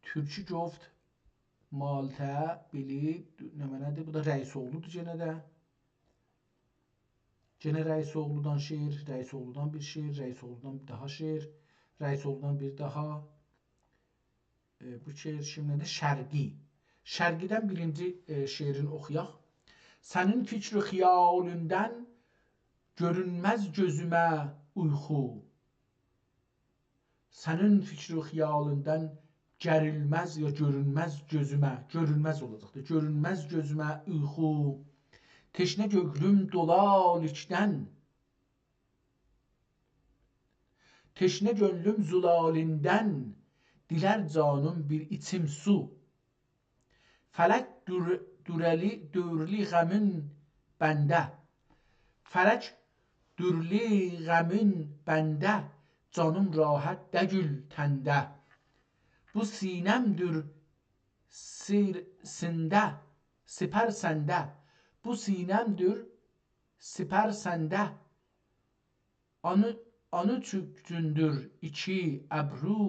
تورکی گفت مالته بیلی، نمنه‌دیر؟ بو دا رئیس اوغلودور یئنه ده. یئنه رئیس اوغلودان شعر، رئیس اوغلودان بیر شعر، رئیس اوغلودان بیر داها شعر، رئیس اوغلودان بیر داها. ائ، بو شعر کیمدندیر؟ شرقی. شرقی‌دن بیرینجی، ائ، شعرینی اوخویاق. سنین فیکر و خیالیندن گؤرونمز گؤزومه یوخو. سنین فیکر و خیالیندن گریلمز یا گؤرونمز گؤزومه، گؤرونمز اولاجاقدیر. گؤرونمز گؤزومه یوخو. تشنه گؤنلوم دولالکدن، تشنه گؤنلوم زلالیندن، دیلر جانیم بیر ایچیم سو. فلک دور-، دورلی، دورلی غمین بنده. فلک دورلی غمین بنده، جانیم راحت دئییل تنده. بو سینه‌مدیر سیر-، سینده، سپر سنده. بو سینه‌مدیر سپر سنده. آنی، آنی چوکوندور ایکی ابرو.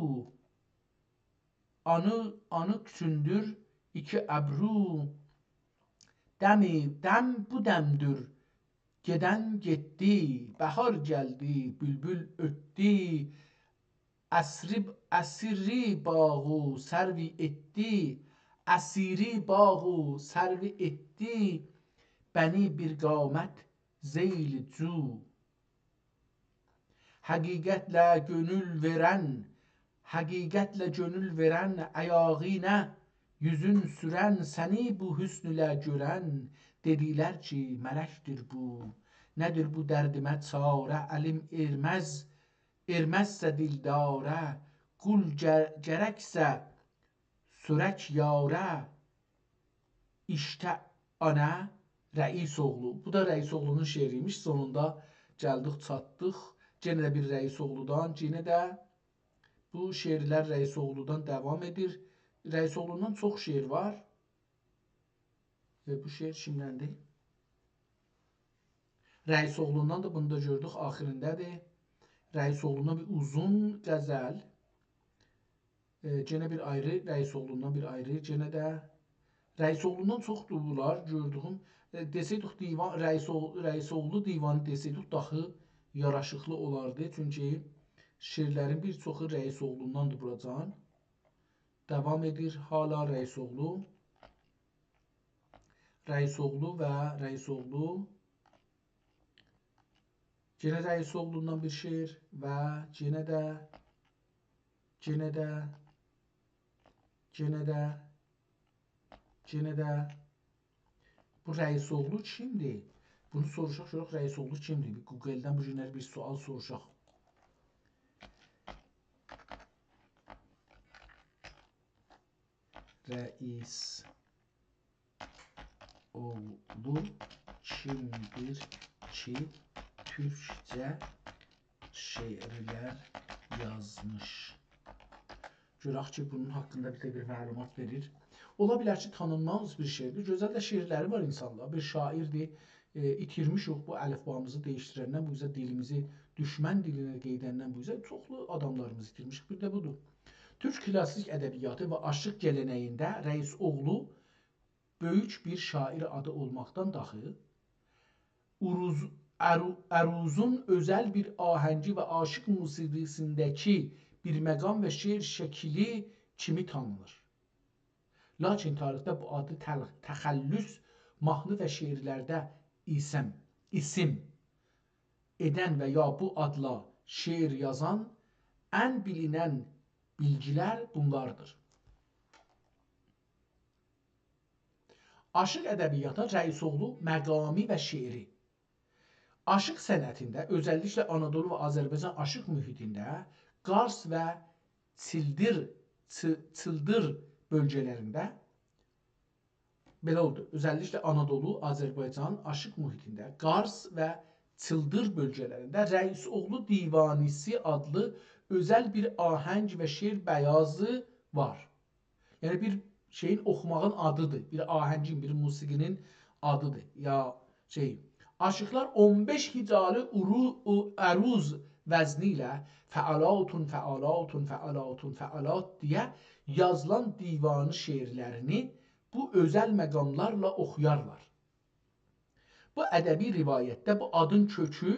آنی، آنی چوکوندور ایکی ابرو. دمی، دم بو دمدیر گئدن گئتدی، بهار گلدی، بولبول اؤتدو. اسری، اسیری باغ و سرو ائتدی، اسیری باغ و سرو ائتدی، بنی بیر قامت ذیل جو. حقیقتله گؤنول وئرن، حقیقتله گؤنول وئرن، آیاغینا یوزون سورن، سنی بو حسن ایله گؤرن، دئدیلر کی، ملکدیر بو. نه‌دیر بو دردیمه چاره، الیم ائرمز، ائرمزسه دلداره، قول گر-، گرکسه سؤرک یاره، ایشته آنا رئیس اوغلو. بو دا رئیس اوغلونون شعری ایمیش. سونوندا گلدیک، چاتدیق. یئنه ده بیر رئیس اوغلودان، یئنه ده بو شعرلر رئیس اوغلودان داوام ائدیر. رئیس اوغلوندان چوخ شعر وار. ائ، بو شعر کیمدندیر؟ رئیس اوغلوندان دا، بونو دا گؤردوک، آخیریندادیر. رئیس اوغلوندان بیر اوزون غزل. ائ، یئنه بیر آیری، رئیس اوغلوندان بیر آیری، یئنه ده رئیس اوغلوندان چوخدور بونلار گؤردویوم. ائ، دئسه‌یدیک دیوان، رئیس اوغ-، رئیس اوغلو دیوانی دئسه‌یدیک، داخی یاراشیقلی اولاردی. چونکی شعرلرین بیر چوخو رئیس اوغلونداندیر بوراجان. داوام ائدیر حالا رئیس اوغلو. رئیس اوغلو و رئیس اوغلو. یئنه رئیس اوغلوندان بیر شعر و یئنه ده، یئنه ده، یئنه ده، یئنه ده. بو رئیس اوغلو کیمدیر؟ بونو سوروشاق، گؤرک رئیس اوغلو کیمدیر؟ بیر گوگلدن بو گونلری بیر سؤال سوروشاق. رئیس اوغلو کیمدیر کی، تورکجه شعرلر یازمیش؟ گؤرک کی، بونون حاقیندا بیزه بیر معلومات وئریر. اولا بیلر کی، تانینماز بیر شعردیر. گؤزل ده شعرلری وار اینسانلار. بیر شاعیردیر، ائ، ایتیرمیشیک بو الیفبامیزی دییشدیرندن بو اوزه، دیلیمیزی دوشمن دیلینه قئییدندن بو اوزه چوخلو آداملاریمیزی ایتیرمیشیک. بیر ده بودور. تورک کلاسیک ادبیاتی و آشیق گله‌نگینده رئیس اوغلو بؤیوک بیر شاعیر آدی اولماقدان داخی، اوروز، ارو، اروزون اؤزل بیر آهنگی و آشیق موسیقی‌سینده‌کی بیر مقام و شعر شکلی کیمی تانینیر. لاکین تاریخده بو آدی تل، تخلص ماهنی و شعرلرده ایسم، ایسم ائدن و یا بو آدلا شعر یازان ان بیلینن بیلگیلر بونلاردیر. آشیق ادبیاتا رئیس اوغلو مقامی و شعری. آشیق صنعتینده، اؤزللیکله آنادولو و آذربایجان آشیق محیطینده، قارس و چیلدیر، چی، چیلدیر بؤلگه‌لرینده، بئله اولدو، اؤزللیکله آنادولو، آذربایجان آشیق محیطینده، قارس و چیلدیر بؤلگه‌لرینده رئیس اوغلو دیوانی‌سی آدلی اؤزل بیر آهنگ و شعر بیازی وار. یعنی بیر شئیین اوخوماغین آدیدیر، بیر آهنگین، بیر موسیقی‌نین آدیدیر. یا شئی، آشیقلار اون بئش هجالی اورو، او، اروز وزنی ایله فعلاتون، فعلاتون، فعلاتون، فعلات دئیه یازیلان دیوانی شعرلرینی بو اؤزل مقاملارلا اوخویارلار. بو ادبی روایتده بو آدین کؤکو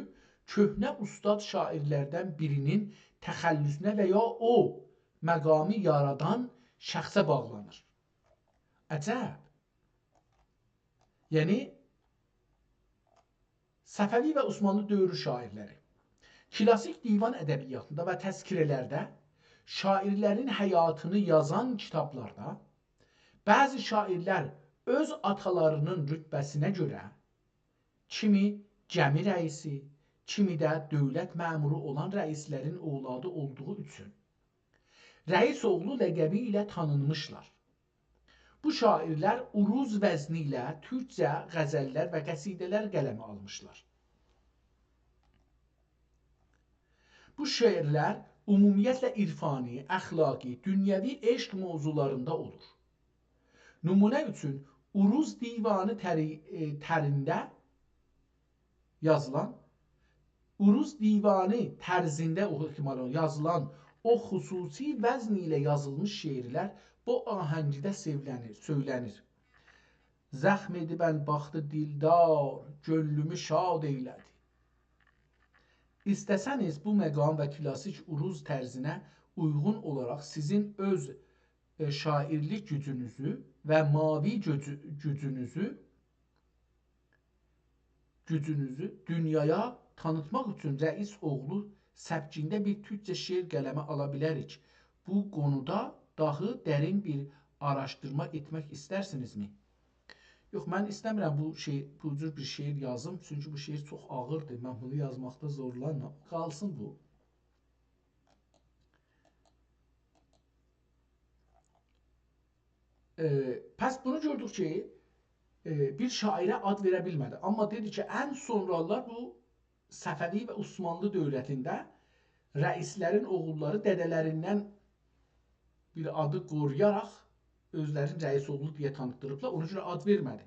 کؤهنه اوستاد شاعیرلردن بیرینین تخلصونه و یا او مقامی یارادان شخصه باغلانیر. عجب. یعنی، صفوی و عثمانلی دؤورو شاعیرلری. کلاسیک دیوان ادبیاتیندا و تذکره‌لرده شاعیرلرین حیاتینی یازان کیتابلاردا بعضی شاعیرلر اؤز آتالارینین رتبه‌سینه گؤره کیمی گمی رئیسی، کیمی ده دؤولت مأمورو اولان رئیسلرین اولادی اولدوغو اوچون رئیس اوغلو لقبی ایله تانینمیشلار. بو شاعیرلر اروز وزنی ایله تورکجه غزللر و قصیده‌لر قلمه آلمیشلار. بو شعرلر عمومیتله عرفانی، اخلاقی، دونیوی عشق موضوعلاریندا اولور. نمونه اوچون، اروز دیوانی تری، ائ، ترینده یازیلان، اروز دیوانی طرزینده او احتمالا یازیلان او خصوصی وزن ایله یازیلمیش شعرلر بو آهنگده سئولنیر، سؤیلنیر. زخم ائدیبن باخدی دلدار، گؤنلومو شاد ائیله‌دی. ایسته‌سه‌نیز بو مقام و کلاسیک اروز طرزینه اویغون اولاراق سیزین اؤز، ائ، شاعیرلیک گوجونوزو و ماوی گوجو، گوجونوزو گوجونوزو دونیایا تانیتماق اوچون رئیس اوغلو سبکینده بیر تورکجه شعر قلمه آلا بیلریک. بو قونودا داهی درین بیر آراشدیرما ائتمک ایسترسینیزمی؟ یوخ، من ایسته‌میرم بو شئی، بو جور بیر شعر یازیم، چونکی بو شعر چوخ آغیردیر. من بونو یازماقدا زورلانیرام. قالسین بو. ائ، پس بونو گؤردوک کی، ائ، بیر شاعیره آد وئره بیلمه‌دی. آمما دئدی کی، ان سونرالار بو صفوی و عثمانلی دؤولتینده رئیسلرین اوغوللاری دده‌لریندن بیر آدی قورویاراق اؤزلرینی رئیس اوغلو دئیه تانیتدیریبلار. اونا گؤره آد وئرمه‌دی.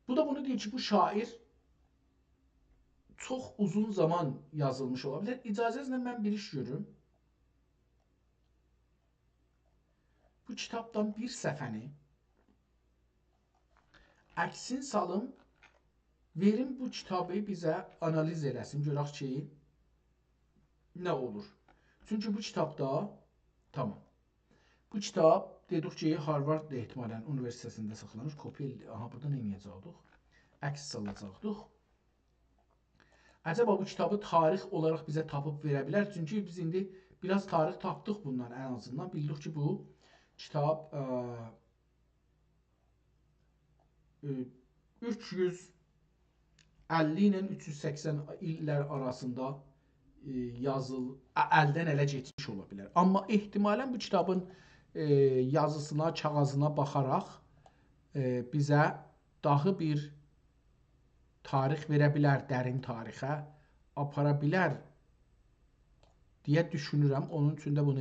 بو دا بونو دئییر کی، بو شاعیر چوخ اوزون زامان یازیلمیش اولا بیلر. اجازه‌نیزله من بیر ایش گؤروم. بو کیتابدان بیر صفحه‌نی عکسین سالیم، وئرین بو کیتابی بیزه آنالیز ائله‌سین، گؤرک کی، نه اولور. چونکی بو کیتابدا، تامام. بو کیتاب، دئدیک کی، هاروارد احتمالاً اونیوئرسیته‌سینده ساخلانیر. کپی ائل-، آها، بورادا نه ائده‌جکدیک؟ عکس سالاجاقدیق. عجبا بو کیتابی تاریخ اولاراق بیزه تاپیب وئره بیلر؟ چونکی بیز ایندی بیر آز تاریخ تاپدیق بوندان ان آزیندان. بیلدیک کی، بو کیتاب، ا، ائ، اوچ یوز اللی ایله اوچ یوز سکسن ایللر آراسیندا، ائ، یازیل-، ا-، الدن اله کئچمیش اولا بیلر. آمما احتمالاً بو کیتابین، ائ، یازیسینا، کاغیذینا باخاراق، ائ، بیزه داها بیر تاریخ وئره بیلر، درین تاریخه آپارا بیلر دئیه دوشونورم. اونون اوچون ده بونو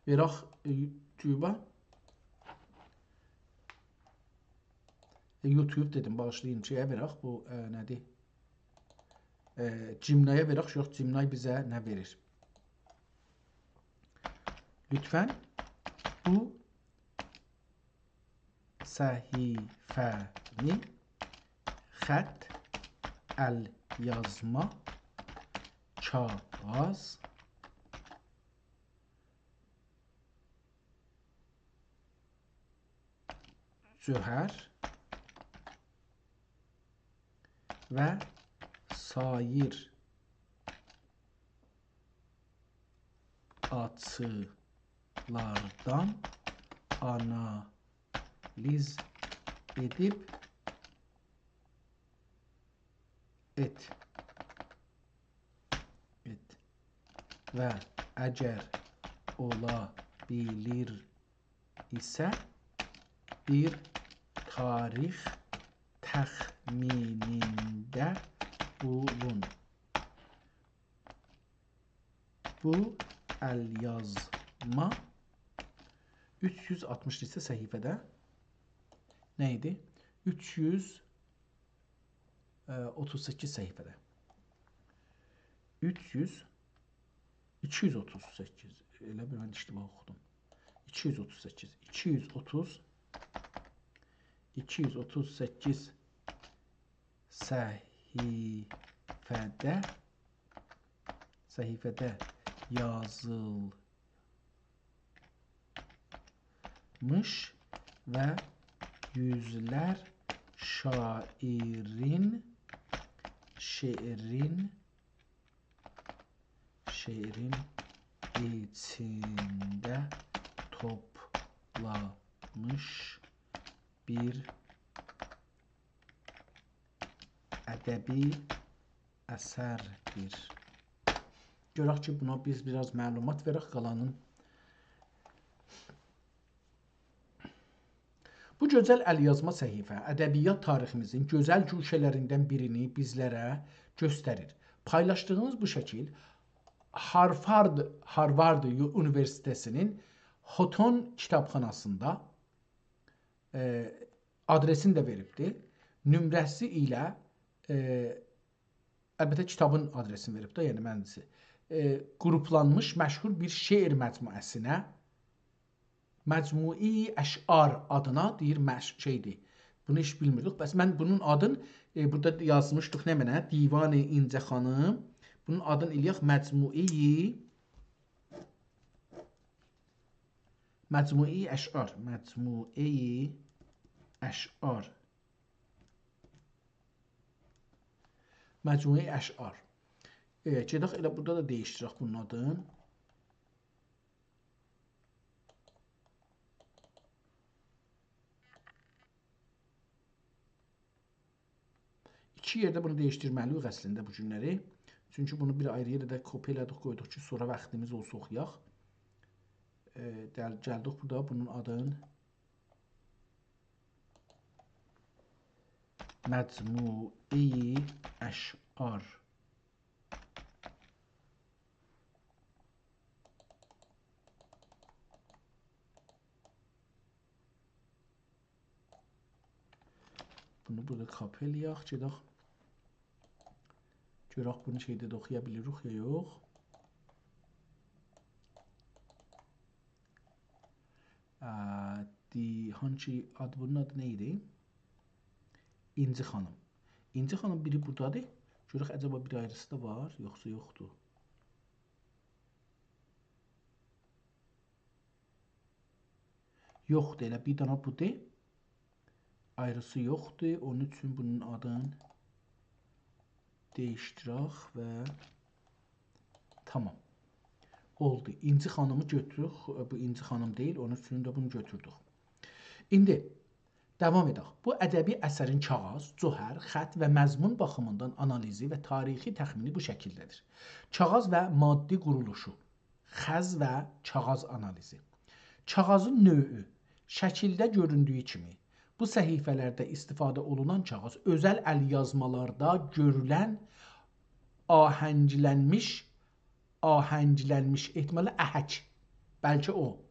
وئرک، ائ، یوتیوبا. ائ، یوتیوب دئدیم، باغیشلایین، شئیه وئرک، بو، ائ، نه‌دیر؟ ائ، جیمنایا وئرک، گؤرک جیمنای بیزه نه وئریر. لطفاً بو صفحه‌نی خط، ال‌یازما، کاغذ، جوهر و سایر آچیلاردان آنالیز ائدیب ائت. ائت. و اگر اولا بیلیر ایسه، بیر تاریخ تخمینینده بولون. بو ال‌یازما اوچ یوز آلتمیش نئچه صفحه‌ده نه ایدی؟ اوچ یوز اوتوز سککیز صفحه‌ده. اوچ یوز، ایکی یوز اوتوز سککیز. ائله بیل من اشتباه اوخودوم. ایکی یوز اوتوز سککیز، ایکی یوز اوتوز، ایکی یوز اوتوز سککیز صفحه‌ده، صفحه‌ده یازیلمیش و یوزلر شاعرین، شعرین، شعرین ایچینده توپلانمیش بیر ادبی اثردیر. گؤرک کی، بونا بیز بیر آز معلومات وئرک، قالانین. بو گؤزل ال‌یازما صفحه ادبیات تاریخیمیزین گؤزل گوشه‌لریندن بیرینی بیزلره گؤستریر. پایلاشدیغیمیز بو شکیل هاروارد، هاروارد یو-، اونیوئرسیته‌سینین هوتون کیتابخاناسیندا، ائ، آدرسینی ده وئریبدی. نمره‌سی ایله، ائ، البته، کیتابین آدرسینی وئریب ده، یعنی مهندسی. ائ، گروپلانمیش مشهور بیر شعر مجموعه‌سینه، مجموعه‌ی اشعار آدینا دئییر، مش-، شئیدیر. بونو هئچ بیلمیردیک. بس من بونون آدین، ائ، بورادا یازمیشدیق نمنه؟ دیوان اینجه خانیم. بونون آدین ائله‌یک مجموعه‌ی، مجموعه‌ی اشعار. مجموعه‌ی اشعار. مجموعه‌ی اشعار. ائ، گئدک ائله بورادا دا دییشدیرک بونون آدین. ایکی یئرده بونو دییشدیرمه‌لی‌ییک اصلینده بو گونلری. چونکی بونو بیر آیری یئره ده کپی ائله‌دیک، قویدوق کی، سونرا واختیمیز اولسا اوخویاق. ائ، گل-، گلدیک بورادا بونون آدین مجموعه‌ی اشعار. بونو بورادا کاپی ائله‌یک، گئدک. گؤرک بونو شئیده ده اوخویا بیلیریک یا یوخ. ا، دی، هانسی آد، بونون آدی نه ایدی؟ اینجی خانیم. اینجی خانیم بیری بورادادیر. گؤرک، عجبا بیر آیریسی دا وار، یوخسا یوخدور؟ یوخدور، ائله بیر دنه بودور. آیریسی یوخدور، اونون اوچون بونون آدین دییشدیرک و تامام. اولدو. اینجی خانیمی گؤتوروک. بو اینجی خانیم دئییل، اونون اوچون ده بونو گؤتوردوک. ایندی داوام ائدک. بو ادبی اثرین کاغیذ، جوهر، خط و مضمون باخیمیندان آنالیزی و تاریخی تخمینی بو شکیلده‌دیر. کاغیذ و مادی قورولوشو. خز و کاغیذ آنالیزی. کاغیذین نوعو، شکیلده گؤروندویو کیمی، بو صفحه‌لرده استفاده اولونان کاغیذ اؤزل ال‌یازمالاردا گؤرولن آهنگلنمیش، آهنگلنمیش، احتمالا اهک، بلکه او،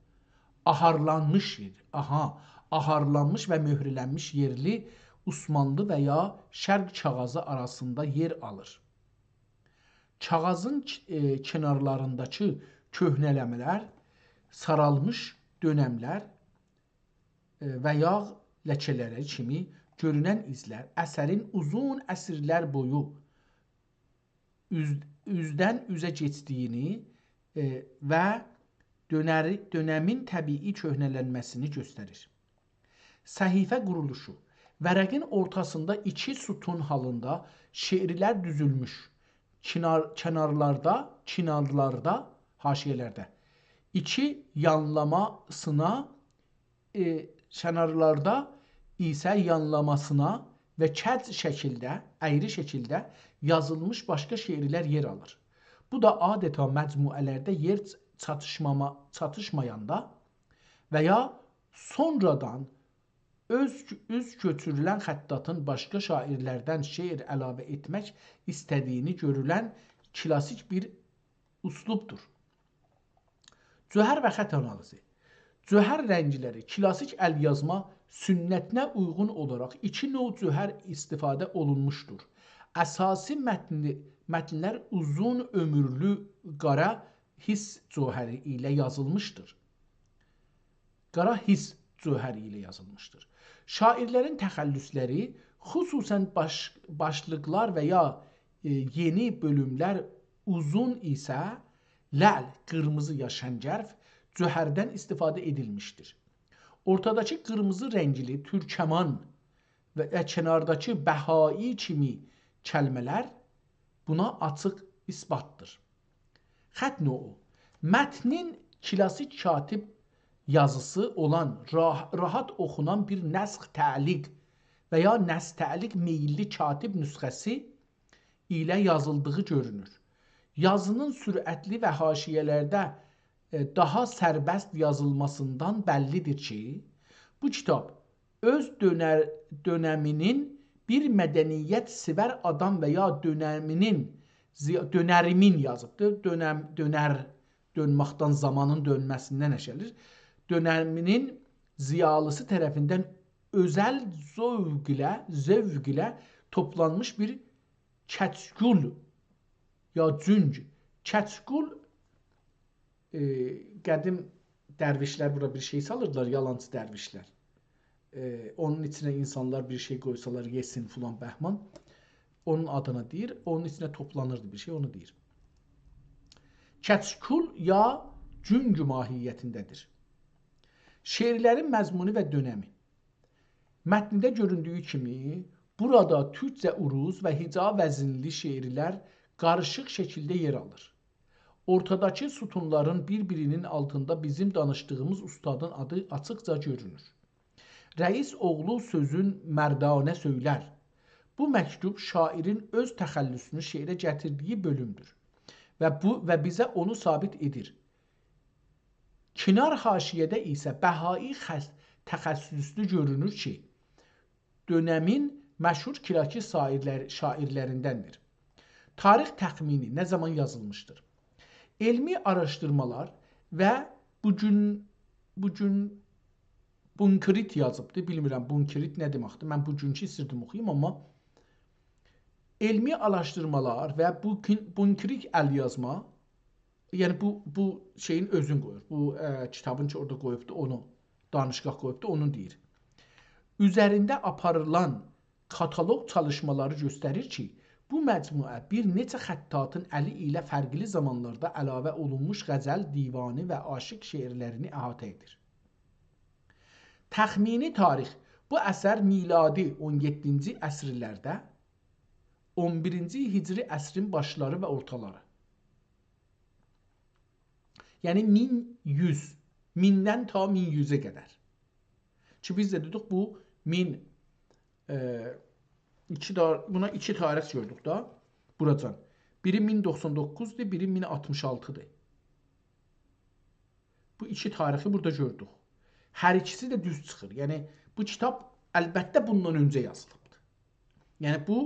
آهارلانمیش یئر، آها، آهارلانمیش و مؤهرلنمیش یئرلی عثمانلی و یا شرق کاغیذی آراسیندا یئر آلیر. کاغیذین ک-، ائ، کنارلارینداکی کؤهنه‌له‌مه‌لر، سارالمیش دؤنملر، ائ، و یاغ لکه‌لری کیمی گؤرونن ایزلر اثرین اوزون عصرلر بویو اوز-، اوزدن اوزه کئچدیگینی، ائ، و دؤنری-، دؤنمین طبیعی کؤهنه‌لنمه‌سینی گؤستریر. صفحه قورولوشو. ورقین اورتاسیندا ایکی ستون حالیندا شعرلر دوزولموش. کنار-، کنارلاردا، کنارلاردا، حاشیه‌لرده ایکی یانلاماسینا، ائ، کنارلاردا ایسه یانلاماسینا و کج شکیلده، اَیری شکیلده یازیلمیش باشقا شعرلر یئر آلیر. بو دا آدتا مجموعه‌لرده یئر چاتیشماما-، چاتیشمایاندا و یا سونرادان اؤز، اوز کؤچورولن خطاطین باشقا شاعرلردن شعر علاوه ائتمک ایسته‌دیگینی گؤرولن کلاسیک بیر اسلوبدور. جوهر و خط آنالیزی. جوهر رنگلری کلاسیک ال‌یازما سنتینه اویغون اولاراق ایکی نوع جوهر استفاده اولونموشدور. اساسی متن-، متنلر اوزون عؤمورلو قارا هیس جوهری ایله یازیلمیشدیر. قارا هیس جوهری ایله یازیلمیشدیر. شاعرلرین تخلصلری، خصوصاً باش-، باشلیقلار و یا، ائ، یئنی بؤلوملر اوزون ایسه، لعل، قیرمیزی یا شنگرف جوهردن استفاده ائدیلمیشدیر. اورتاداکی قیرمیزی رنگلی تورکمان و، و کنارداکی بهایی کیمی کلمه‌لر بونا آچیق اثباتدیر. خط نوعو. متنین کلاسیک کاتب یازیسی اولان راح-، راحت اوخونان بیر نسخ تعلیق و یا نسخ تعلیق میللی کاتب نسخه‌سی ایله یازیلدیغی گؤرونور. یازینین سرعتلی و حاشیه‌لرده، ائ، داها سربست یازیلماسیندان بللیدیر کی، بو کیتاب اؤز دؤنر-، دؤنمینین بیر مدنیت سئور آدام و یا دؤنمینین ضیا-، دؤنریمین یازیبدیر. دؤنم، دؤنر، دؤنمکدن، زامانین دؤنمه‌سیندن ائشه‌لیر. دؤنمینین ضیالیسی طرفیندن اؤزل ذوق ایله، ذوق ایله توپلانمیش بیر کچکول یا جونگ. کچکول، ائ، قدیم درویشلر بورا بیر شئی سالیردیلار، یالانچی درویشلر. ائ، اونون ایچینه اینسانلار بیر شئی قویسالار، یئسین فلان بهمان، اونون آدینا دئییر، اونون ایچینه توپلانیردی بیر شئی، اونو دئییر. کچکول یا جونگ ماهیتینده‌دیر. شعرلرین مضمونو و دؤنمی. متنده گؤروندویو کیمی، بورادا تورکجه عروض و هجا وزنلی شعرلر قاریشیق شکیلده یئر آلیر. اورتاداکی ستونلارین بیر-بیرینین آلتیندا بیزیم دانیشدیغیمیز اوستادین آدی آچیقجا گؤرونور. رئیس اوغلو سؤزون مردانه سؤیلر. بو مکتوب شاعرین اؤز تخلصونو شعره گتیردیگی بؤلومدور و بو، و بیزه اونو ثابت ائدیر. کنار حاشیه‌ده ایسه بهایی خص-، تخصصلو گؤرونور کی، دؤنمین مشهور کلاسیک شاعرلر-، شاعرلریندندیر. تاریخ تخمینی نه زامان یازیلمیشدیر؟ علمی آراشدیرمالار و بوگون، بوگون بونکریت یازیبدی. بیلمیرم، بونکریت نه دئمکدیر. من بوگونکو ایستیردیم اوخویوم، آمما علمی آراشدیرمالار و بو کین-، بونکریت ال‌یازما، یعنی بو، بو شئیین اؤزون قویور. بو، ائ، کیتابین کی، اورادا قویوبدو، اونو دانشگاه قویوبدو، اونون دئییر. اوزرینده آپاریلان کاتالوق چالیشمالاری گؤستریر کی، بو مجموعه بیر نئچه خطاطین الی ایله فرقلی زامانلاردا علاوه اولونموش غزل، دیوانی و عاشیق شعرلرینی احاطه ائدیر. تخمینی تاریخ: بو اثر میلادی اون یئددینجی عصرلرده، اون بیرینجی هجری عصرین باشلاری و اورتالاری. یعنی مین یوز، میندن تا مین یوزه قدر. کی بیز ده دئدیک بو مین، ائ، ایکی دا، بونا ایکی تاریخ گؤردوک دا. بوراجان. بیری مین دوخسان دوققوزدور، بیری مین آلتمیش آلتیدیر. بو ایکی تاریخی بورادا گؤردوک. هر ایکیسی ده دوز چیخیر. یعنی بو کیتاب البته بوندان اؤنجه یازیلیبدیر. یعنی بو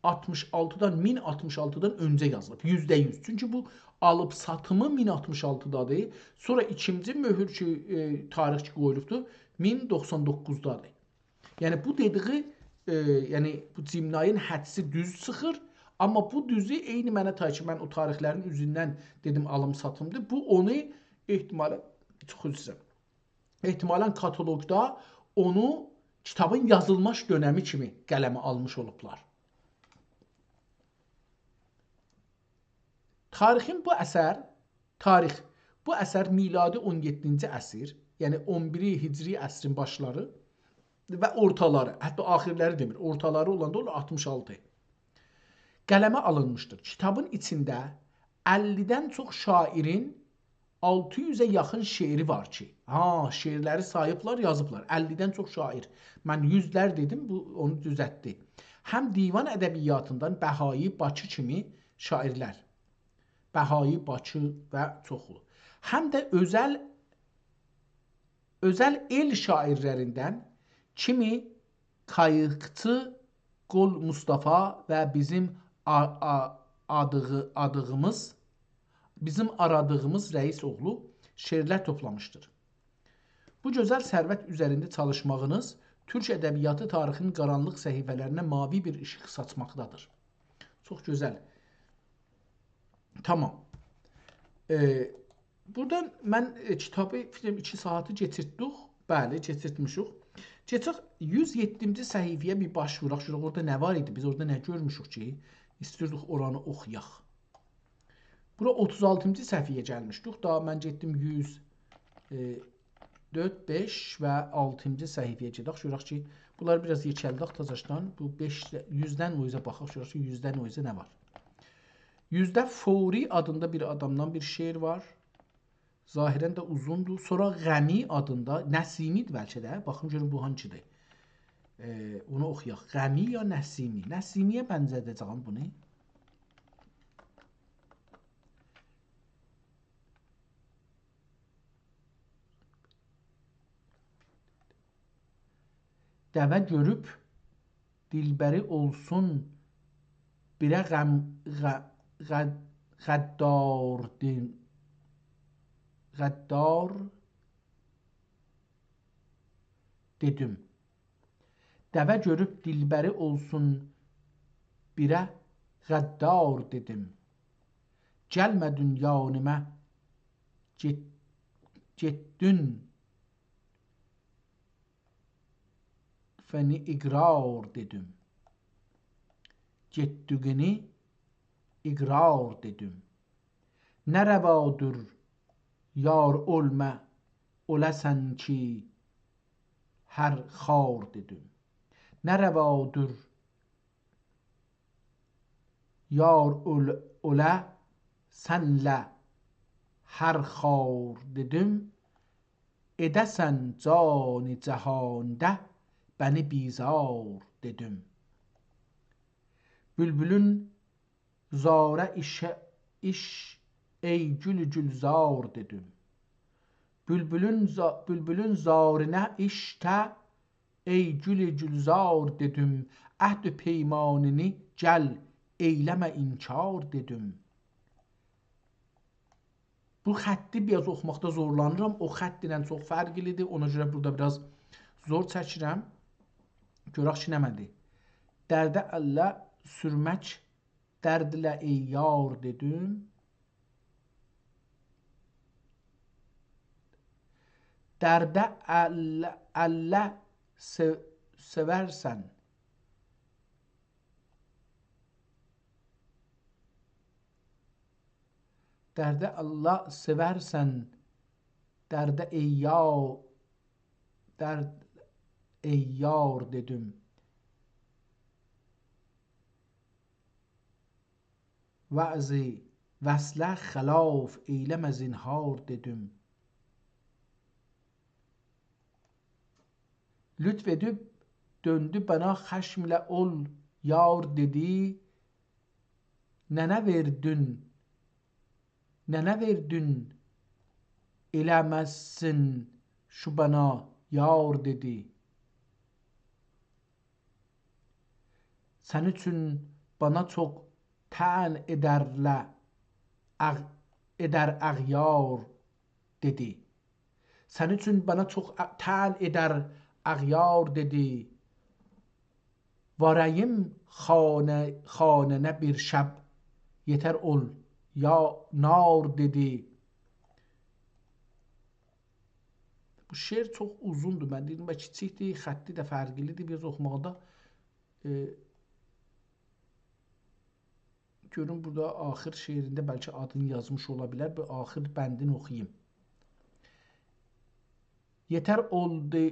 آلتمیش آلتیدان، مین آلتمیش آلتیدان اؤنجه یازیلیب، یوزده یوز. چونکی بو آلیب ساتیمی مین آلتمیش آلتیدادیر. سونرا ایکینجی مؤهور کی، ائ، تاریخ کی قویولوبدور، مین دوخسان دوققوزدادیر. یعنی بو دئدیگی، ائ، یعنی بو جیمنایین حدسی دوز چیخیر، آمما بو دوزو عینی منه تای کی، من او تاریخلرین اوزوندن دئدیم آلیم ساتیمدیر. بو اونو احتمالا، خصوصا احتمالا کاتالوگدا اونو کیتابین یازیلماش دؤنمی کیمی قلمه آلمیش اولوبلار. تاریخین بو اثر، تاریخ، بو اثر میلادی اون یئددینجی عصر، یعنی اون بیری هجری عصرین باشلاری و اورتالاری، حتی آخیرلری دئمیر، اورتالاری اولاندا اولور آلتمیش آلتی، قلمه آلینمیشدیر. کیتابین ایچینده اللی‌دن چوخ شاعرین آلتی یوزه یاخین شعری وار کی، ها، شعرلری ساییبلار، یازیبلار. اللی‌دن چوخ شاعر. من یوزلر دئدیم، بو اونو دوزلتدی. هم دیوان ادبیاتیندان بهایی، باکی کیمی شاعرلر. بهایی، باکی و چوخلو. هم ده اؤزل، اؤزل ائل شاعرلریندن کیمی قاییقچی قول مصطفی و بیزیم آ-، آ-، آدیغی-، آدیغیمیز، بیزیم آرادیغیمیز رئیس اوغلو شعرلر توپلامیشدیر. بو گؤزل ثروت اوزرینده چالیشماغینیز تورک ادبیاتی تاریخینین قارانلیق صفحه‌لرینه ماوی بیر ایشیق ساچماقدادیر. چوخ گؤزل. تامام. ائ، بورادا من، ائ، کیتابی، فیکریم، ایکی ساعاتی کئچیرتدیک. بلی، کئچیرتمیشیک. کئچک یوز یئددینجی صفحه‌یه بیر باش ووراق. گؤرک اورادا نه وار ایدی؟ بیز اورادا نه گؤرموشوک کی، ایستیردیک اورانی اوخویاق. بورا اوتوز آلتینجی صفحه‌یه گلمیشدیک. داها من گئتدیم یوز، ائ، دؤرد، بئش و آلتینجی صفحه‌یه گئدک. گؤرک کی، بونلاری بیر آز یئکلدک تازاشدان. بو بئش، یوزدن او اوزه باخاق، گؤرک کی، یوزدن او اوزه نه وار. یوزده فوری آدیندا بیر آدامدان بیر شعر وار. ظاهراً ده اوزوندور. سونرا غمی آدیندا، نسیمی‌دیر بلکه ده. باخیم گؤروم بو هانسیدیر. ائ، اونو اوخویاق. غمی یا نسیمی؟ نسیمی‌یه بنزه‌ده‌جه‌یم بونو. دوه گؤروب دلبری اولسون بیره غم-، غ-، غ-، غدار دئ-، غدار دئدیم. دوه گؤروب دلبری اولسون بیره غدار دئدیم. گلمه‌دین یانیما، گئت-، گئتدین فنی اقرار دئدیم. گئتدیگینی اقرار دئدیم. نه روادیر یار اولما، اولاسان کی هر خوار دئدیم. نه روادیر یار اول-، اولا سنله هر خوار دئدیم. ائده‌سن جان جهاندا بنی بیزار دئدیم. بولبولون زاره ایشه، ایش، ای گول گلزار دئدیم. بولبولون ز-، بولبولون زارینه ایشته، ای گول گلزار دئدیم. عهد و پیمانینی گل، ائیله‌مه انکار دئدیم. بو خطی بیر آز اوخوماقدا زورلانیرام. او خط ایله چوخ فرقلی‌دیر. اونا گؤره بورادا بیر آز زور چکیرم. گؤرک کی، نمنه‌دیر. درده الله سورمک دردله ای یار دئدیم. درده ال-، الله سئ-، سئورسن. درده الله سئورسن، درده ای یا-، درد ای یار دئدیم. وعظ وصله خلاف ائیله‌مه زنهار دئدیم. لطف ائدیب دؤندو بنا خشمله اول یار دئدی. ننه وئردون، ننه وئردون، ائله‌مزسن شو بنا یار دئدی. سن اوچون بانا چوخ طعن ائدرله، اغ-، ائدر اغیار دئدی. سن اوچون بانا چوخ ا-، طعن ائدر اغیار دئدی. وارئییم خانه-، خانه‌نه بیر شب، یئتر اول یا نار دئدی. بو شعر چوخ اوزوندور. من دئدیم، بلکه کیچیکدیر، خطی ده فرقلیدیر. بیر آز اوخوماقدا، ائ، گؤروم بورادا آخر شعرینده بلکه آدینی یازمیش اولا بیلر. بو آخر بندینی اوخویوم. یئتر اولدو،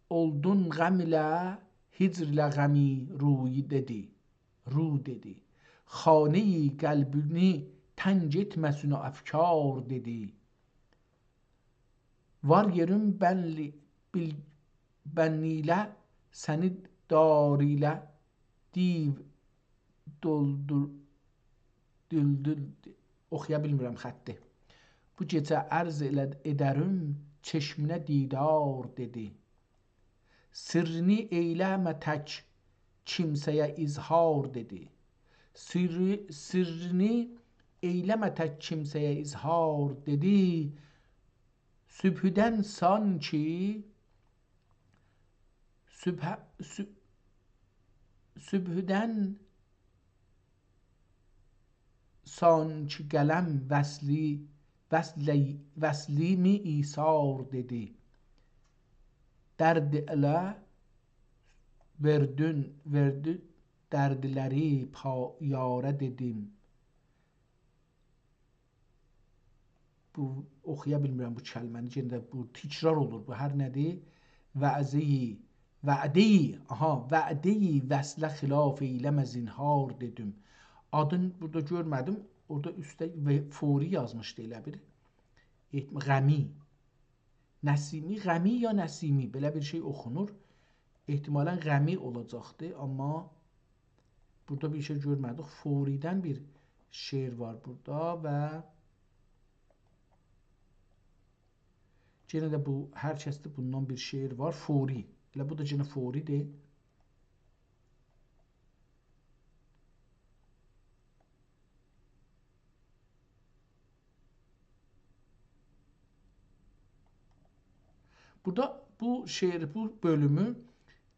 اولدون غم ایله، هجر ایله غمی رویی دئدی، رو دئدی. خانه‌ی قلبینی تنگ ائتمه‌سین او افکار دئدی. وار یئریم بنلی-، بیل-، بنلیله، سنی دار ایله دیو دولدور، دولدور، اوخویا بیلمیرم خطی. بو گئجه عرض ائله-، ائدریم، چشمینه دیدار دئدی. سرّینی ائیله‌مه تک کیمسه‌یه اظهار دئدی. سرّی-، سرّینی ائیله‌مه تک کیمسه‌یه اظهار دئدی. صبحدن سانکی، صبح-، ص-، صبحدن سانکی قلم وصلی، وصلی، وصلیمی ایثار دئدی. درد ایله وئردون، وئردی دردلری پا-، یاره دئدیم. بو، اوخویا بیلمیرم بو کلمه‌نی. یئنه ده بو تکرار اولور. بو هر نه‌دیر؟ وعظه‌ی، وعده‌ی، آها، وعده‌ی وصله خلاف ائیله‌مه زنهار دئدیم. آدین بورادا گؤرمه‌دیم. اورادا اوسته و-، فوری یازمیشدی ائله بیل. ائتمه، غمی. نسیمی، غمی یا نسیمی، بئله بیر شئی اوخونور. احتمالاً غمی اولاجاقدی، آمما بورادا بیر شئی گؤرمه‌دیک. فوری‌دن بیر شعر وار بورادا و یئنه ده بو، هر کسده بوندان بیر شعر وار. فوری. ائله بو دا یئنه فوری‌دیر. بورادا بو شعر، بو بؤلومو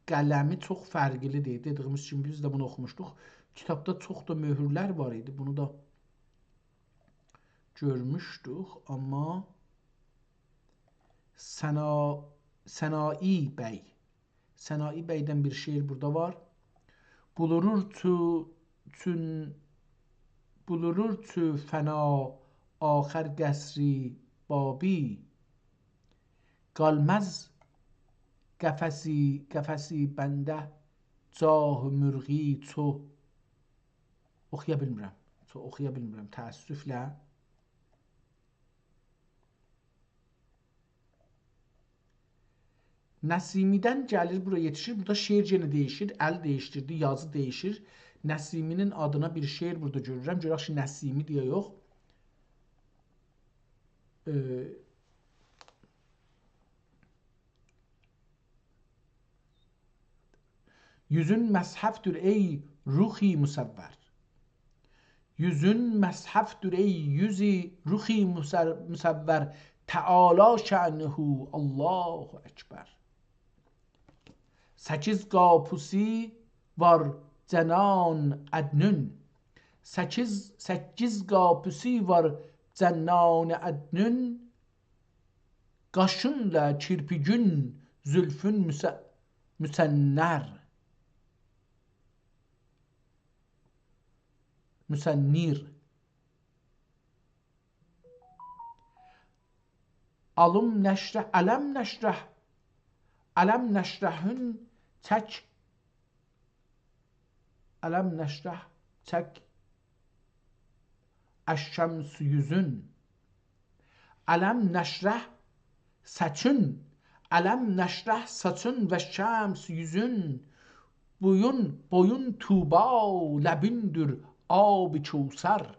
قلمی چوخ فرقلی‌دیر. دئدیییمیز کیمی بیز ده بونو اوخوموشدوق. کیتابدا چوخ دا مؤهورلر وار ایدی. بونو دا گؤرموشدوک، آمما سنا-، سنایی بی. سنایی بی‌دن بیر شعر بورادا وار. بولورور چو-، چون، بولورور چو فنا آخر قصری بابی. قالماز قفسی، قفسی بنده جاه مرغی چو. اوخویا بیلمیرم. چوخ اوخویا بیلمیرم، تأسفله. نسیمی‌دن گلیر، بورا یئتیشیر. بورادا شعر یئنه دییشیر، ال دییشدیردی، یازی دییشیر. نسیمی‌نین آدینا بیر شعر بورادا گؤرورم. گؤرک کی، نسیمی‌دیر یا یوخ. ائ، یوزون مصحف‌دور ای رخی مصور. یوزون مصحف‌دور ای یوز رخی مص-، مصور، تعالی شأنه الله اکبر. سککیز قاپیسی وار جنان عدنون. سککیز، سککیز قاپیسی وار جنان عدنون. قاشینلا کیرپیگین، زولفون موس-، موسنّر. موسنّر. آلم نشرح، ألم نشرح، ألم نشرحین چک، ألم نشرح چک الشمس یوزون. ألم نشرح ساچین، ألم نشرح ساچین و شمس یوزون، بویون، بویون طوبی لبیندیر آب کوثر.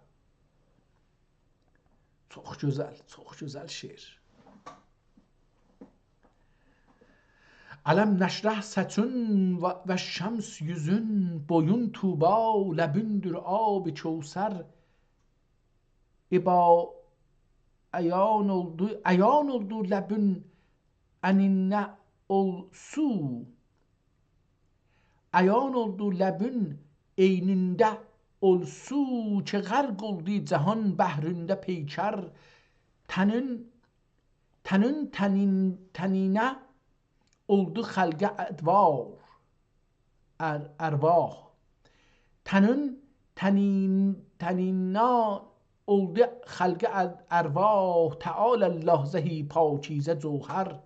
چوخ گؤزل، چوخ گؤزل شعر. ألم نشرح ساچین و، و شمس یوزون، بویون طوبی لبیندیر آب کوثر. عبا-، عیان اولدو، عیان اولدو لبون انینده اول سو. عیان اولدو لبون عینینده اول سو، کی غرق اولدو جهان بحرینده پیکر. تنین، تنین، تنین، تنینه اولدو خلقه ادوار، ار-، ارواح. تنین، تنین، تنینا اولدو خلقه ار-، ارواح، تعالی الله زهی پاکیزه جوهر.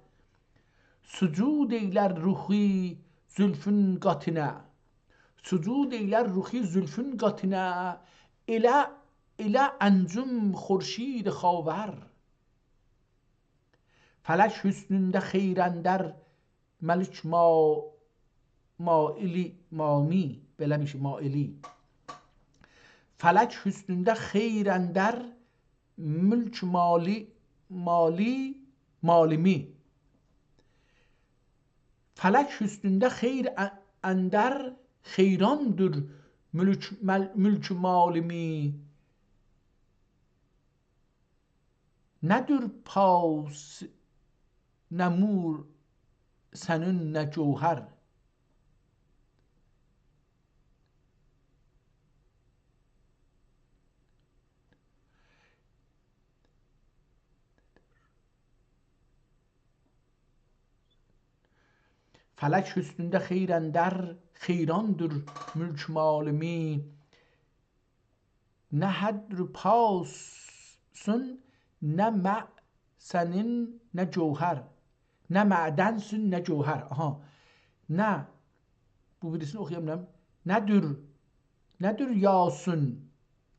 سجود ائیلر رخی زلفون قاتینا، سجود ائیلر رخی زلفون قاتینا، ائله، ائله انجم خورشید خاور. فلک حسنونده خیر اندر ملک ما-، مائلی، مامی، بئله بیر شئی، مائلی. فلک حسنونده خیر اندر ملک مالی، مالی، مالیمی. فلک حسنونده خیر ا-، اندر خیراندیر ملک، مل-، ملک مالیمی. نه دور پاس، نه مور سنین، نه گوهر. فلک حسنونده خیر اندر خیراندیر ملک مالیمی. نه هدر پاسین، نه معدنسین، نه گوهر. نه معدنسین، نه گوهر. آها. نه، بو بیریسینی اوخویا بیلمیرم. نه دور، نه دور یاسین،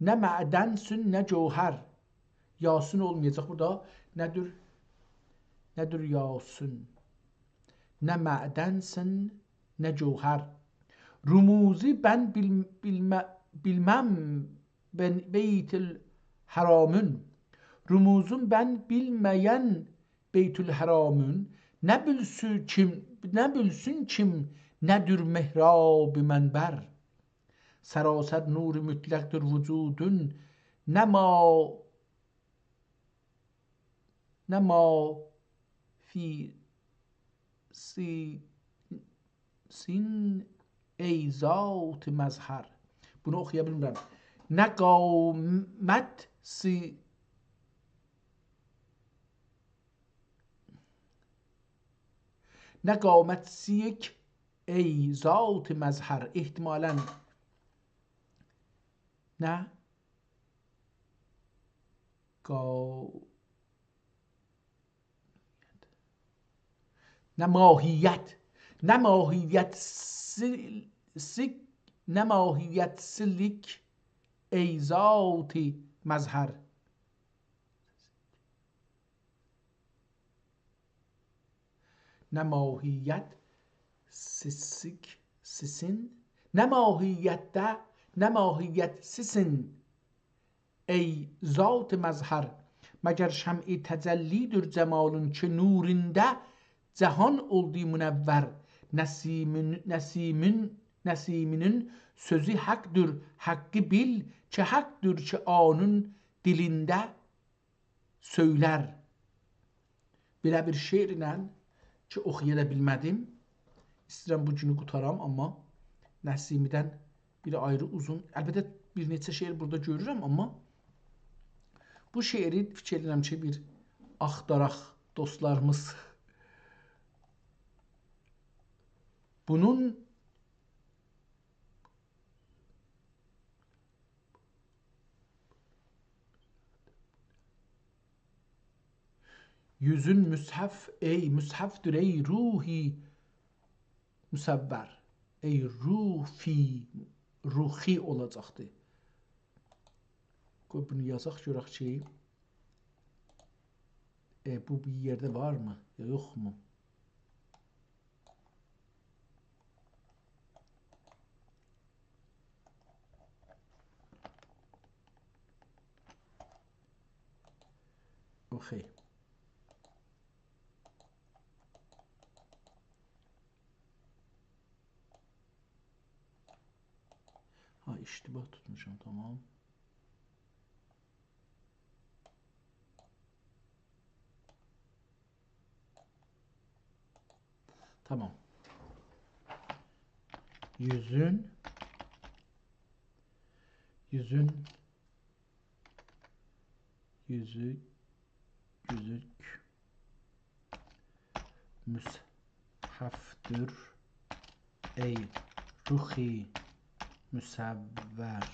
نه معدنسین، نه گوهر. یاسین اولمایاجاق بورادا. نه دور، نه دور یاسین، نه معدنسین، نه گوهر. رموزی بن بیل-، بیلمه-، بیلمم بن-، بیت‌الحرامین. رموزون بن بیلمه‌ین بیت‌الحرامین، نه بیلسون کیم، نه بیلسون کیم، نه دور محراب منبر. سراسر نور مطلق‌دیر وجودون، نه ما، نه ما فی سی-، سین ای ذات مظهر. بونو اوخویا بیلمیرم. نه قامت سی-، نه قامت سیک ای ذات مظهر. احتمالاً نه قا-، نه ماهیت، نه ماهیت سیل-، سیک، نه ماهیت سیلک ای ذات مظهر. نه ماهیت سیسیک، سیسین، نه ماهیتده، نه ماهیت سیسین ای ذات مظهر. مگر شمع تجلی‌دیر جمالون کی نوروندا جهان اولدو منور. نسیمین، نسیمین، نسیمینین سؤزو حق‌دیر، حقی بیل کی حق‌دیر کی اونون دیلینده سؤیلر. بئله بیر شعرله کی اوخویا دا بیلمه‌دیم. ایسته‌ییرم بو گونو قوتارام، آمما نسیمی‌دن بیر آیری اوزون، البته بیر نئچه شعر بورادا گؤرورم، آمما بو شعری فیکیر ائدیرم کی بیر آختاراق، دوستلاریمیز، بونون یوزون مصحف، ای مصحف‌دیر، ای روحی مصور. ای روفی، روخی اولاجاقدی. قوی بونو یازاق، گؤرک کی، ائ، بو بیر یئرده وارمی، یا یوخمو؟ اوخئی. ها، اشتباه توتموشام، تامام. تامام. یوزون، یوزون، یوزوک، یوزوک مصحف‌دیر، ای روخی مصور.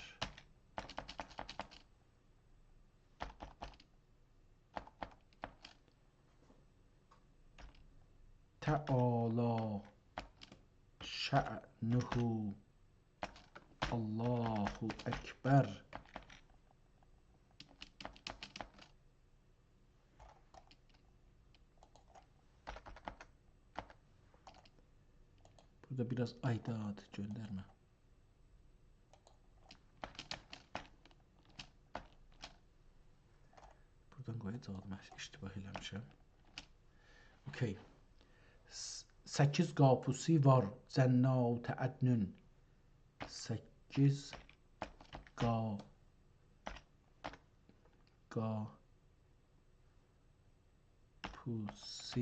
تعالی شأنه، الله اکبر. بورادا بیر آز آیداد گؤندرمه. بورادان قویاجاغام، من اشتباه ائله‌میشم. اوکئی. س-، سککیز قاپوسو وار جنات عدنین. سککیز قا-، قا-، پوسو،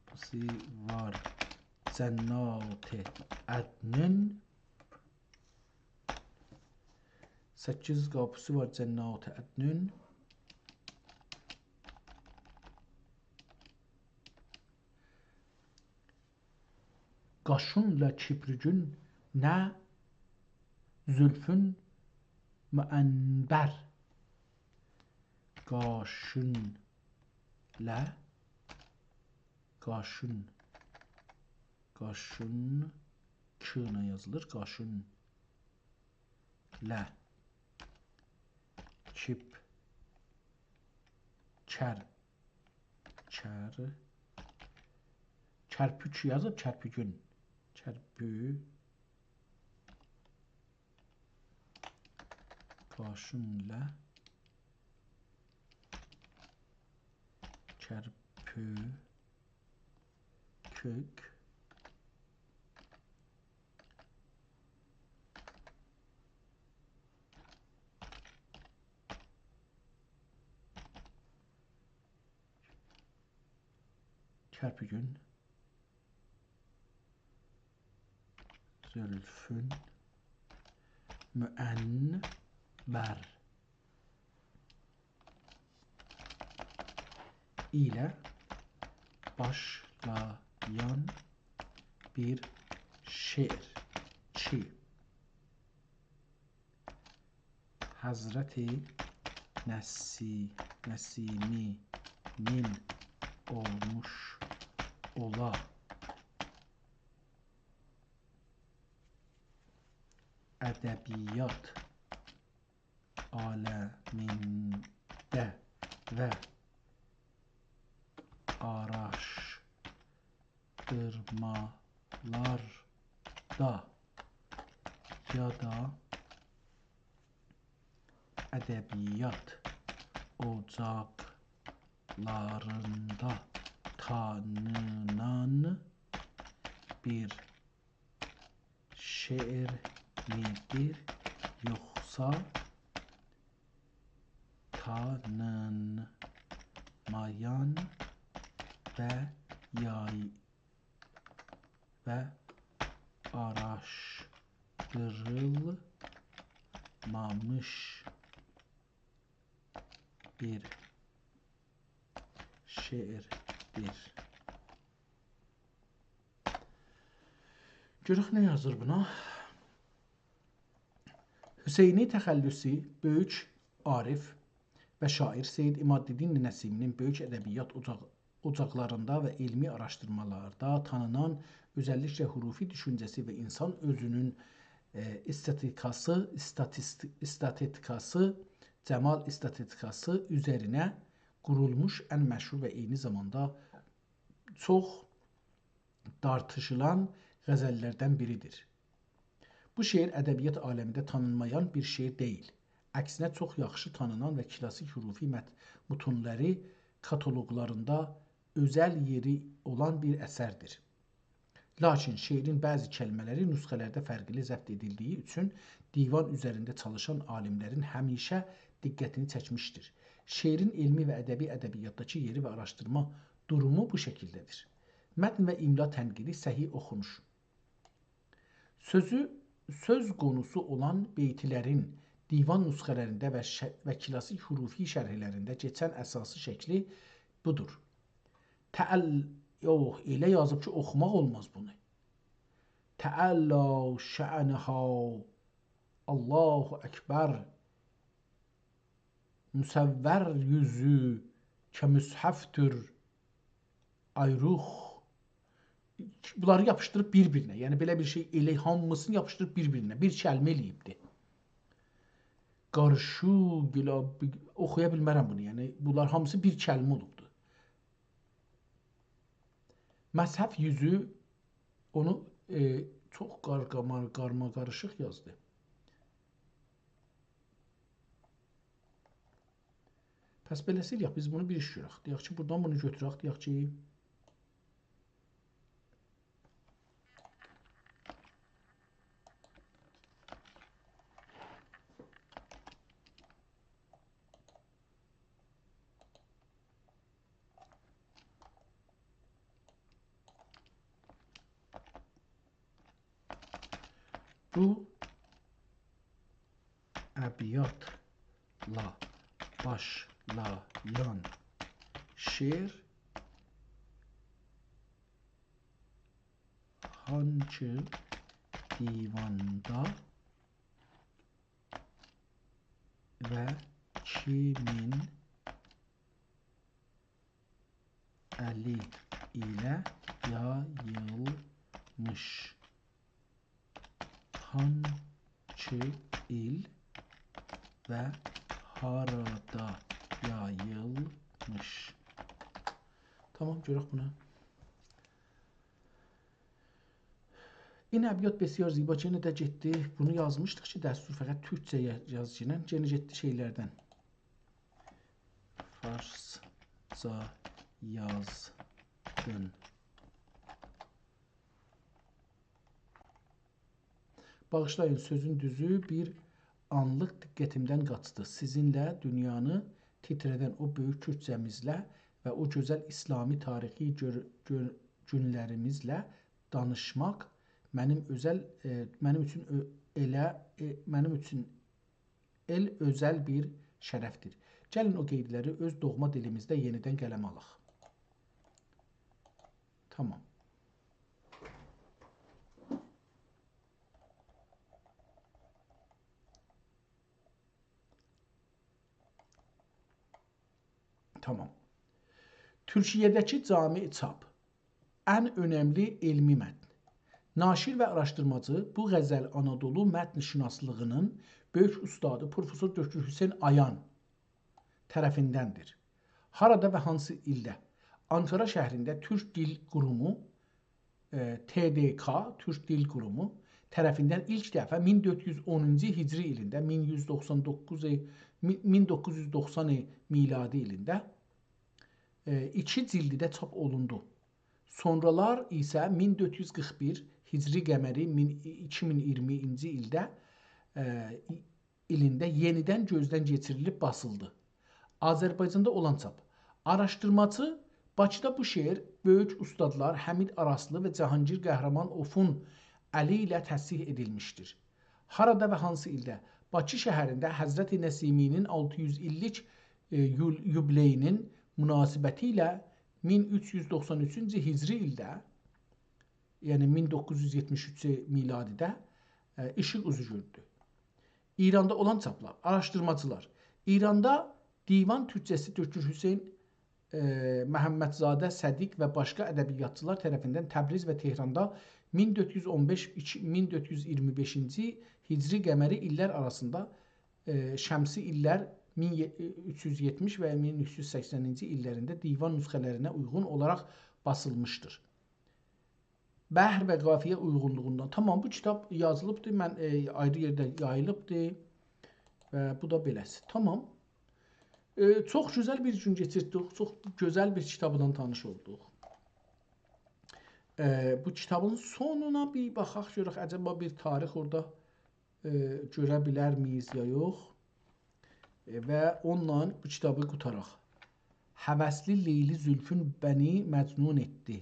پوسو وار جنات عدنین. سککیز قاپوسو وار جنات عدنین. قاشینلا کیپریگین نه زولفون معنبر. قاشینلا، قاشین، قاشین، ک ایله یازیلیر، قاشین. له. کیپ. کر. کر. کرپوک یازیب، کرپوگون. کرپو-، قاشینلا. کرپو-، کوک. کرپوگون. زولفون. معنبر. ایله باشلایان بیر شعر کی، حضرت نسی-، نسیمی‌نین اولموش اولا. ادبیات عالمینده و آراشدیرمالاردا یا دا ادبیات اوجاقلاریندا تانینان بیر شعر می‌دیر، یوخسا تانینمایان و یای-، و آراشدیریلمامیش بیر شعردیر. گؤرک نه یازیر بونا. حسینی تخلصی، بؤیوک عارف و شاعر سید عمادالدین نسیمی‌نین بؤیوک ادبیات اوجاق-، اوجاقلاریندا و علمی آراشدیرمالاردا تانینان، اؤزللیکله حروفی دوشونجه‌سی و اینسان اؤزونون، ائ، استاتیکاسی، استاتیست-، استاتیکاسی، جمال استاتیکاسی اوزرینه قورولموش ان مشهور و عینی زاماندا چوخ دارتیشیلان غزللردن بیریدیر. بو شعر ادبیات عالمینده تانینمایان بیر شعر دئییل. عکسینه، چوخ یاخشی تانینان و کلاسیک حروفی مت-، متونلاری کاتالوقلاریندا اؤزل یئری اولان بیر اثردیر. لاکین شعرین بعضی کلمه‌لری نسخه‌لرده فرقلی ضبط ائدیلدیگی اوچون دیوان اوزرینده چالیشان عالیملرین همیشه دقتینی چکمیشدیر. شعرین علمی و ادبی ادبیاتداکی یئری و آراشدیرما دورومو بو شکیلده‌دیر. متن و املا تنقیدی، صحیح اوخونوش. سؤزو، سؤز قونوسو اولان بیتلرین دیوان نسخه‌لرینده و ش-، و کلاسیک حروفی شرحلرینده کئچن اساسی شکلی بودور. تعل-، یوخ، ائله یازیب کی، اوخوماق اولماز بونو. تعالی شأنها، الله اکبر. مصور یوزو که مصحفدیر، آیروخ. بونلاری یاپیشدیریب بیر-بیرینه. یعنی، بئله بیر شئی، ائله هامیسینی یاپیشدیریب بیر-بیرینه. بیر کلمه ائله‌ییبدی. قارشو، گلا-، اوخویا بیلمرم بونو. یعنی، بونلار هامیسی بیر کلمه اولوبدو. مصحف یوزو اونو، ائ، چوخ قارقامار، قارما-قاریشیق یازدی. پس بئله‌سی ائله‌یک، بیز بونو بیر ایش گؤرک. دئیک کی، بورادان بونو گؤتورک، دئیک کی، بو ابیاتلا باشلایان شعر هانسی دیواندا و کیمین الی ایله یاییلمیش؟ هانسی ایل و هارادا یاییلمیش؟ تامام، گؤرک بونو. این ابیات بسیار زیبا، یئنه ده گئتدی. بونو یازمیشدیق کی، دستور فقط تورکجه یا-، یازگینن، یئنه گئتدی شئیلردن. فارسجا یازدین. باغیشلایین، سؤزون دوزو، بیر آنلیق دقتیمدن قاچدی. سیزینله دونیانی تیتره‌دن او بؤیوک تورکجه‌میزله و او گؤزل ایسلامی تاریخی گؤر-، گؤر-، گونلریمیزله دانیشماق منیم اؤزل، ائ، منیم اوچون اؤ-، ائله، ائ، منیم اوچون ائل اؤزل بیر شرفدیر. گلین او قیدلری اؤز دوغما دیلیمیزده یئنیدن قلمه آلاق. تامام. تامام. تورکیه‌ده‌کی جامع چاپ. ان اؤنملی علمی متن. ناشر و آراشدیرماجی بو غزل آنادولو متن‌شناسلیغی‌نین بؤیوک اوستادی پروفسور دکتر حسین آیان طرفیندندیر. هارادا و هانسی ایلده؟ آنکارا شهرینده تورک دیل قورومو، ائ، ت د ک، تورک دیل قورومو طرفیندن ایلک دفعه مین دؤرد یوز اونونجو هجری ایلینده، مین یوز دوخسان دوققوز، مین، مین دوققوز یوز دوخسان میلادی ایلینده، ائ، ایکی جیلدیده چاپ اولوندو. سونرالار ایسه مین دؤرد یوز قیرخ بیر هجری قمری مین، ایکی مین اییرمینجی ایلده، ائ، ایلینده یئنیدن گؤزدن کئچیریلیب باسیلدی. آذربایجاندا اولان چاپ. آراشدیرماجی باکیدا بو شعر بؤیوک اوستادلار حمید آراسلی و جهانگیر قهرمانوفون الی ایله تصحیح ائدیلمیشدیر. هارادا و هانسی ایلده؟ باکی شهرینده حضرت نسیمی‌نین آلتی یوز ایللیک ائ، یول-، یوبیلئیینین مناسبتی ایله مین اوچ یوز دوخسان اوچونجو هجری ایلده، یعنی مین دوققوز یوز یئتمیش اوچ میلادیده، ائ، ایشیق اوزو گؤردو. ایراندا اولان چاپلار، آراشدیرماجیلار. ایراندا دیوان تورکجه‌سی دکتر حسین، ائ، محمدزاده صدیق و باشقا ادبیاتچیلار طرفیندن تبریز و تهراندا مین دؤرد یوز اون بئش، ایکی، مین دؤرد یوز اییرمی بئشینجی هجری قمری ایللر آراسیندا، ائ، شمسی ایللر مین اوچ یوز یئتمیش و مین اوچ یوز سکسنینجی ایللرینده دیوان نسخه‌لرینه اویغون اولاراق باسیلمیشدیر. بحر و قافیه اویغونلوغوندان. تامام، بو کیتاب یازیلیبدیر. من، ائ، آیری یئرده یاییلیبدیر. و بو دا بئله‌سی. تامام. ائ، چوخ گؤزل بیر گون کئچیردیک. چوخ گؤزل بیر کیتابلا تانیش اولدوق. ائ، بو کیتابین سونونا بیر باخاق، گؤرک عجبا بیر تاریخ اورادا، ائ، گؤره بیلر مییز یا یوخ. ائ، و اونونلا بو کیتابی قوتاراق. هوسلی لیلی زلفون بنی مجنون ائتدی.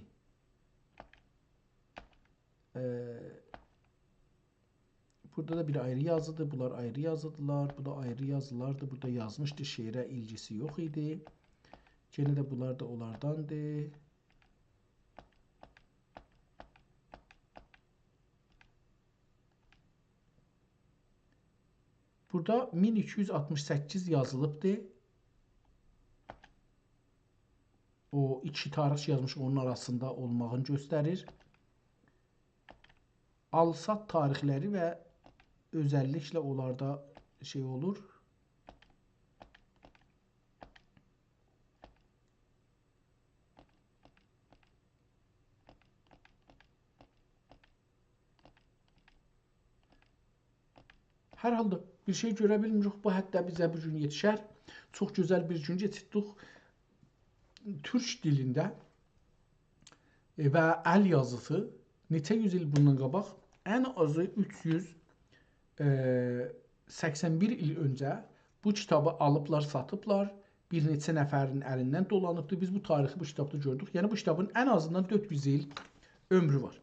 ائ، بورادا دا بیر آیری یازیدیر، بونلار آیری یازیدیلار، بو دا آیری یازیلاردیر. بورادا یازمیشدی، شعره ایلگیسی یوخ ایدی. یئنه ده بونلار دا اونلارداندیر. بورادا مین ایکی یوز آلتمیش سککیز یازیلیبدی. او ایکی تاریخ یازمیش، اونون آراسیندا اولماغینی گؤستریر. آل‌سات تاریخلری و اؤزللیکله اونلاردا شئی اولور. هر حالدا بیر شئی گؤره بیلمیریک. بو حتی بیزه بو گون یئتیشر. چوخ گؤزل بیر گون کئچیردیک. تورک دیلینده، ائ، و ال یازیسی نئچه یوز ایل بوندان قاباق، ان آزی اوچ یوز سکسن بیر ایل اؤنجه بو کیتابی آلیبلار، ساتیبلار. بیر نئچه نفرین الیندن دولانیبدیر. بیز بو تاریخی بو کیتابدا گؤردوک. یعنی بو کیتابین ان آزیندان دؤرد یوز ایل عؤمرو وار.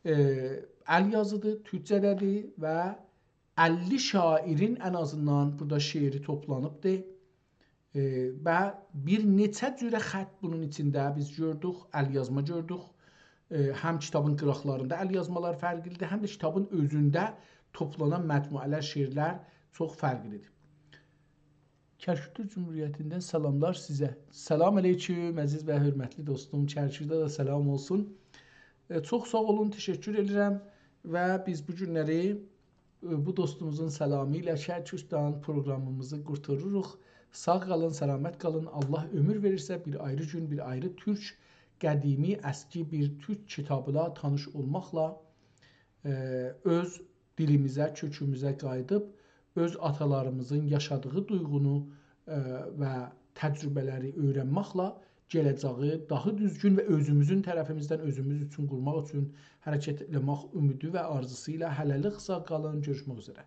ائ، ال یازیدیر، تورکجه‌ده‌دیر و اللی شاعرین ان آزیندان بورادا شعری توپلانیبدیر. ائ، و بیر نئچه جوره خط بونون ایچینده بیز گؤردوک، ال یازما گؤردوک. ائ، هم کیتابین قیراقلاریندا ال یازمالار فرقلیدیر، هم ده کیتابین اؤزونده توپلانان مجموعه‌لر، شعرلر چوخ فرقلیدیر. کرکوک جمهوریتیندن سلاملار سیزه. سلام علیکم، عزیز و حؤرمتلی دوستوم. کرکوکده ده سلام اولسون. ائ، چوخ ساغ اولون، تشکر ائدیرم. و بیز بو گونلری، ائ، بو دوستوموزون سلامی ایله کرکوکدان پروقرامیمیزی قورتاریریق. ساغ قالین، سلامت قالین. الله عؤمور وئریرسه، بیر آیری گون، بیر آیری تورک، قدیمی، اسکی بیر تورک کیتابیلا تانیش اولماقلا، ائ، اؤز دیلیمیزه، کؤکوموزه قاییدیب، اؤز آتالاریمیزین یاشادیغی دویغونو، ائ، و تجربه‌لری اؤیرنمکله گله‌جه‌یی داها دوزگون و اؤزوموزون طرفیمیزدن اؤزوموز اوچون قورماق اوچون حرکت ائله‌مک امیدی و آرزوسو ایله هله‌لیک ساغ قالین، گؤروشمک اوزره.